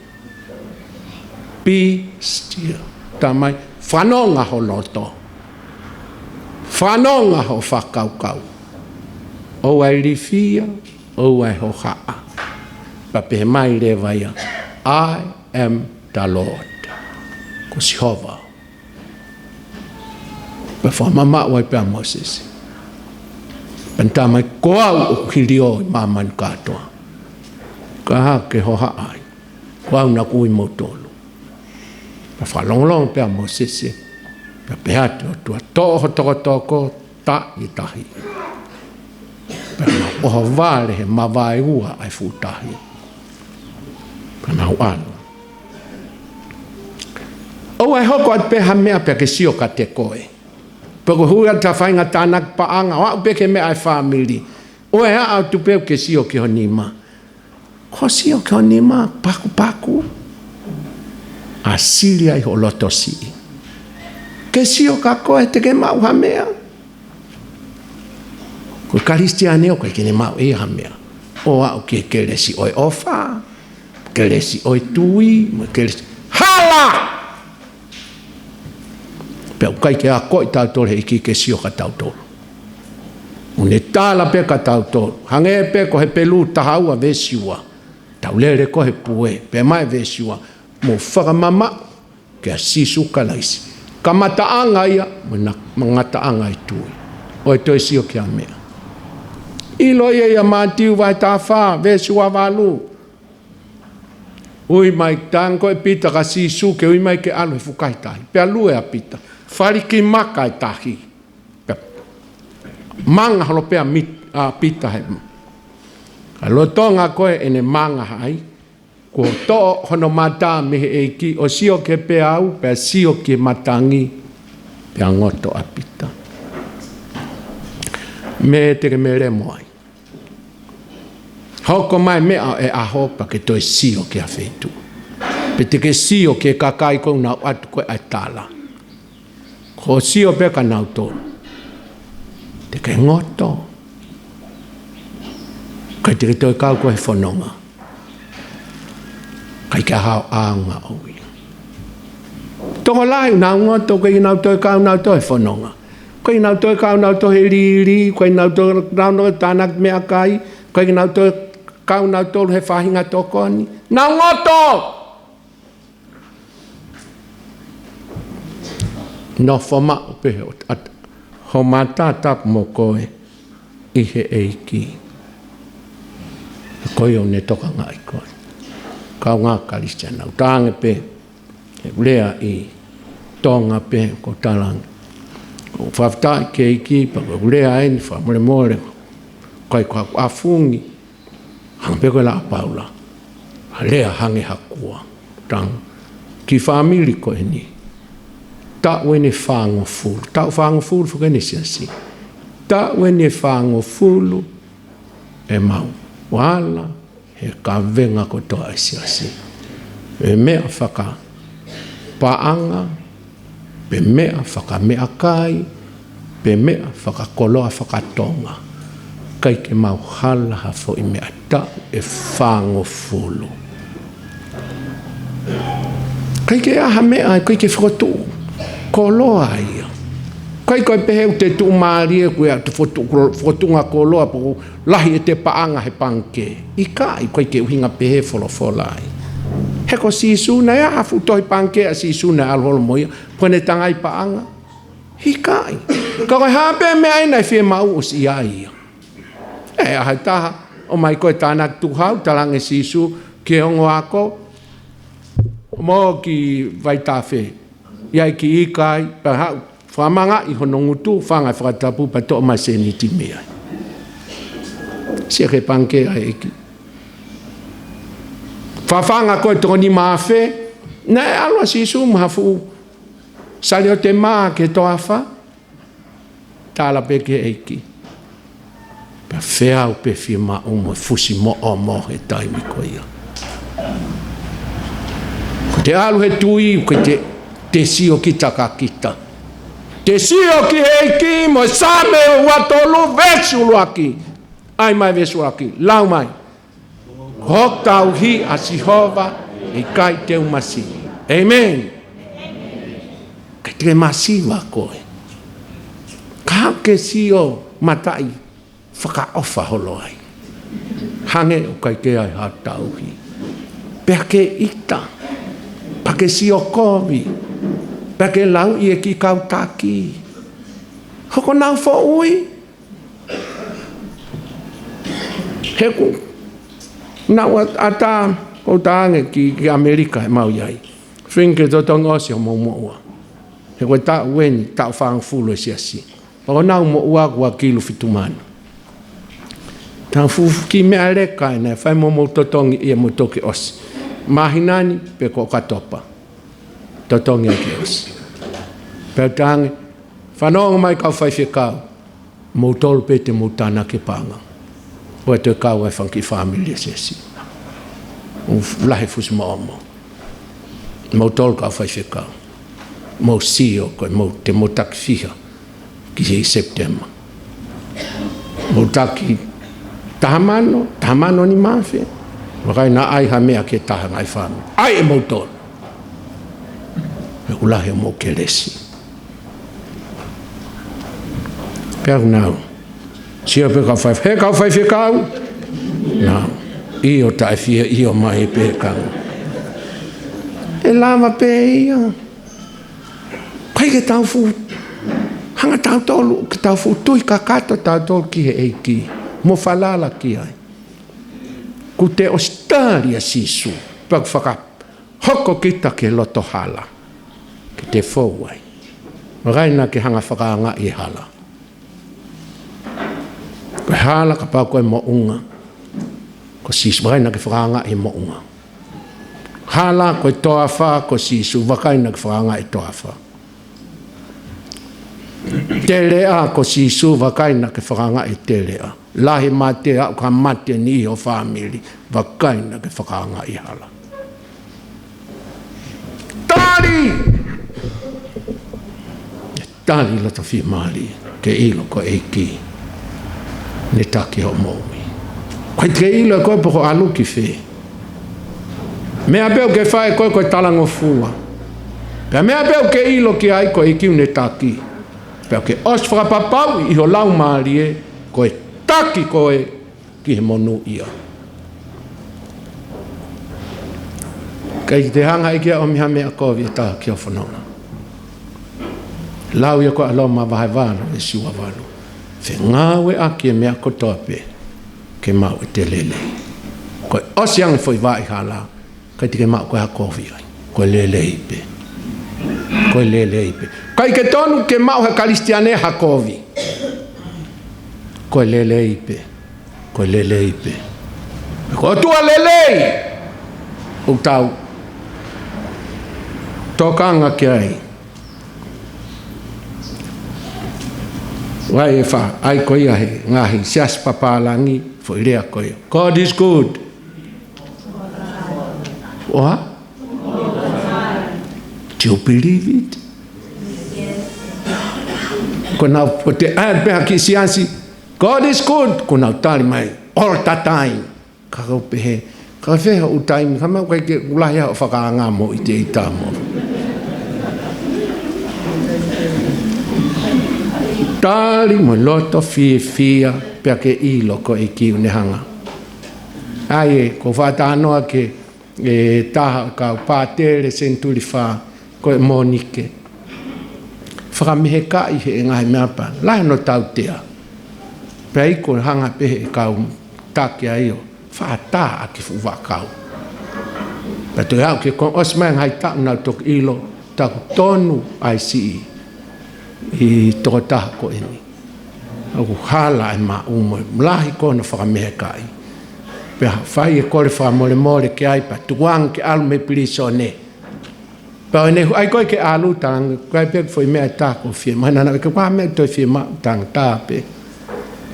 Be still. Talamai, fanongo ho loto. Fanongo ho fakakaukau. ʻOua ʻe ilifia, ʻoua ʻe hohaʻa. Pea pehē mai leva ia, I am the Lord. Ko Sihova. Pea fakamamaʻu ai pē ʻa Mōsese. Pea ne talamai, ko au ʻoku hiliō ʻi māmani kātoa. Ka ke hohaʻa ai. Ko au naʻa ku ui moutolu. Pea fakalongolongo pē ʻa Mōsese. Pea pehē atu ʻe he ʻOtua, toʻo ho tokotoko, taʻi e tahi. Pea ʻohovale he mavaeua ʻa e fuʻu tahi. Pea nau ʻalu. ʻOua ʻe hoko atu pē ha meʻa pea ke sio kiate koe. Pe ko e hui atu ha faʻahinga tānaki paʻanga, ʻo aʻu pē ki he meʻa ʻa e fāmili. ʻOua ʻe aʻu atu pē ke sio ki ho nima. Ko e sio ki ho nima, pakupaku. ʻA sili ai ho loto siʻi. Ke sio kia koe te ke maʻu ha meʻa. Ko e Kalisitiane ʻoku ʻikai ke ne maʻu ʻe ia ha meʻa. ʻO aʻu ki he kelesi ʻo e ʻofa, kelesi ʻo e tui, mo e kelesi. Hala! Pea ʻoku ʻikai ke akoʻi tautolu ʻe he ʻEiki ke sio kia tautolu. ʻOku ne tala pē kia tautolu. Hangē pē ko Hepelū taha ua veesi ua. Tau lele ko ē he pue, pea mai veesi ua. Mou fakamamaʻu kia Sīsū Kalaisi. Kamataʻanga ia, mo e ngataʻanga ʻo e tui. ʻOua ʻe toe sio ki ha meʻa. ʻIlo ia ʻia Mātiu vahe taha fā, veesi ua valu. Ui mai, talaange ko ē ʻe Pita kia Sīsū ke ui mai ke ʻalu he fukahi tahi. Pea lue ʻa Pita. Fali ki maka e tahi. Pea manga holo pē ʻa Mit-, ʻa Pita he. Ka lolotonga ko ē ʻene manga ai. Kuo toʻo hono mata mei he ʻEiki ʻo sio ki he peau, pea sio ki he matangi, pea ngoto ʻa Pita. Mei he te ke melemo ai. Hoko mai meʻa ʻo e ʻaho pea ke toe sio ki ha feituʻu. Pe te ke sio ki he kakai ko ē ʻoku nau ʻatu ko ē ʻa e tala. Ko e sio pē kia nautolu. Te ke ngoto. ʻIkai te ke toe kau koe he fononga. ʻIkai ke ʻi ai haʻo ʻaonga ʻoʻou ia. Tokolahi ʻoku nau ngoto, ʻikai ke nau toe kau nautolu he fononga. ʻIkai ke nau toe kau nautolu he lili, ʻikai ke nau toe kau nautolu he tānaki meʻakai, ʻikai ke nau toe kau nautolu he faʻahinga tokoni. Nau ngoto! Nofo maʻu pē he ʻOtua, ho mata tapu mo koe ʻi he ʻEiki. Ko ia ʻoku ne tokangaʻi koe. Kāinga Kalisitiane, ʻoku talaange pē, he lea ʻi Tonga pē, ko e talaange. ʻOku ou fakafetaʻi ki he ʻEiki, pea ko e lea eni, fakamolemole. ʻIkai ko haʻaku ʻafungi. Hangē pē ko e lea ʻa Paula. ʻA e lea hangē ha kua. Talaange ki he fāmili ko eni. Taʻu eni ʻe fāngofulu. Taʻu fāngofulu foki eni e siasi. Taʻu eni ʻe fāngofulu ʻemau ala he kavenga kotoa ʻa e siasi. ʻE meʻa fakapaʻanga, pe meʻa fakameʻakai, pe meʻa fakakoloa fakatonga. ʻIkai ke mau hala ha foʻi meʻa taʻu ʻe fāngofulu. ʻIkai ke ʻi ai ha meʻa, ʻikai ke fokotuʻu koloa ia. ʻIkai ko e pehē ʻoku te tuʻumālie ʻoku ʻi ai ʻete fokotuʻu, fokotuʻunga koloa pe ʻoku lahi ʻete paʻanga he pangikē. ʻIkai, ʻikai ke ʻuhinga pehē e folofola ai. He ko Sīsū naʻe ʻi ai ha fuʻu tohi pangikē ʻa Sīsū naʻe ʻalu holo mo ia, pe ʻoku ne tangai paʻanga. ʻIkai. Ka ko e hā pē meʻa ʻe ʻi ai naʻe fiemaʻu ʻosi ʻi ai ia. ʻE ʻi ai ha taha, ʻomai ko e tānaki tukuhau, talaange ʻe Sīsū ki he ongo ako, mou ō ki Vaitafe. ʻI ai e kiʻi ika ai, pea haʻu, fakamangaʻi hono ngutu, fanga e fakatapu, pea toʻo mai e sēniti mei ai. Sio ki he pangikē ʻa e ʻEiki. Fafanga ko e toko nima afe, naʻe ʻalu ʻa Sīsū mo ha fuʻu saliote mā ki he toafa, tala pē ki he ʻEiki. Pea feau pē fiemaʻu mo e fusimoʻomo he taimi ko ia. Ko te ʻalu he tui, ko te, te sio kita ka kita. Te sio ki he ʻEiki mo e Saame ua tolu veesi ʻuluaki. ʻAi mai veesi ʻuluaki, lau mai. Ko hoku tauhi ʻa Sihova, ʻe ʻikai te u masiva. ʻĒmeni. ʻIkai te ke masiva koe. Ka ke sio mataʻi fakaʻofa holo ai. Hangē ʻoku ʻikai ke ʻi ai ha tauhi. Pea ke ʻita. Pea ke sio kovi. Pea ke lauʻi e kiʻi kau taki. Hoko nau foʻui. He ʻoku nau ʻa, ʻatā, ʻoku ou tā ange ki, ki ʻAmelika he mau ʻi ai. Feinga ke totongi ʻosi homou moʻua. He ko e taʻu eni, taʻu fāngofulu e siasi. Pea ko ʻenau moʻua kuo kilu fitu mano. Tau fufuki meʻa leka ʻe naʻe fai mo mou totongi ia mo toki ʻosi. Māhina ni pe ko ʻOkatopa. Totongi ʻaki ʻosi. Pea u tā ange, fanongo mai kau faifekau. Moutolu pē te mou tānaki e paʻanga. ʻOua toe kau ai fanga kiʻi fāmili e siasi. ʻOku lahi fusimoʻomo. Moutolu kau faifekau. Mou sio ko e mou, te mou taki fiha ki he Sepitema. Mou taki taha mano, taha mano nima afe. Vakai naʻa ʻai ha meʻa ki he taha ngaahi fāmili. ʻAi ʻe moutolu. He ʻoku lahi homou kelesi. Pea ʻoku nau sio pē kau fai, he kau faifekau. Nau. ʻIo taʻefie, ʻio mai pē kau. ʻE lava pē ia. ʻIkai ke tau fuʻu, hanga tautolu, ke tau fuʻu tui kakato tautolu ki he ʻEiki. Mo falala ki ai. Kuo te ʻosi tali ʻa Sīsū. Pea ʻoku faka hoko kita ki he loto hala. Ke te fou ai. Vakai naʻa ke hanga fakaangaʻi e hala. Ko e hala kapau ko e moʻunga. Ko Sīsū, vakai naʻa ke fakaangaʻi e moʻunga. Hala ko e toafa, ko Sīsū, vakai naʻa ke fakaangaʻi e toafa. Teleʻa ko Sīsū, vakai naʻa ke fakaangaʻi e teleʻa. Lahi mate, aʻu ki he mate ʻi ho fāmili, vakai naʻa ke fakaangaʻi e hala. Tali! Tali loto fiemālie, ke ʻilo ko e ʻEiki ne taki hoʻo moʻui. ʻIkai te ke ʻilo ʻe koe pe ko e ʻalu ki fē. Meʻa pē ʻoku ke fai ko e, ko e talangofua. Pea meʻa pē ʻoku ke ʻilo ki ai ko e ʻEiki ne taki. Pea ʻoku ke ʻosi fakapapauʻi ʻi ho laumālie ko e taki koe ki he monūʻia. ʻIkai te hanga ʻe he ʻEiki ia ʻo ʻomi ha meʻa kovi ʻe taha ki hoʻo fononga. Lau ia ko e ʻa Loma vahe valu veesi ua valu. Fengāueʻaki e meʻa kotoa pē ke maʻu ʻete lelei. Ko e ʻosi ange foʻi vaʻa hala, ʻikai te ke maʻu ko e ha kovi ai. Ko e lelei pē. Ko e lelei pē. ʻIkai ke tonu ke maʻu ʻe he Kalisitiane ha kovi. Ko e lelei pē. Ko e lelei pē. Ko e ʻOtua lelei. ʻOku tau tokanga ki ai. Vakai e fā, ʻai ko ia he ngaahi siasi papālangi, foʻi lea ko ia. God is good. What? Do you believe it? Ko ʻenau, ko te ʻai pē ha kiʻi siasi, God is good, ko ʻenau tali mai all the time. Ka ʻoku ou pehē, ka fē hoʻo taimi, ka mau ʻikai ke ʻoku lahi hoʻo fakaanga mo ʻite ʻita mo. Tali mo loto fiefia, pea ke ʻilo ko e ʻEiki ʻoku ne hanga. ʻAi ē, ʻoku ou fakatalanoa ki he taha kau pātele senituli fā, ko e Monike. Fakamehekaʻi he ngaahi meʻa pea lahi hono tautea. Pea ʻikai ke hanga pē he kau taki ai ʻo fakatātā ʻaki e fuʻu vaʻakau. Pea toe aʻu ki he kuo ʻosi mai e ngaahi taʻu naʻa ku toki ʻilo, taʻu tonu ʻa e siʻi ʻi he tokotaha ko eni. ʻOku hala e maʻu mo e lahi ko hono fakamehekaʻi. Pea fai e kole fakamolemole ki ai pea tukuange ke ʻalu mei pilīsone. Pea ʻoku ne ʻai ko ē ke ʻalu, talaange, ʻikai pē ha foʻi meʻa ʻe taha ʻoku ou fiemaʻu. Mahino naʻe ʻikai ke ʻi ai ha meʻa ʻe toe fiemaʻu, talaange tā pē.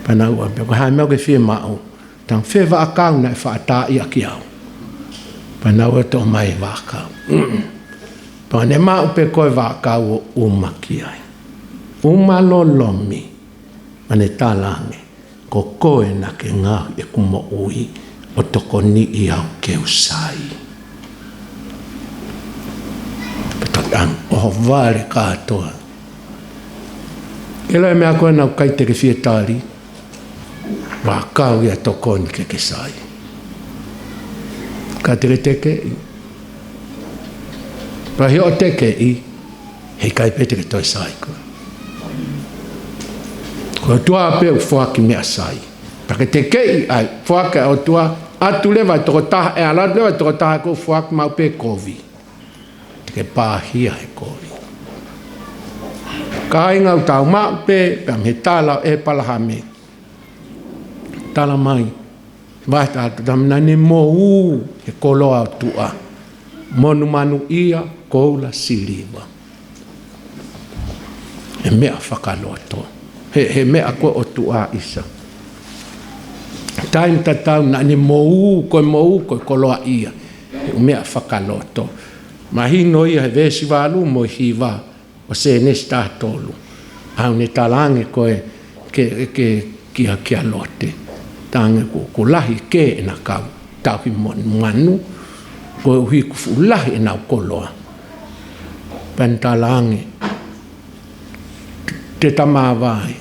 Pea naʻa ku ʻai pē, ko e hā e meʻa ʻoku ke fiemaʻu? Tau fē vaʻakau naʻe faʻa tā ia ki au? Pea naʻa ku ʻai ʻo toʻo mai e vaʻakau. Pea ne maʻu pē ko e vaʻakau ʻo ʻuma ki ai. ʻUma lolomi. Pea ne talaange, ko koe naʻa ke ngaohi ʻeku moʻui ʻo tokoniʻi au ke u sai. Pea talaange, ʻohovale kātoa. Ke lau e meʻa ko ē naʻa ʻikai te ke fie tali, vaʻakau ia ʻe tokoni ke ke sai. Ka te ke tekeʻi. Pea ʻi hoʻo tekeʻi, heʻikai pē te ke toe sai koe. Ko e ʻOtua pē ʻoku foaki meʻa sai. Pea ke tekeʻi ai, foaki ʻe he ʻOtua, ʻatu leva e tokotaha, ʻe ala leva e tokotaha ʻoku foaki maʻu pē kovi. Te ke pāhia he kovi. Kāinga, ʻoku tau maʻu pē, pea mei he tala ʻo ʻEpalahame. Tala mai, vahe taha, tala mai naʻa ne moʻu he koloa ʻo tuʻa. Monumanu ia, koula, siliva. He meʻa fakaloto. He, he meʻa ko ē ʻo tuʻa ʻisa. Taimi tatau naʻa ne moʻu, ko e moʻu, ko e koloa ia. He meʻa fakaloto. Mahino ia he veesi valu mo e hiva ʻo Sēnesi taha tolu. ʻA ia ne talaange ko ē ke, ke kia, kia Lote. Talaange kuo, kuo lahi e kē ʻena kau tauhi monumanu, koeʻuhi kuo fuʻu lahi ʻenau koloa. Pea ne talaange, te ta māvae,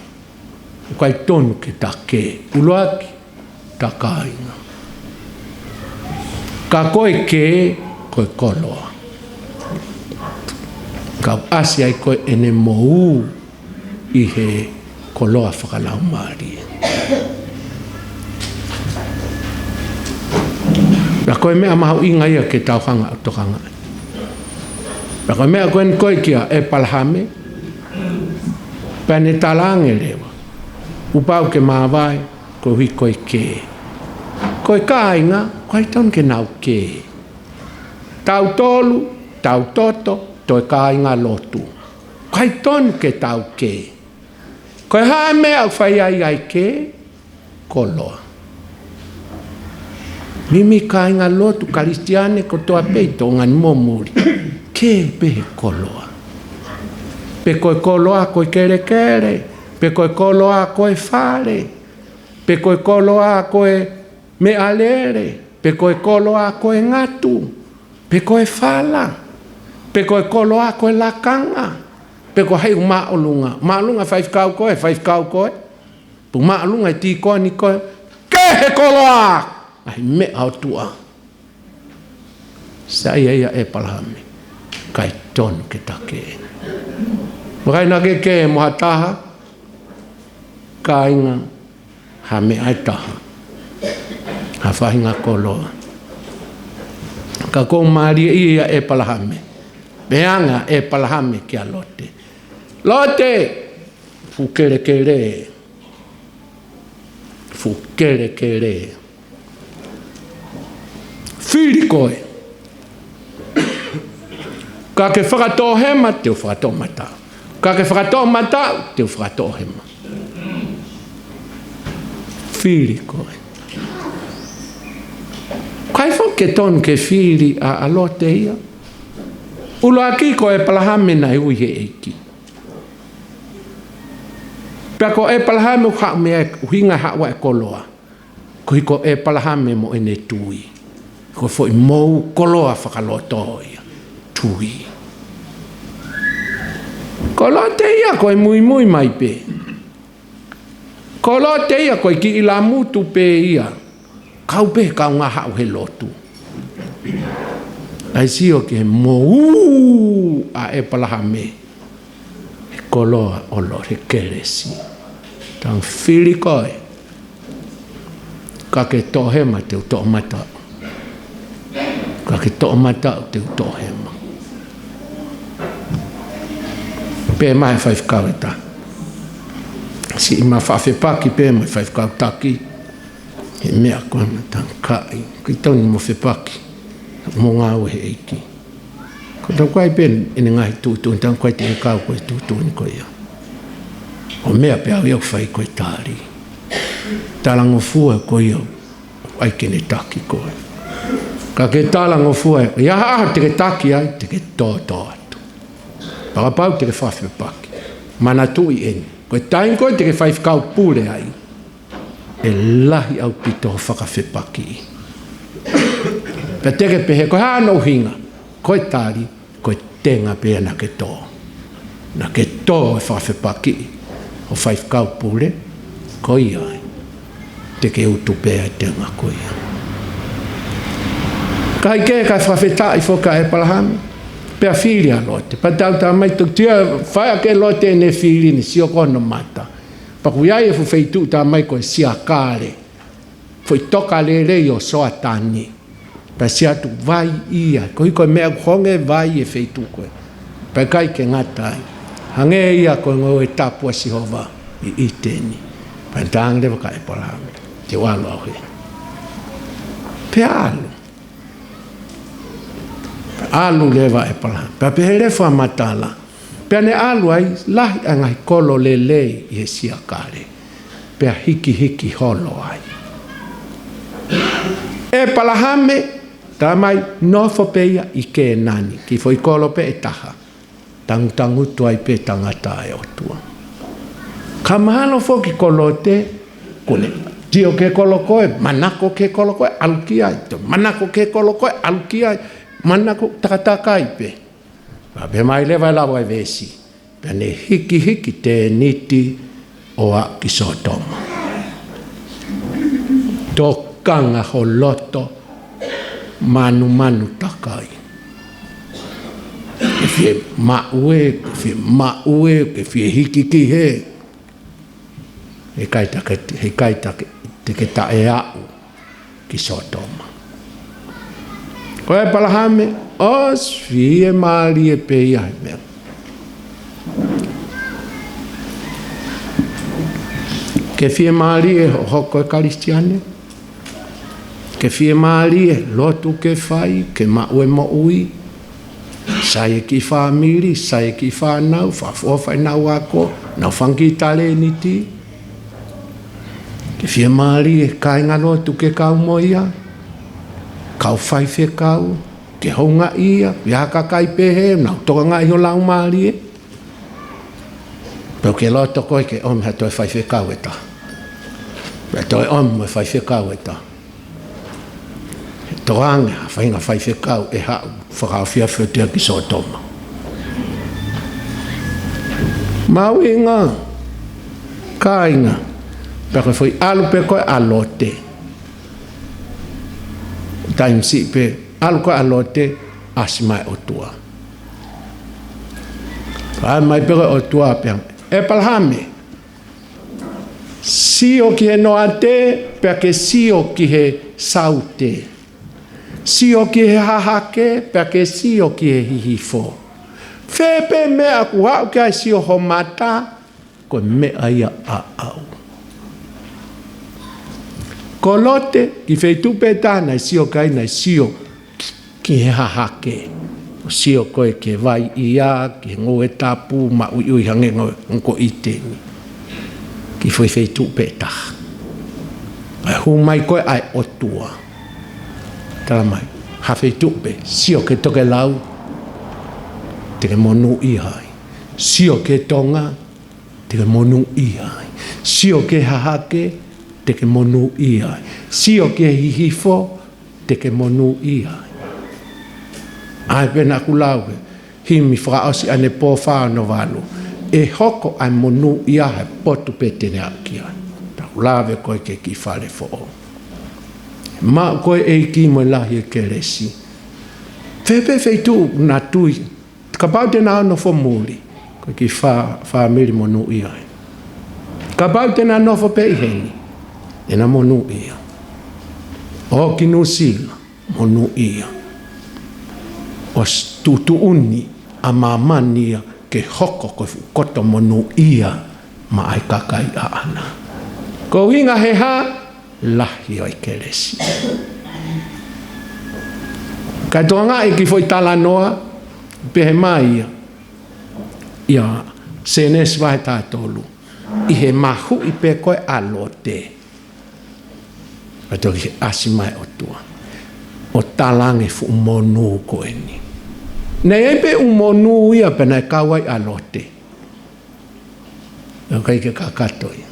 ʻoku ʻikai tonu ke ta kē. ʻUluaki, ta kāinga. Ka ko e kē, ko e koloa. Ka ʻasi ai ko ē ʻene moʻu ʻi he koloa fakalaumālie. Pea ko e meʻa mahuʻinga ia ke tau hanga ʻo tokangaʻi. Pea ko e meʻa ko eni ko ē kia ʻEpalahame, pea ne talaange leva, kuo pau ke māvae, koeʻuhi ko e kē. Ko e kāinga, ʻoku ʻikai tonu ke nau kē. Tautolu, tau toto, toe kāingalotu. ʻOku ʻikai tonu ke tau kē. Ko e hā e meʻa ʻoku fai ai ʻa e kē? Koloa. Meimei kāingalotu Kalisitiane kotoa pē ʻi Tonga ni mo muli. Kē pē he koloa. Pe ko e koloa ko e kelekele, pe ko e koloa ko e fale, pe ko e koloa ko e meʻalele, pe ko e koloa ko e ngatu, pe ko e fala, pe ko e koloa ko e lakanga, pe ko hai ʻoku māʻolunga. Māʻolunga faifekau ko ē, faifekau ko ē. Pe ʻoku māʻolunga e tīkoni ko ē. Kē he koloa. ʻA e meʻa ʻo tuʻa. Sai ia ʻa ʻEpalahame. ʻIkai tonu ke ta kē. Vakai naʻa ke kē mo ha taha. Kāinga, ha meʻa ʻe taha. Ha faʻahinga koloa. Ka ʻoku mālie ia ʻa ʻEpalahame. Pea ʻange ʻa ʻEpalahame kia Lote. Lote, fuʻu kelekele. Fuʻu kelekele. Fili koe. Ka ke fakatoʻohema, te u fakatoʻomataʻu. Ka ke fakatoʻomataʻu, te u fakatoʻohema. Fili koe. ʻIkai foki ke tonu ke fili ʻa, ʻa Lote ia. ʻUluaki ko ʻEpalahame naʻe ui he ʻEiki. Pea ko ʻEpalahame ʻoku haʻu mei ai, ʻuhinga haʻu ʻa e koloa. Koeʻuhi ko ʻEpalahame mo ʻene tui. Ko e foʻi moʻu koloa fakaloto ia. Tui. Ko Lote ia ko e muimui mai pē. Ko Lote ia ko e kiʻi lamutu pē ia. Kau pē kaungā haʻu he lotu. ʻAi sio ki he moʻu ʻa ʻEpalahame. He koloa ʻo Lote, he kelesi. Tau fili koe. Ka ke toʻohema te u toʻomataʻu. Ka ke toʻomataʻu te u toʻohema. Pea mai faifekau ʻe taha. Siʻi ma faʻa fepaki pē mo e faifekau taki. He meʻa ko ena tangaʻi. Ki toni mo fepaki. Mo ngāue he ʻEiki. Ko tau kai pē ʻene ngaahi tuʻutuʻuni, tau kai te kau ko e tuʻutuʻuni ko ia. ʻO meʻa pē au ia ʻoku fai ko e tali. Talangofua ko ia ʻoku ʻai ke ne taki koe. Ka ke talangofua, ʻi ha ʻaho te ke taki ai, te ke tōtō atu. Pea kapau te ke fakafepaki, manatuʻi eni, ko e taimi ko ē te ke faifekau pule ai, ʻe lahi ʻaupito hoʻo fakafepaki. Pea te ke pehē, ko e hā hono ʻuhinga? Ko e tali, ko e tenga pē ia naʻa ke tō. Naʻa ke tō e fakafepaki ʻo faifekau pule, ko ia ai, te ke utu pē ʻa e tenga ko ia. Kae kehe, kae fakafetaʻi foki ʻa ʻEpalahame, pea fili ʻa Lote. Pea tau tā mai toki tia, fai ʻa e Lote ʻene fili ni, sio ki hono mata. Pea ʻoku ʻi ai e fuʻu feituʻu tā mai ko e siakale, foʻi toka lelei ʻo Soatani. Pea sio atu, vai ia, koeʻuhi ko e meʻa ʻoku honge vai e feituʻu ko ē. Pea ʻikai ke ngata ai, hangē ia ko e ngoue tapu ʻa Sihova ʻi ʻĪteni. Pea talaange leva kia ʻEpalahame, te u ʻalu au hē. Pea ʻalu. Pea ʻalu leva ʻa ʻEpalahame. Pea pehē leva e fakamatala, pea ne ʻalu ai, lahi ʻa e ngaahi kolo lelei ʻi he siakale, pea hikihiki holo ai. ʻEpalahame, tā mai, nofo pē ia ʻi Kēnani, kiʻi foʻi kolo pē ʻe taha, tangutangutu ai pē tangata ʻa e ʻOtua. Ka mahalo foki ko Lote, kuo ne sio ki he kolo ko ē, manako ki he kolo ko ē, ʻalu ki ai, toe manako ki he kolo ko ē, ʻalu ki ai, manako takatakai pē. Pea pehē mai leva e lau ʻa e veesi, pea ne hikihiki tēniti ʻo aʻu ki Sōtoma. Tokanga ho loto, manumanu takai. Ke fie maʻu ē, ke fie maʻu ē, ke fie hiki ki hē. Heʻikai ta ke, heʻikai ta ke, te ke taʻe aʻu ki Sōtoma. Ko ʻEpalahame, ʻosi fiemālie pē ia he meʻa. Ke fiemālie hoʻo hoko ko e Kalisitiane. Ke fiemālie lotu ke fai, ke maʻu e moʻui. Sai e kiʻi fāmili, sai e kiʻi fānau, fakaʻofoʻofa ʻenau ako, nau fanga kiʻi talēniti. Ke fiemālie e kāingalotu ke kau mo ia, kau faifekau, ke houngaʻia, ʻi ai ha kakai pehē, nau tokangaʻi ho laumālie. Pea ʻoku ke loto koe ke ʻomi ha toe faifekau ʻe taha. Pea toe ʻomi mo e faifekau ʻe taha. Tokange ha faʻahinga faifekau ʻe haʻu fakaʻofoʻofa atu ia ki Sōtoma. Mahuʻinga, kāinga, pea ko e foʻi ʻalu pē ko ē ʻa Lote. Taimi siʻi pē, ʻalu ko ē ʻa Lote, ʻasi mai e ʻOtua. Pea ʻai mai pē ko ē ʻOtua pea, ʻEpalahame, sio ki he noate, pea ke sio ki he saute. Sio ki he hahake, pea ke sio ki he hihifo. Fē pē meʻa ʻoku aʻu ki ai e sio ho mata, ko e meʻa ia ʻaʻau. Ko Lote, kiʻi feituʻu pē taha naʻe sio ki ai, naʻe sio ki he hahake. ʻO sio ko ē ki he vai ia, ki he ngoue tapu, maʻuiʻui hangē ngoue ko ʻĪteni. Kiʻi foʻi feituʻu pē taha. ʻAi hū mai ko ē ʻa e ʻOtua. Tala mai, ha feituʻu pē, sio ki he tokelau, te ke monūʻia ai. Sio ki he tonga, te ke monūʻia ai. Sio ki he hahake, te ke monūʻia ai. Sio ki he hihifo, te ke monūʻia ai. ʻAi pē naʻa ku lau he himi fakaʻosi ʻanepō fā ono valu. ʻE hoko ʻa e monūʻia he potu pē te ne aʻu ki ai. Naʻa ku lave ko ē ki he kiʻi fale foʻou. Maʻu ko ē ʻEiki mo e lahi e kelesi. Fē pē feituʻu naʻa tui. Kapau te na nofo muli, ko e kiʻi fā, fāmili monūʻia ai. Kapau te na nofo pē ʻi heni, ʻe na monūʻia. ʻO ki Nuʻusila, monūʻia. ʻOsi tuʻutuʻuni ʻa māmani ia ke hoko ko e fuʻu koto monūʻia maʻa e kakai ʻaʻana. Ko e ʻuhinga he hā? Lahi ʻo e kelesi. Kae tokangaʻi e kiʻi foʻi talanoa, pehē mai ia, ʻia Sēnesi vahe taha tolu. ʻI he mahuʻi pē ko ē ʻa Lote, Pea toki ʻasi mai ʻOtua ʻo talaange fuʻu monū ko eni. Naʻe ʻi ai pē ʻū monū ia pea naʻe kau ai ʻa Lote. ʻIkai ke kakato ia.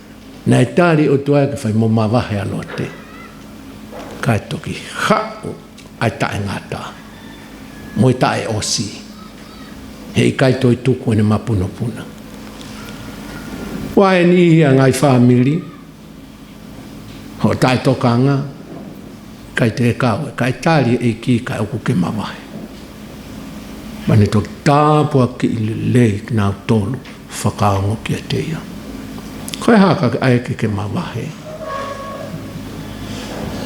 Naʻe tali ʻOtua ke fai mo mavahe ʻa Lote. Kae toki haʻu ʻa e taʻengata mo e taʻeʻosi. Heʻikai toe tuku ʻene mapunopuna. ʻOku ʻi ai e niʻihi ʻa e ngaahi fāmili, hoʻo taʻetokanga, ʻikai te ke kau, ʻikai tali e ʻEiki kae ʻoku ke mavahe. Pea ne toki tāpuakiʻi lelei kinautolu fakaongo kiate ia. Ko e hā ka ke ʻai ke ke mavahe?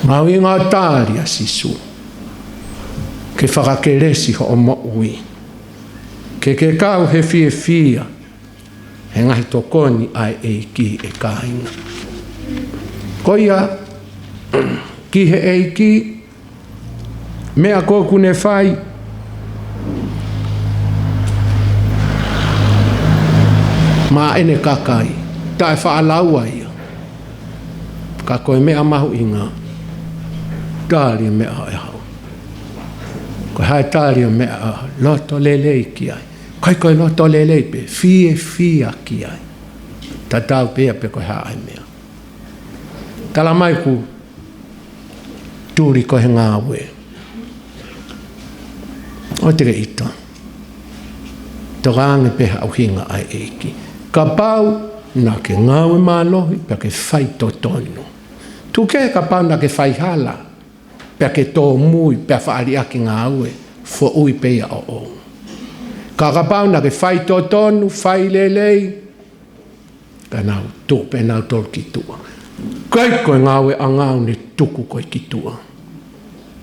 Mahuʻinga ʻo tali ʻa Sīsū ke fakakelesi hoʻo moʻui. Ke ke kau he fiefia he ngaahi tokoni ʻa e ʻEiki, ʻe kāinga. Ko ia, ki he ʻEiki, meʻa ko ē ʻoku ne fai maʻa ʻene kakai, taʻefaʻalaua ia. Ka ko e meʻa mahuʻinga, tali e meʻa ʻe hau. Ko e hā e tali e meʻa ʻa loto lelei ki ai? ʻIkai ko e loto lelei pē, fiefia ki ai. Tatau pē ia pe ko e hā e meʻa. Tala mai ʻoku tuli ko e he ngāue. ʻOua te ke ʻita. Tokange pē ha ʻuhinga ʻa e ʻEiki. Kapau naʻa ke ngāue mālohi, pea ke fai totonu. Tuku kehe kapau naʻa ke fai hala, pea ke tōmui, pea faʻa liʻaki ngāue, foʻui pē ia ʻoʻou. Ka kapau naʻa ke fai totonu, fai lelei, ka nau tuʻu pē nautolu ki tuʻa. ʻIkai ko e ngāueʻanga ʻoku ne tuku koe ki tuʻa.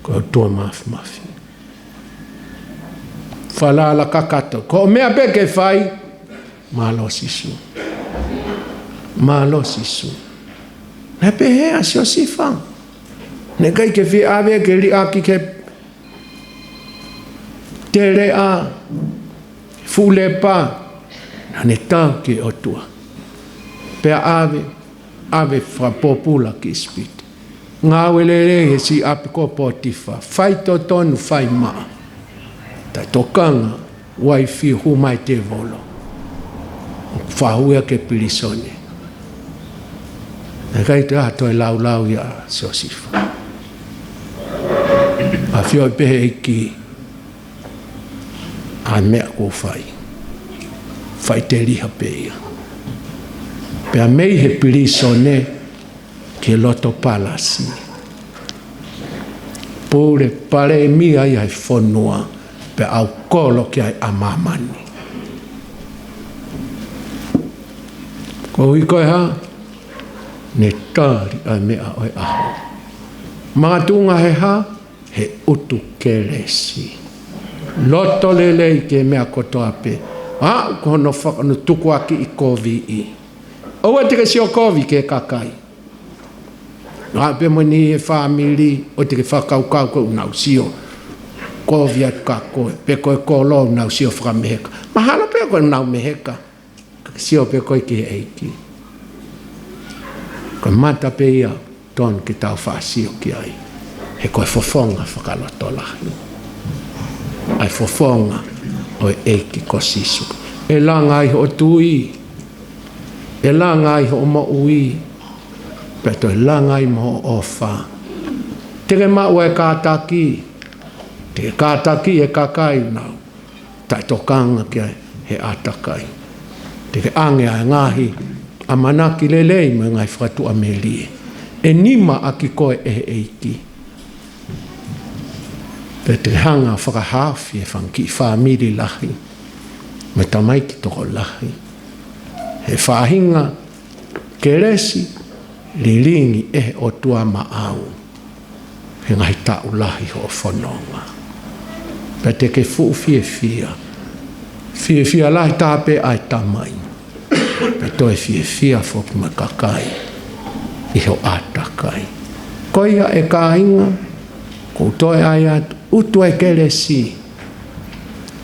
Ko e ʻOtua Māfimafi. Falala kakato. Ko e meʻa pē ke fai, mālō Sīsū. Mālō Sīsū. Naʻe pehē ʻa Siosifa. Naʻe ʻikai ke fie ʻave ke liʻaki ke teleʻa, fuʻu lepa, naʻa ne tau ki he ʻOtua. Pea ʻave, ʻave fakapōpula ki ʻIsipite. Ngāue lelei he siʻi ʻapi ko Potifa. Fai totonu, fai maʻa. Taʻetokanga, uaifi, hū mai tēvolo. Faʻu ia ki he pilīsone. Naʻe ʻikai toe ʻi ai ha toe laulau ia ʻa Siosifa. ʻAfioʻi pē ʻe he ʻEiki ʻa e meʻa kuo fai. Faʻiteliha pē ia. Pea mei he pilīsone ki he loto palasi. Pule palēmia ia he fonua, pea ʻalu ʻo kolo ki ai ʻa māmani. Koeʻuhi ko e hā? Ne tali ʻa e meʻa ʻo e ʻaho. Makatuʻunga he hā? He ʻutu kelesi. Loto lelei ki he meʻa kotoa pē. ʻA, ko hono faka-, hono tukuakiʻi koviʻi. ʻOua te ke sio kovi ki he kakai. ʻA, pea mo e niʻihi he fāmili, ʻoua te ke fakakaukau ko ʻenau sio kovi atu kia koe, pe ko e kolo ʻenau sio fakameheka. Mahalo pē ko ʻenau meheka. Ka ke sio pē koe ki he ʻEiki. Ko e mata pē ia tonu ke tau faʻa sio ki ai. He ko e fofonga fakalotolahi. ʻA e fofonga ʻo e ʻEiki ko Sīsū. ʻE langa ai hoʻo tui. ʻE langa ai hoʻo moʻui. Pea toe langa ai mo hoʻo ʻofa. Te ke maʻu e kātaki. Te ke kātaki e kakai ʻoku nau taʻetokanga ki ai he ʻātakai. Te ke ʻange ʻa e ngaahi ʻamanaki lelei mo e ngaahi fakatuʻamelie ʻe nima ʻaki koe ʻe he ʻEiki. Pea te ke hanga ʻo fakahaofi e fanga kiʻi fāmili lahi mo e tamaiki tokolahi. He faʻahinga kelesi lilingi ʻe he ʻOtua maʻau he ngaahi taʻu lahi hoʻo fononga. Pea te ke fuʻu fiefia. Fiefia lahi taha pē ʻa e tamai. Pea toe fiefia foki mo e kakai ʻi hoʻo ʻātakai. Ko ia ʻe kāinga, ʻoku ou toe ʻai atu, ʻutu e kelesi.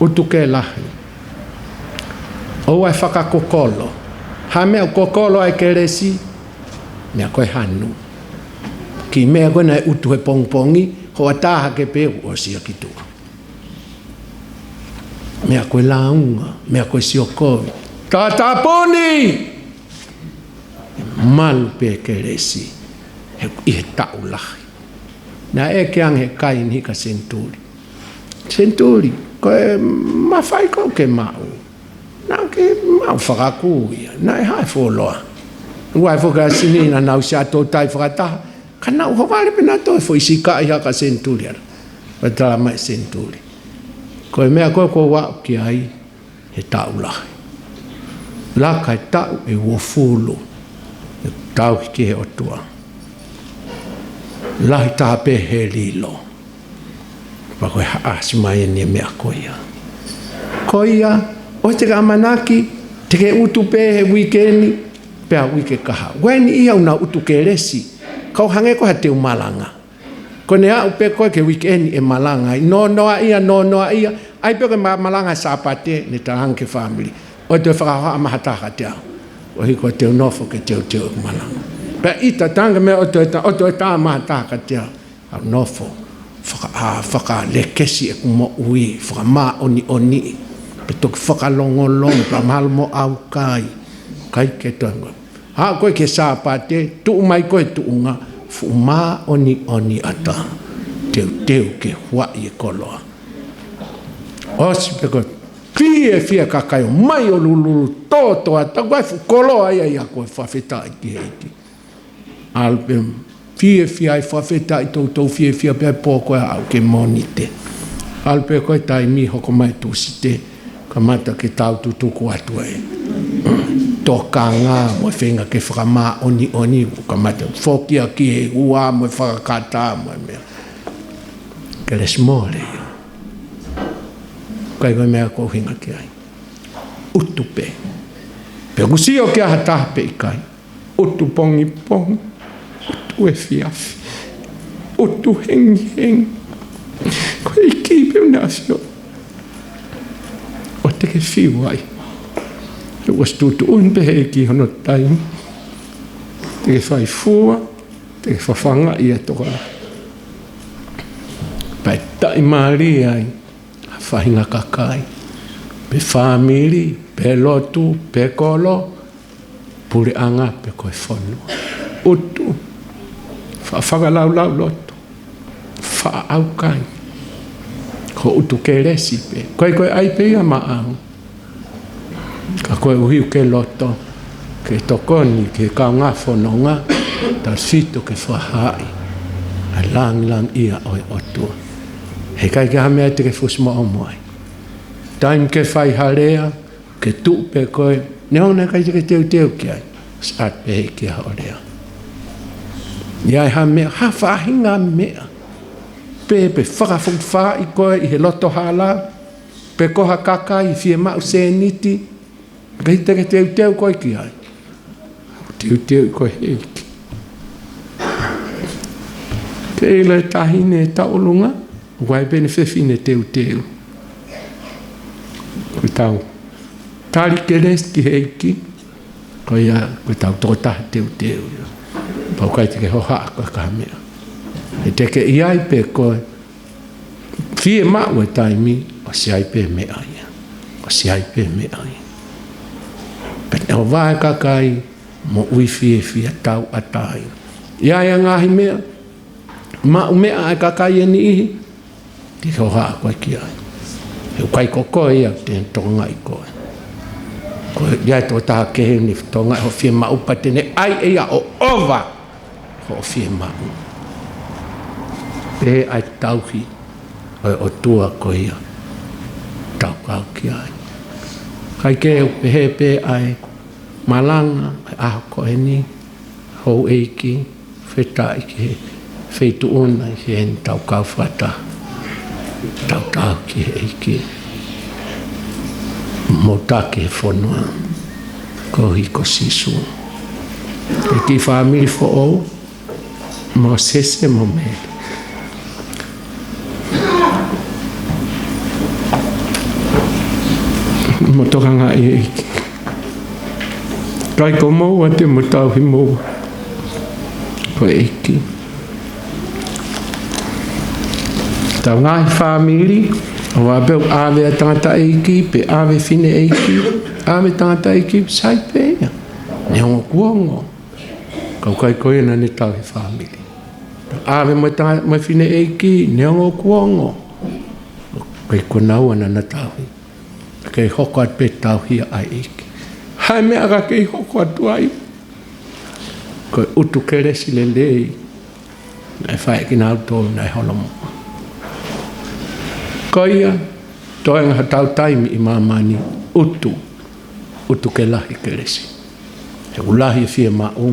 ʻUtu ke lahi. ʻOua ʻe fakakokolo. Ha meʻa ʻoku kokolo ai e kelesi, meʻa ko e hanu. Kiʻi meʻa ko ē naʻe utu he pongipongi, hoʻatā hake pē ʻoku ʻosi ia ki tuʻa. Meʻa ko e lāunga, meʻa ko e siokovi. Tātāpuni! Malu pē kelesi, he, ʻi he taʻu lahi. Naʻe ʻeke ange he kai ni ka senituli. Senituli, ko e mafai ko ē ke maʻu. Naʻa ke maʻu fakakū ia, naʻe haʻu e fuoloa. Ua e foka sini naʻa nau sia tō tai fakataha, ka naʻa ku ʻohovale pē naʻa toe foʻi sikaʻi haka senituli ara. Pea tala mai senituli. Ko e meʻa ko ē ʻoku ou aʻu ki ai, he taʻu lahi. Laka e taʻu ʻe uofulu, ʻeku tauhi ki he ʻOtua. Lahi taha pē he lilo. Pea ko e haʻasi mai eni e meʻa ko ia. Ko ia, ʻoua te ke ʻamanaki, te ke utu pē he uike ni, pea uike kahaʻu. Ueni ia ʻoku nau utu kelesi. Kau hangē ko ha teu malanga. Ko ʻene aʻu pē ko ē ki he uike ni ʻe malanga ai. Nonoa ia, nonoa ia. ʻAi pē ko e ma-, malanga Sāpate, ne talaange ki he fāmili. ʻOua te ke fakahohaʻa mai ha taha kiate au. ʻOku ʻikai te u nofo ke teuteu ʻeku malanga. Pea ʻita talaange meʻa ʻoua te ta-, ʻoua te ta mai ha taha kiate au. ʻA nofo, faka-, ʻa, fakalekesi ʻeku moʻui, fakamāʻoniʻoniʻi, pea toki fakalongolongo, pea mahalo mo ʻaukai, ʻikai ke toe ngoi. Haʻu ko ē ki he Sāpate, tuʻu mai ko ē tuʻunga, fuʻu māʻoniʻoni ʻatā, teuteu ke huaʻi e koloa. ʻOsi pē ko ē, fiefia kakai ʻo mai ʻo lululu, tōtoʻa, tā ko ē fuʻu koloa ia ia ko e fakafetaʻi ki he ʻEiki. ʻAlu pē fiefia ai fakafetaʻi toutou fiefia pē ʻa e pō ko ē ʻaʻau ki he Mōnite. ʻAlu pē ko ē taimi hoko mai Tūsite, kamata ke tau tutuku atu e tokanga mo e feinga ke fakamāʻoniʻoni, kamata foki ʻa ki he ua mo e fakakata mo e meʻa. Kelesi mole ia. ʻIkai ko e meʻa ʻoku ou hinga ki ai. Utu pē. Pe ʻoku sio ki ai ha taha pe ʻikai. Utu pongipongi, utu efiafi, utu hengihengi. Ko e ʻEiki pē ʻoku ne ʻafioʻi ʻoku te ke fiu ai. He ʻoku ʻosi tuʻutuʻuni pē he ʻEiki hono taimi. Te ke fai fua, te ke fafangaʻi ʻa e tokolahi. Pea ʻe taʻimālie ai ha faʻahinga kakai, pe fāmili, pe lotu, pe kolo, puleʻanga pe ko e fonua. Utu, faʻa fakalaulauloto, faʻa ʻaukai, ko e utu kelesi pē, ko e, ko e ʻai pē ia maʻau. Ka koeʻuhi ʻoku ke loto ke tokoni ki he kaungā fononga, tautefito ke fakahaaʻi ʻa e lāngilangiʻia ʻo e ʻOtua. Heʻikai ke ʻi ai ha meʻa te ke fusi moʻomo ai. Taimi ke fai ha lea, ke tuʻu pē koe, neongo naʻe ʻikai te ke teuteu ki ai, ʻosi ʻoatu pē ʻe he ʻEiki haʻo lea. ʻI ai ha meʻa, ha faʻahinga meʻa, pe, pe fakafokifaaʻi koe ʻi he loto hala, pe ko ha kakai fiemaʻu sēniti, ʻikai te ke teuteu koe ki ai. Teuteu koe ʻe he ʻEiki. Ke ʻilo e taʻahine ʻi he tauʻolunga, ʻoku ʻi ai pē ʻene fefine teuteu. Ko ʻetau tali kelesi ki he ʻEiki, ko ia, ko ʻetau tokotaha teuteu ia. Pea ʻoku ʻikai te ke hohaʻa koe ki ha meʻa. He te ke ʻi ai pē koe, fiemaʻu e taimi, ʻosi ʻi ai pē meʻa ia. ʻOsi ʻi ai pē meʻa ia. Pea ʻohovale e kakai, moʻui fiefia tauʻatāina. ʻI ai e ngaahi meʻa, maʻu meʻa ʻa e kakai ʻe niʻihi, te ke hohaʻa koe ki ai. He ʻoku ʻikai ko koe ia te ne tokangaʻi koe. Ko ia e tokotaha kehe ʻoku ne tokangaʻi hoʻo fiemaʻu pea te ne ʻai ʻe ia ʻo ʻova hoʻo fiemaʻu. Pehē ʻa e tauhi ʻo e ʻOtua ko ia ʻoku tau kau ki ai. Kae kehe ʻoku pehē pē ʻa e malanga ʻo e ʻaho ko eni, houʻeiki, fakafetaʻi ki he feituʻu na ʻi heni tau kau fakataha. Tau tauhi ki he ʻEiki. Mou taki he fonua koeʻuhi ko Sīsū. Ki he kiʻi fāmili foʻou, Mōsese mo Mele. Mou tokangaʻi e ʻEiki. ʻIkai ko moua te mou tauhi moua. Ko e ʻEiki. Tau ngaahi fāmili, ʻo ʻave pē ʻave ʻa tangataʻeiki, pe ʻave fineʻeiki, ʻave tangataʻeiki, sai pē ia. Neongo kuo ongo. Ka ʻoku ʻikai ko ia naʻa ne tauhi fāmili. ʻAve mo e tanga-, mo e fineʻeiki, neongo kuo ongo. ʻIkai ko naua naʻa na tauhi. Kei hoko atu pē tauhi ʻa e ʻEiki. Hai meʻa ka kei hoko atu ai. Ko e ʻutu kelesi lelei. Naʻe fai ʻe kinautolu naʻe holomui. Ko ia, toenga hotau taimi ʻi māmani, ʻutu, ʻutu ke lahi kelesi. He ʻoku lahi e fiemaʻu,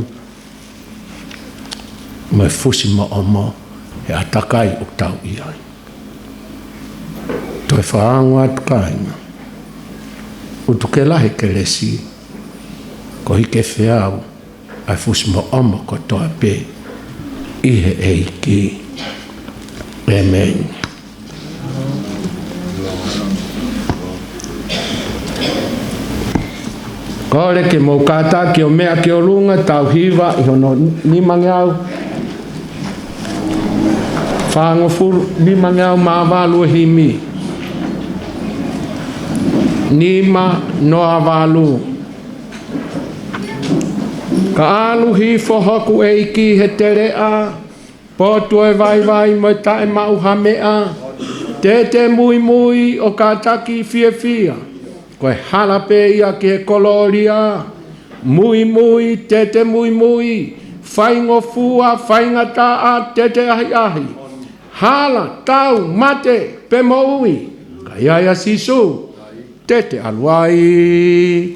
mo e fusi moʻomo, he ʻātakai ʻoku tau ʻi ai. Toe fakaongo atu kāinga. ʻUtu ke lahi kelesi, koeʻuhi ke feau ʻa e fusi moʻomo kotoa pē ʻi he ʻEiki. ʻĒmeni. Kole ke mou kātaki ʻo meʻa ki ʻolunga, tau hiva ʻi hono nimangeau fāngofulu, nimangeau mā valu e himi. Nima noa valu. Ka ʻalu hifo hoku ʻEiki he teleʻa, potu e vaivai mo e taʻemaʻu ha meʻa, te te muimui ʻo kātaki fiefia, ko e hala pē ia ki he kolōlia, muimui, te te muimui, faingofua, faingataʻa, te te ʻahiʻahi, hala, tau, mate, pe moʻui, ka ʻi ai ʻa Sīsū, te te ʻalu ai.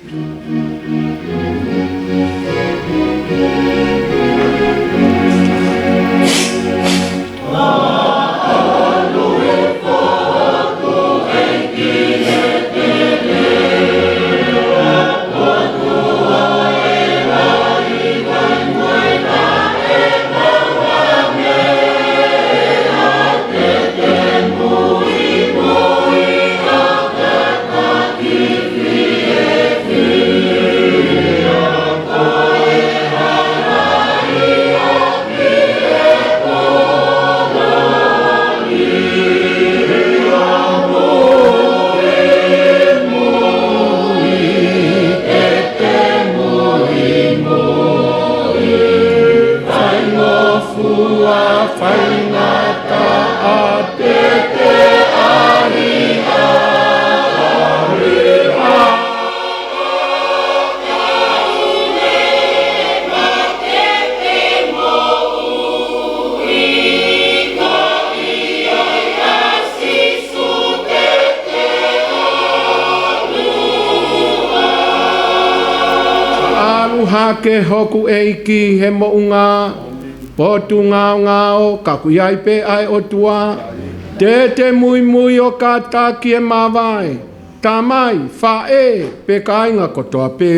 ʻAlu hake hoku ʻEiki he moʻunga, potu ngaongao, ka ʻoku ʻi ai pē ʻa e ʻOtua, te te muimui ʻo kātaki e māvae, tamai, faʻē, pe kāinga kotoa pē.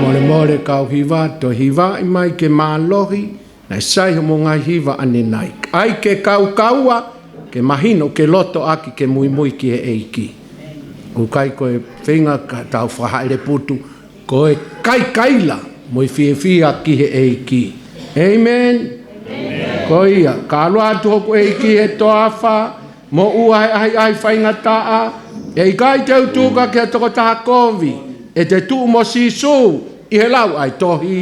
Mole mole kau hiva, toe hivaʻi mai ke mālohi, naʻe sai hoʻomou ngaahi hiva ʻanenai. ʻAi ke kaukaua, ke mahino, ke loto ʻaki, ke muimui ki he ʻEiki. ʻOku ʻikai ko e feinga ke tau fakahaʻele putu, ko e kaikaila mo e fiefia ki he ʻEiki. ʻĒmeni. Ko ia, ka ʻalu atu hoku ʻEiki he toafa, moʻua he ʻahiʻahi faingataʻa, ʻe ʻikai te u tuku ki ha tokotaha kovi, ʻe te tuʻu mo Sīsū ʻi he lau ʻa e tohi.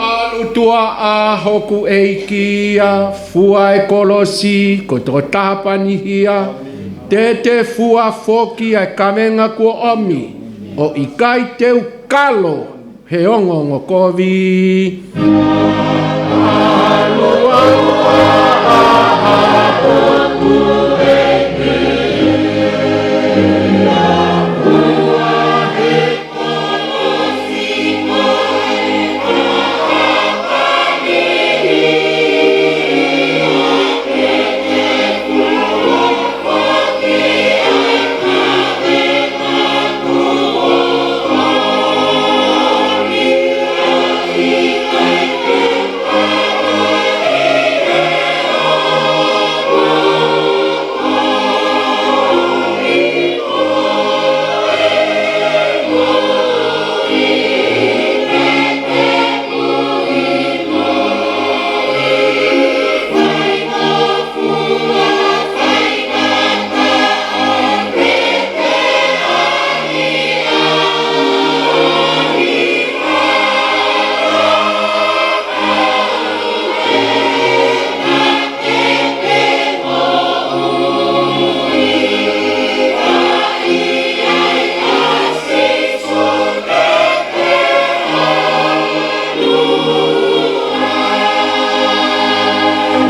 ʻAlu tuaʻa hoku ʻEiki ia, fua e kolosi, ko e tokotaha panihia, te te fua foki ʻa e kavenga kuo ʻomi, ʻo ʻikai te u kalo he ongoongo kovi.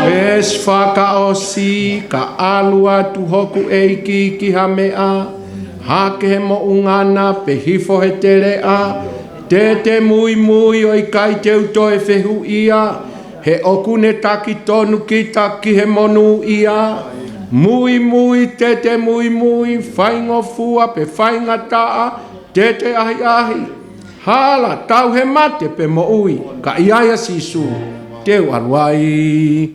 Veesi fakaʻosi, ka ʻalu atu hoku ʻEiki ki ha meʻa, hake he moʻungana pe hifo he teleʻa, te te muimui ʻo ʻikai te u toe fehuʻia, he ʻoku ne taki tonu kita ki he monūʻia. Muimui, te te muimui, faingofua pe faingataʻa, te te ʻahiʻahi. Hala, tau he mate pe moʻui, ka ʻi ai ʻa Sīsū, te u ʻalu ai.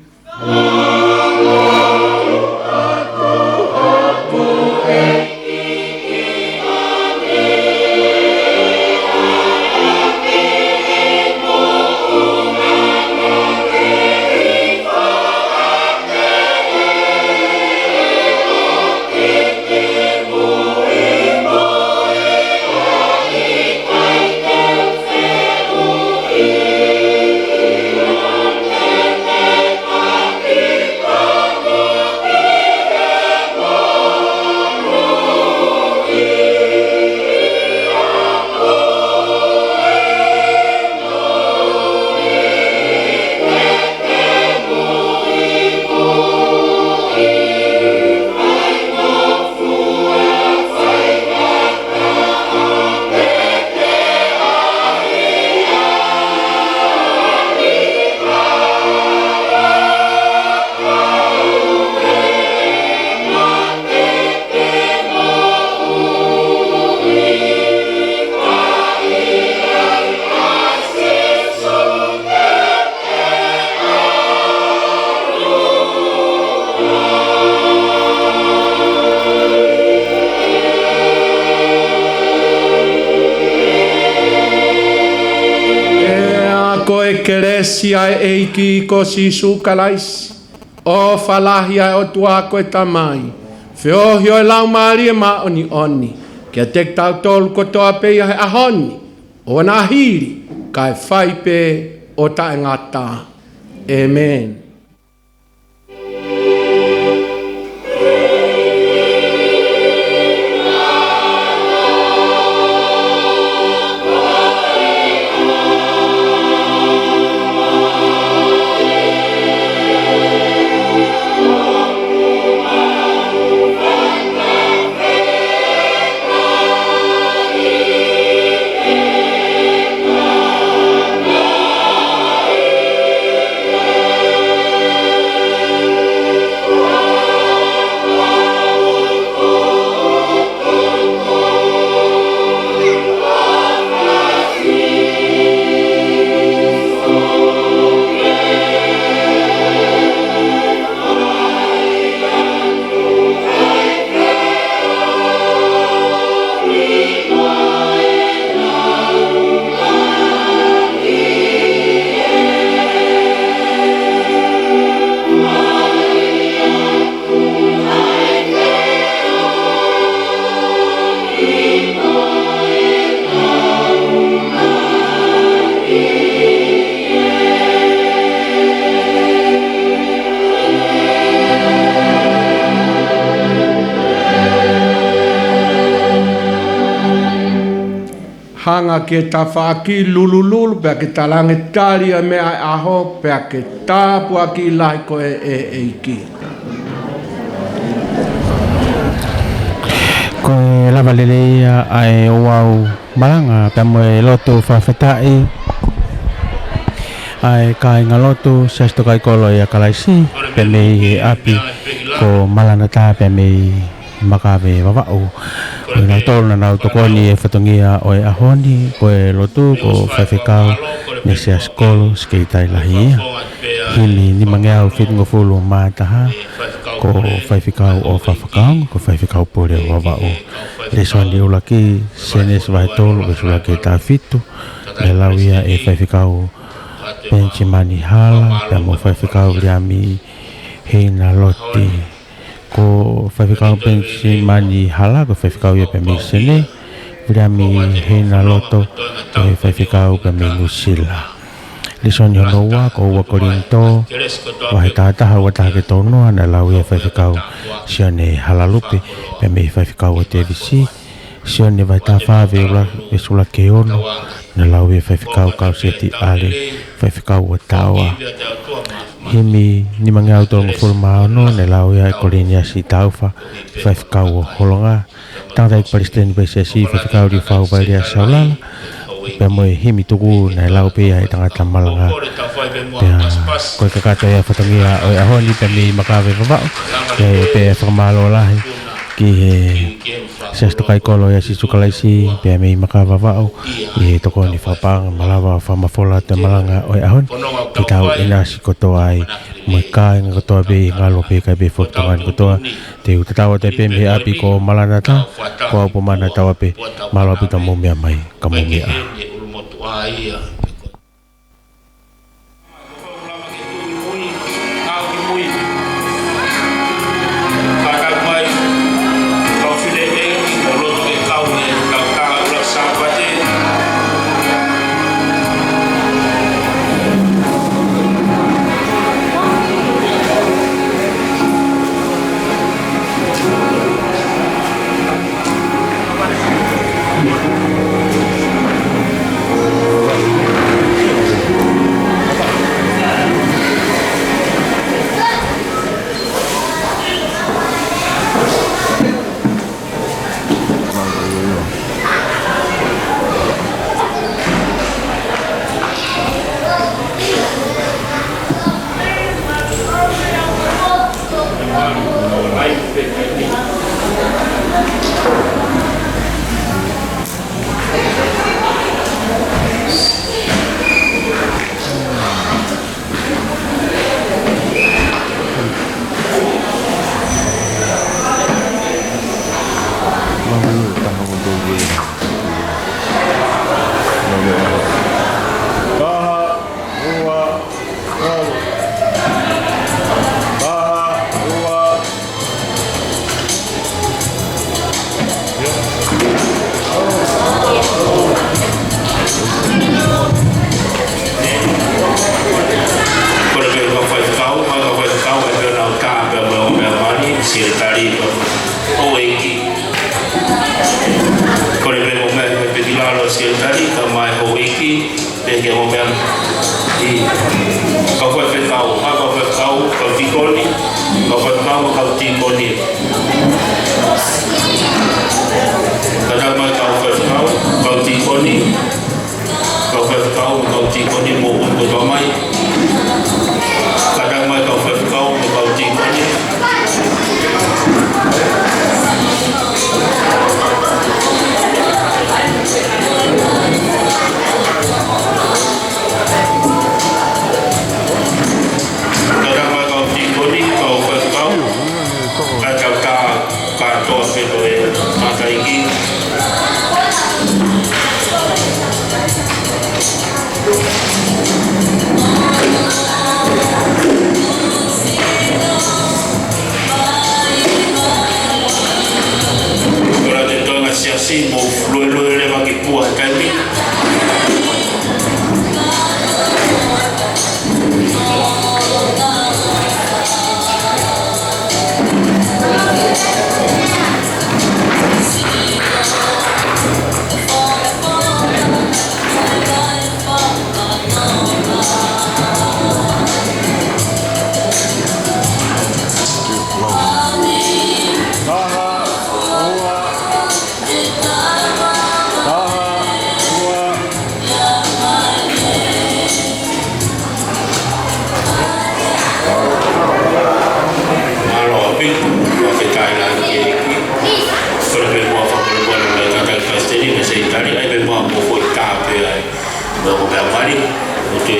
Ko e kelesi ʻa e ʻEiki ko Sīsū Kalaisi, ʻofa lahi ʻa e ʻOtua ko e Tamai, feohi ʻo e Laumālie Māʻoniʻoni, kiate kitautolu kotoa pē ia he ʻaho ni, ʻo na hili, kae fai pē ʻo taʻengata. ʻĒmeni. Hanga ki he tafaʻaki lulululu, pea ke talaange tali ʻa e meʻa ʻa e ʻaho, pea ke tāpuakiʻi lahi koe ʻe he ʻEiki. Ko e lava lelei ia ʻa e ouau malanga, pea mo e lotu fakafetaʻi, ʻa e kāingalotu Siasi Tokaikolo ʻia Kalaisi, pea mei he ʻapi ko Malanatā, pea mei Makave Vavaʻu. Ko kinautolu naʻa nau tokoni he fatongia ʻo e ʻaho ni, ko e lotu, ko Faifekau Nesiasi Kolo Sikeitai Lahi ia. Himi nimangeau fitungofulu mā taha, ko Faifekau ʻOfa Fakaongo, ko Faifekau Pule ʻo Vavaʻu. Lēsoni ʻuluaki, Sēnesi vahe tolu, veesi ʻuluaki ki he taha fitu, naʻe lau ia ʻe Faifekau Penisimani Hala, pea mo Faifekau Viliami Heinaloti. Ko Faifekau Penisimani Hala, ko e faifekau ia pea mei Senē, Viliami Heinaloto, ko e faifekau pea mei Nuʻusila. Lēsoni hono ua, ko ua Kolinitō, vahe taha taha, ua taha ki he tolu noa, naʻe lau ia ʻe Faifekau Sione Halalupe, pea mei he faifekau ʻo Tēvisi. Sione vahe taha fā, veesi ʻuluaki ki he ono, naʻe lau ia ʻe Faifekau Kausieti ʻAle, faifekau ʻo Taoa. Himi nimangeau tolungofulu mā ono, naʻe lau ia ʻe Koliniasi Taufa, faifekau ʻo Holonga. Tangataʻeiki palesiteni ʻo e Siasi, Faifekau Liufau Vailea Saulala, pea mo e himi tuku naʻe lau pē ia ʻe he tangata malanga. Pea ko e kakato ia e fatongia ʻo e ʻaho ni pea mei Makave Vavaʻu, pea, pea fakamālō lahi ki he Siasi Tokaikolo ʻia Sīsū Kalaisi pea mei Makave Vavaʻu, ʻi he tokoni fakapaʻanga, malava ʻo fakamafola atu e malanga ʻo e ʻaho ni, ke tau ʻinasi kotoa ai, mo e kāinga kotoa pē, ngalo pē, kai pē foki tongani kotoa. Te u tatau atu pē mei he ʻapi ko Malanatā, ko au pē Malanatā pē, mālō ʻaupito hoʻomou meʻa mai, ka mou meʻa. Sekelitali, kae ʻumaʻā e houʻeiki, pea ke mo meʻa ʻi he kau faifekau, ʻa e kau faifekau, kau tīkoni, kau faifekau mo e kau tīkoni. Kātaki mai e kau faifekau, kau tīkoni, kau faifekau, kau tīkoni mo ʻunu kotoa mai. Kātaki mai e kau faifekau mo e kau tīkoni. Kātaki mai e kau tīkoni, kau faifekau. Kae tau tā kātoa pē ko e tangataʻeiki. Ko e lata e toenga siasi mo luelue leva ki pua taimi. Taha, ua. Taha, ua. Mālō ʻaupito, fakafetaʻi lahi ki he ʻEiki. Kole pē muʻa fakamolemole mai kātaki palesiteni mo e sekelitali, ʻai pē muʻa mo foʻi tā pē ai. Mo e ko pea mali, ʻoku te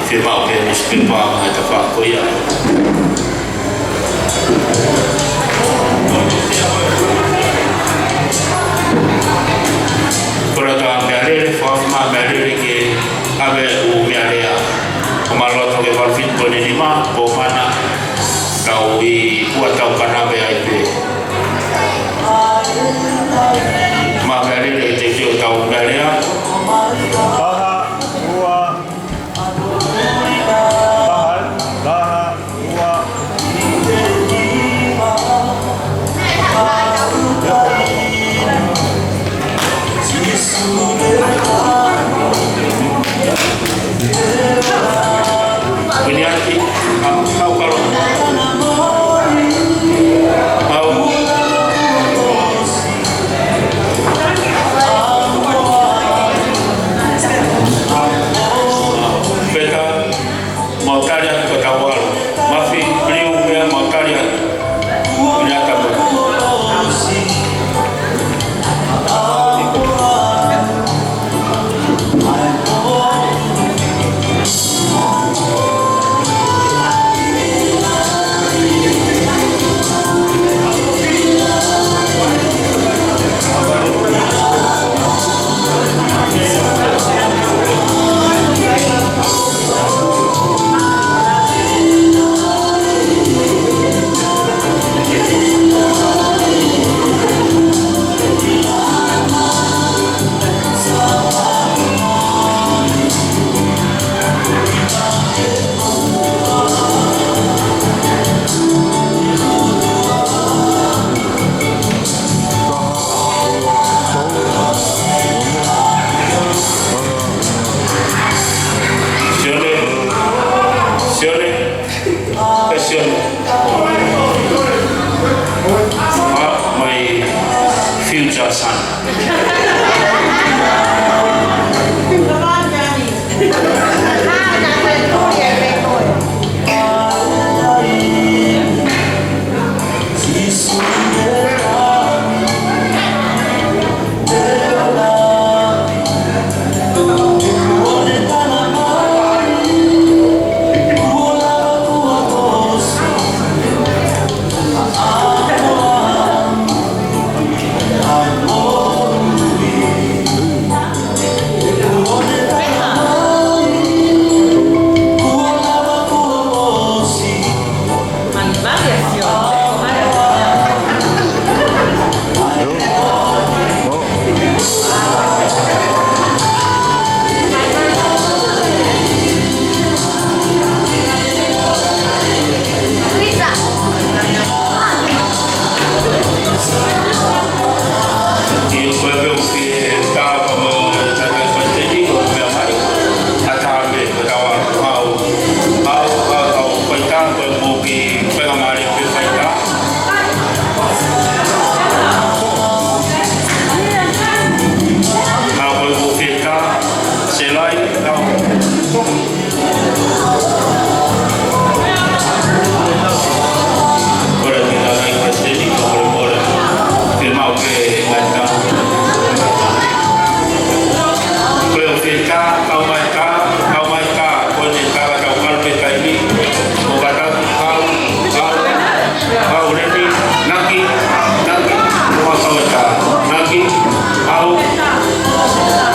fiemaʻu pē nusipepa mo e tafaʻaki ko ia. Ko e lata e meʻalele, fakaʻamu e meʻalele ke ʻave ʻū meʻalea. ʻO mālō atu ke valu fitu poini nima, ko mana, tau ʻi pua tau kana pē ai pē. Mā meʻalele ke te teu tau meʻalea. Taha, ua. Taha, taha.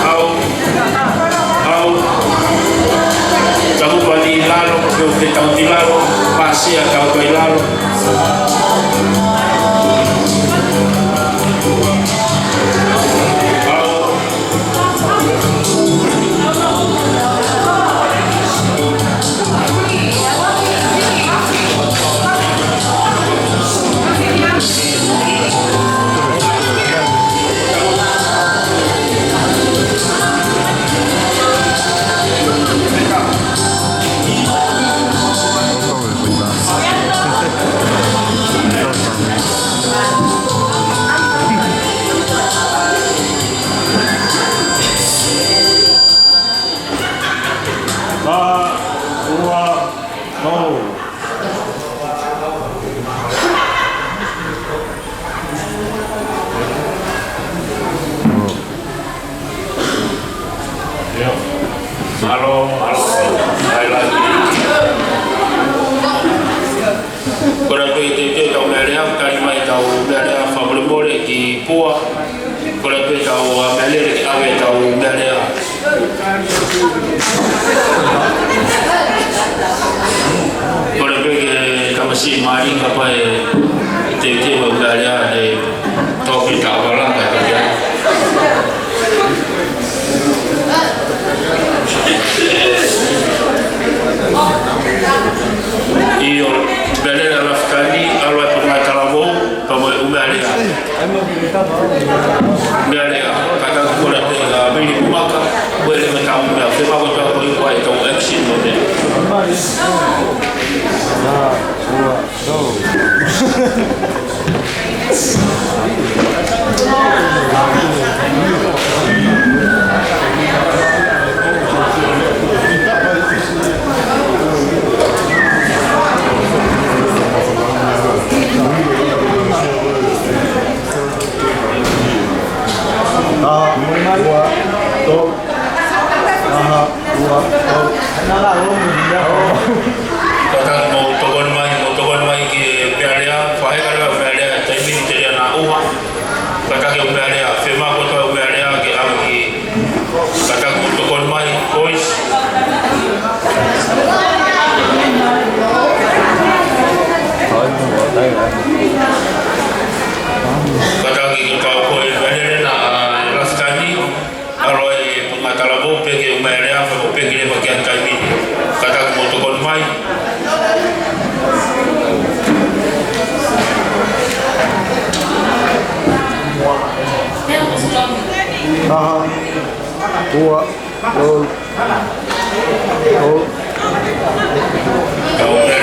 ʻAu, ʻau. Tau pali lalo, ke u ke tau ti lalo, pasia tau kai lalo. ʻAu. Ka ua, tolu. Mālō, mālō. Ai, lai. Kole pē ke tau meʻa lea, tali mai tau meʻa lea fakamolemole ki Pua. Kole pē tau, ʻa, meʻa lea ke ʻave tau meʻa lea. Kole pē ke tamasiʻi mali kapau ʻe teuteu ʻa e meʻa lea ʻe toki tau laka tau ia. ʻIo, meʻa lea Lafitani, ʻalu ai pē mai talavou, pea mo e ʻū meʻa lea. Meʻa lea, ka tau kole pē ka mili kumaka, ko e lea ka tau meʻa, ke mako tau ko i kuai tau action mo meʻa. Taha, ua, tolu. Taha, ua, tolu. Kātaki mou tokoni mai, mou tokoni mai ki he meʻa lea, faʻahinga leva meʻa lea, taimi ni te lea naʻa ʻuha. Kātaki ʻū meʻa lea, fiemaʻu kotoa ʻū meʻa lea ke ʻave ki. Kātaki mou tokoni mai, boys. Kātaki kotoa ko e meʻa lea naʻa Lafitani. ʻAlu ai pē mai talavou pea ke ʻū meʻa lea, pea mo pē ke leva ki he taimi ni. Kātaki mou tokoni mai. Taha, ua, tolu, tolu. Kau meʻa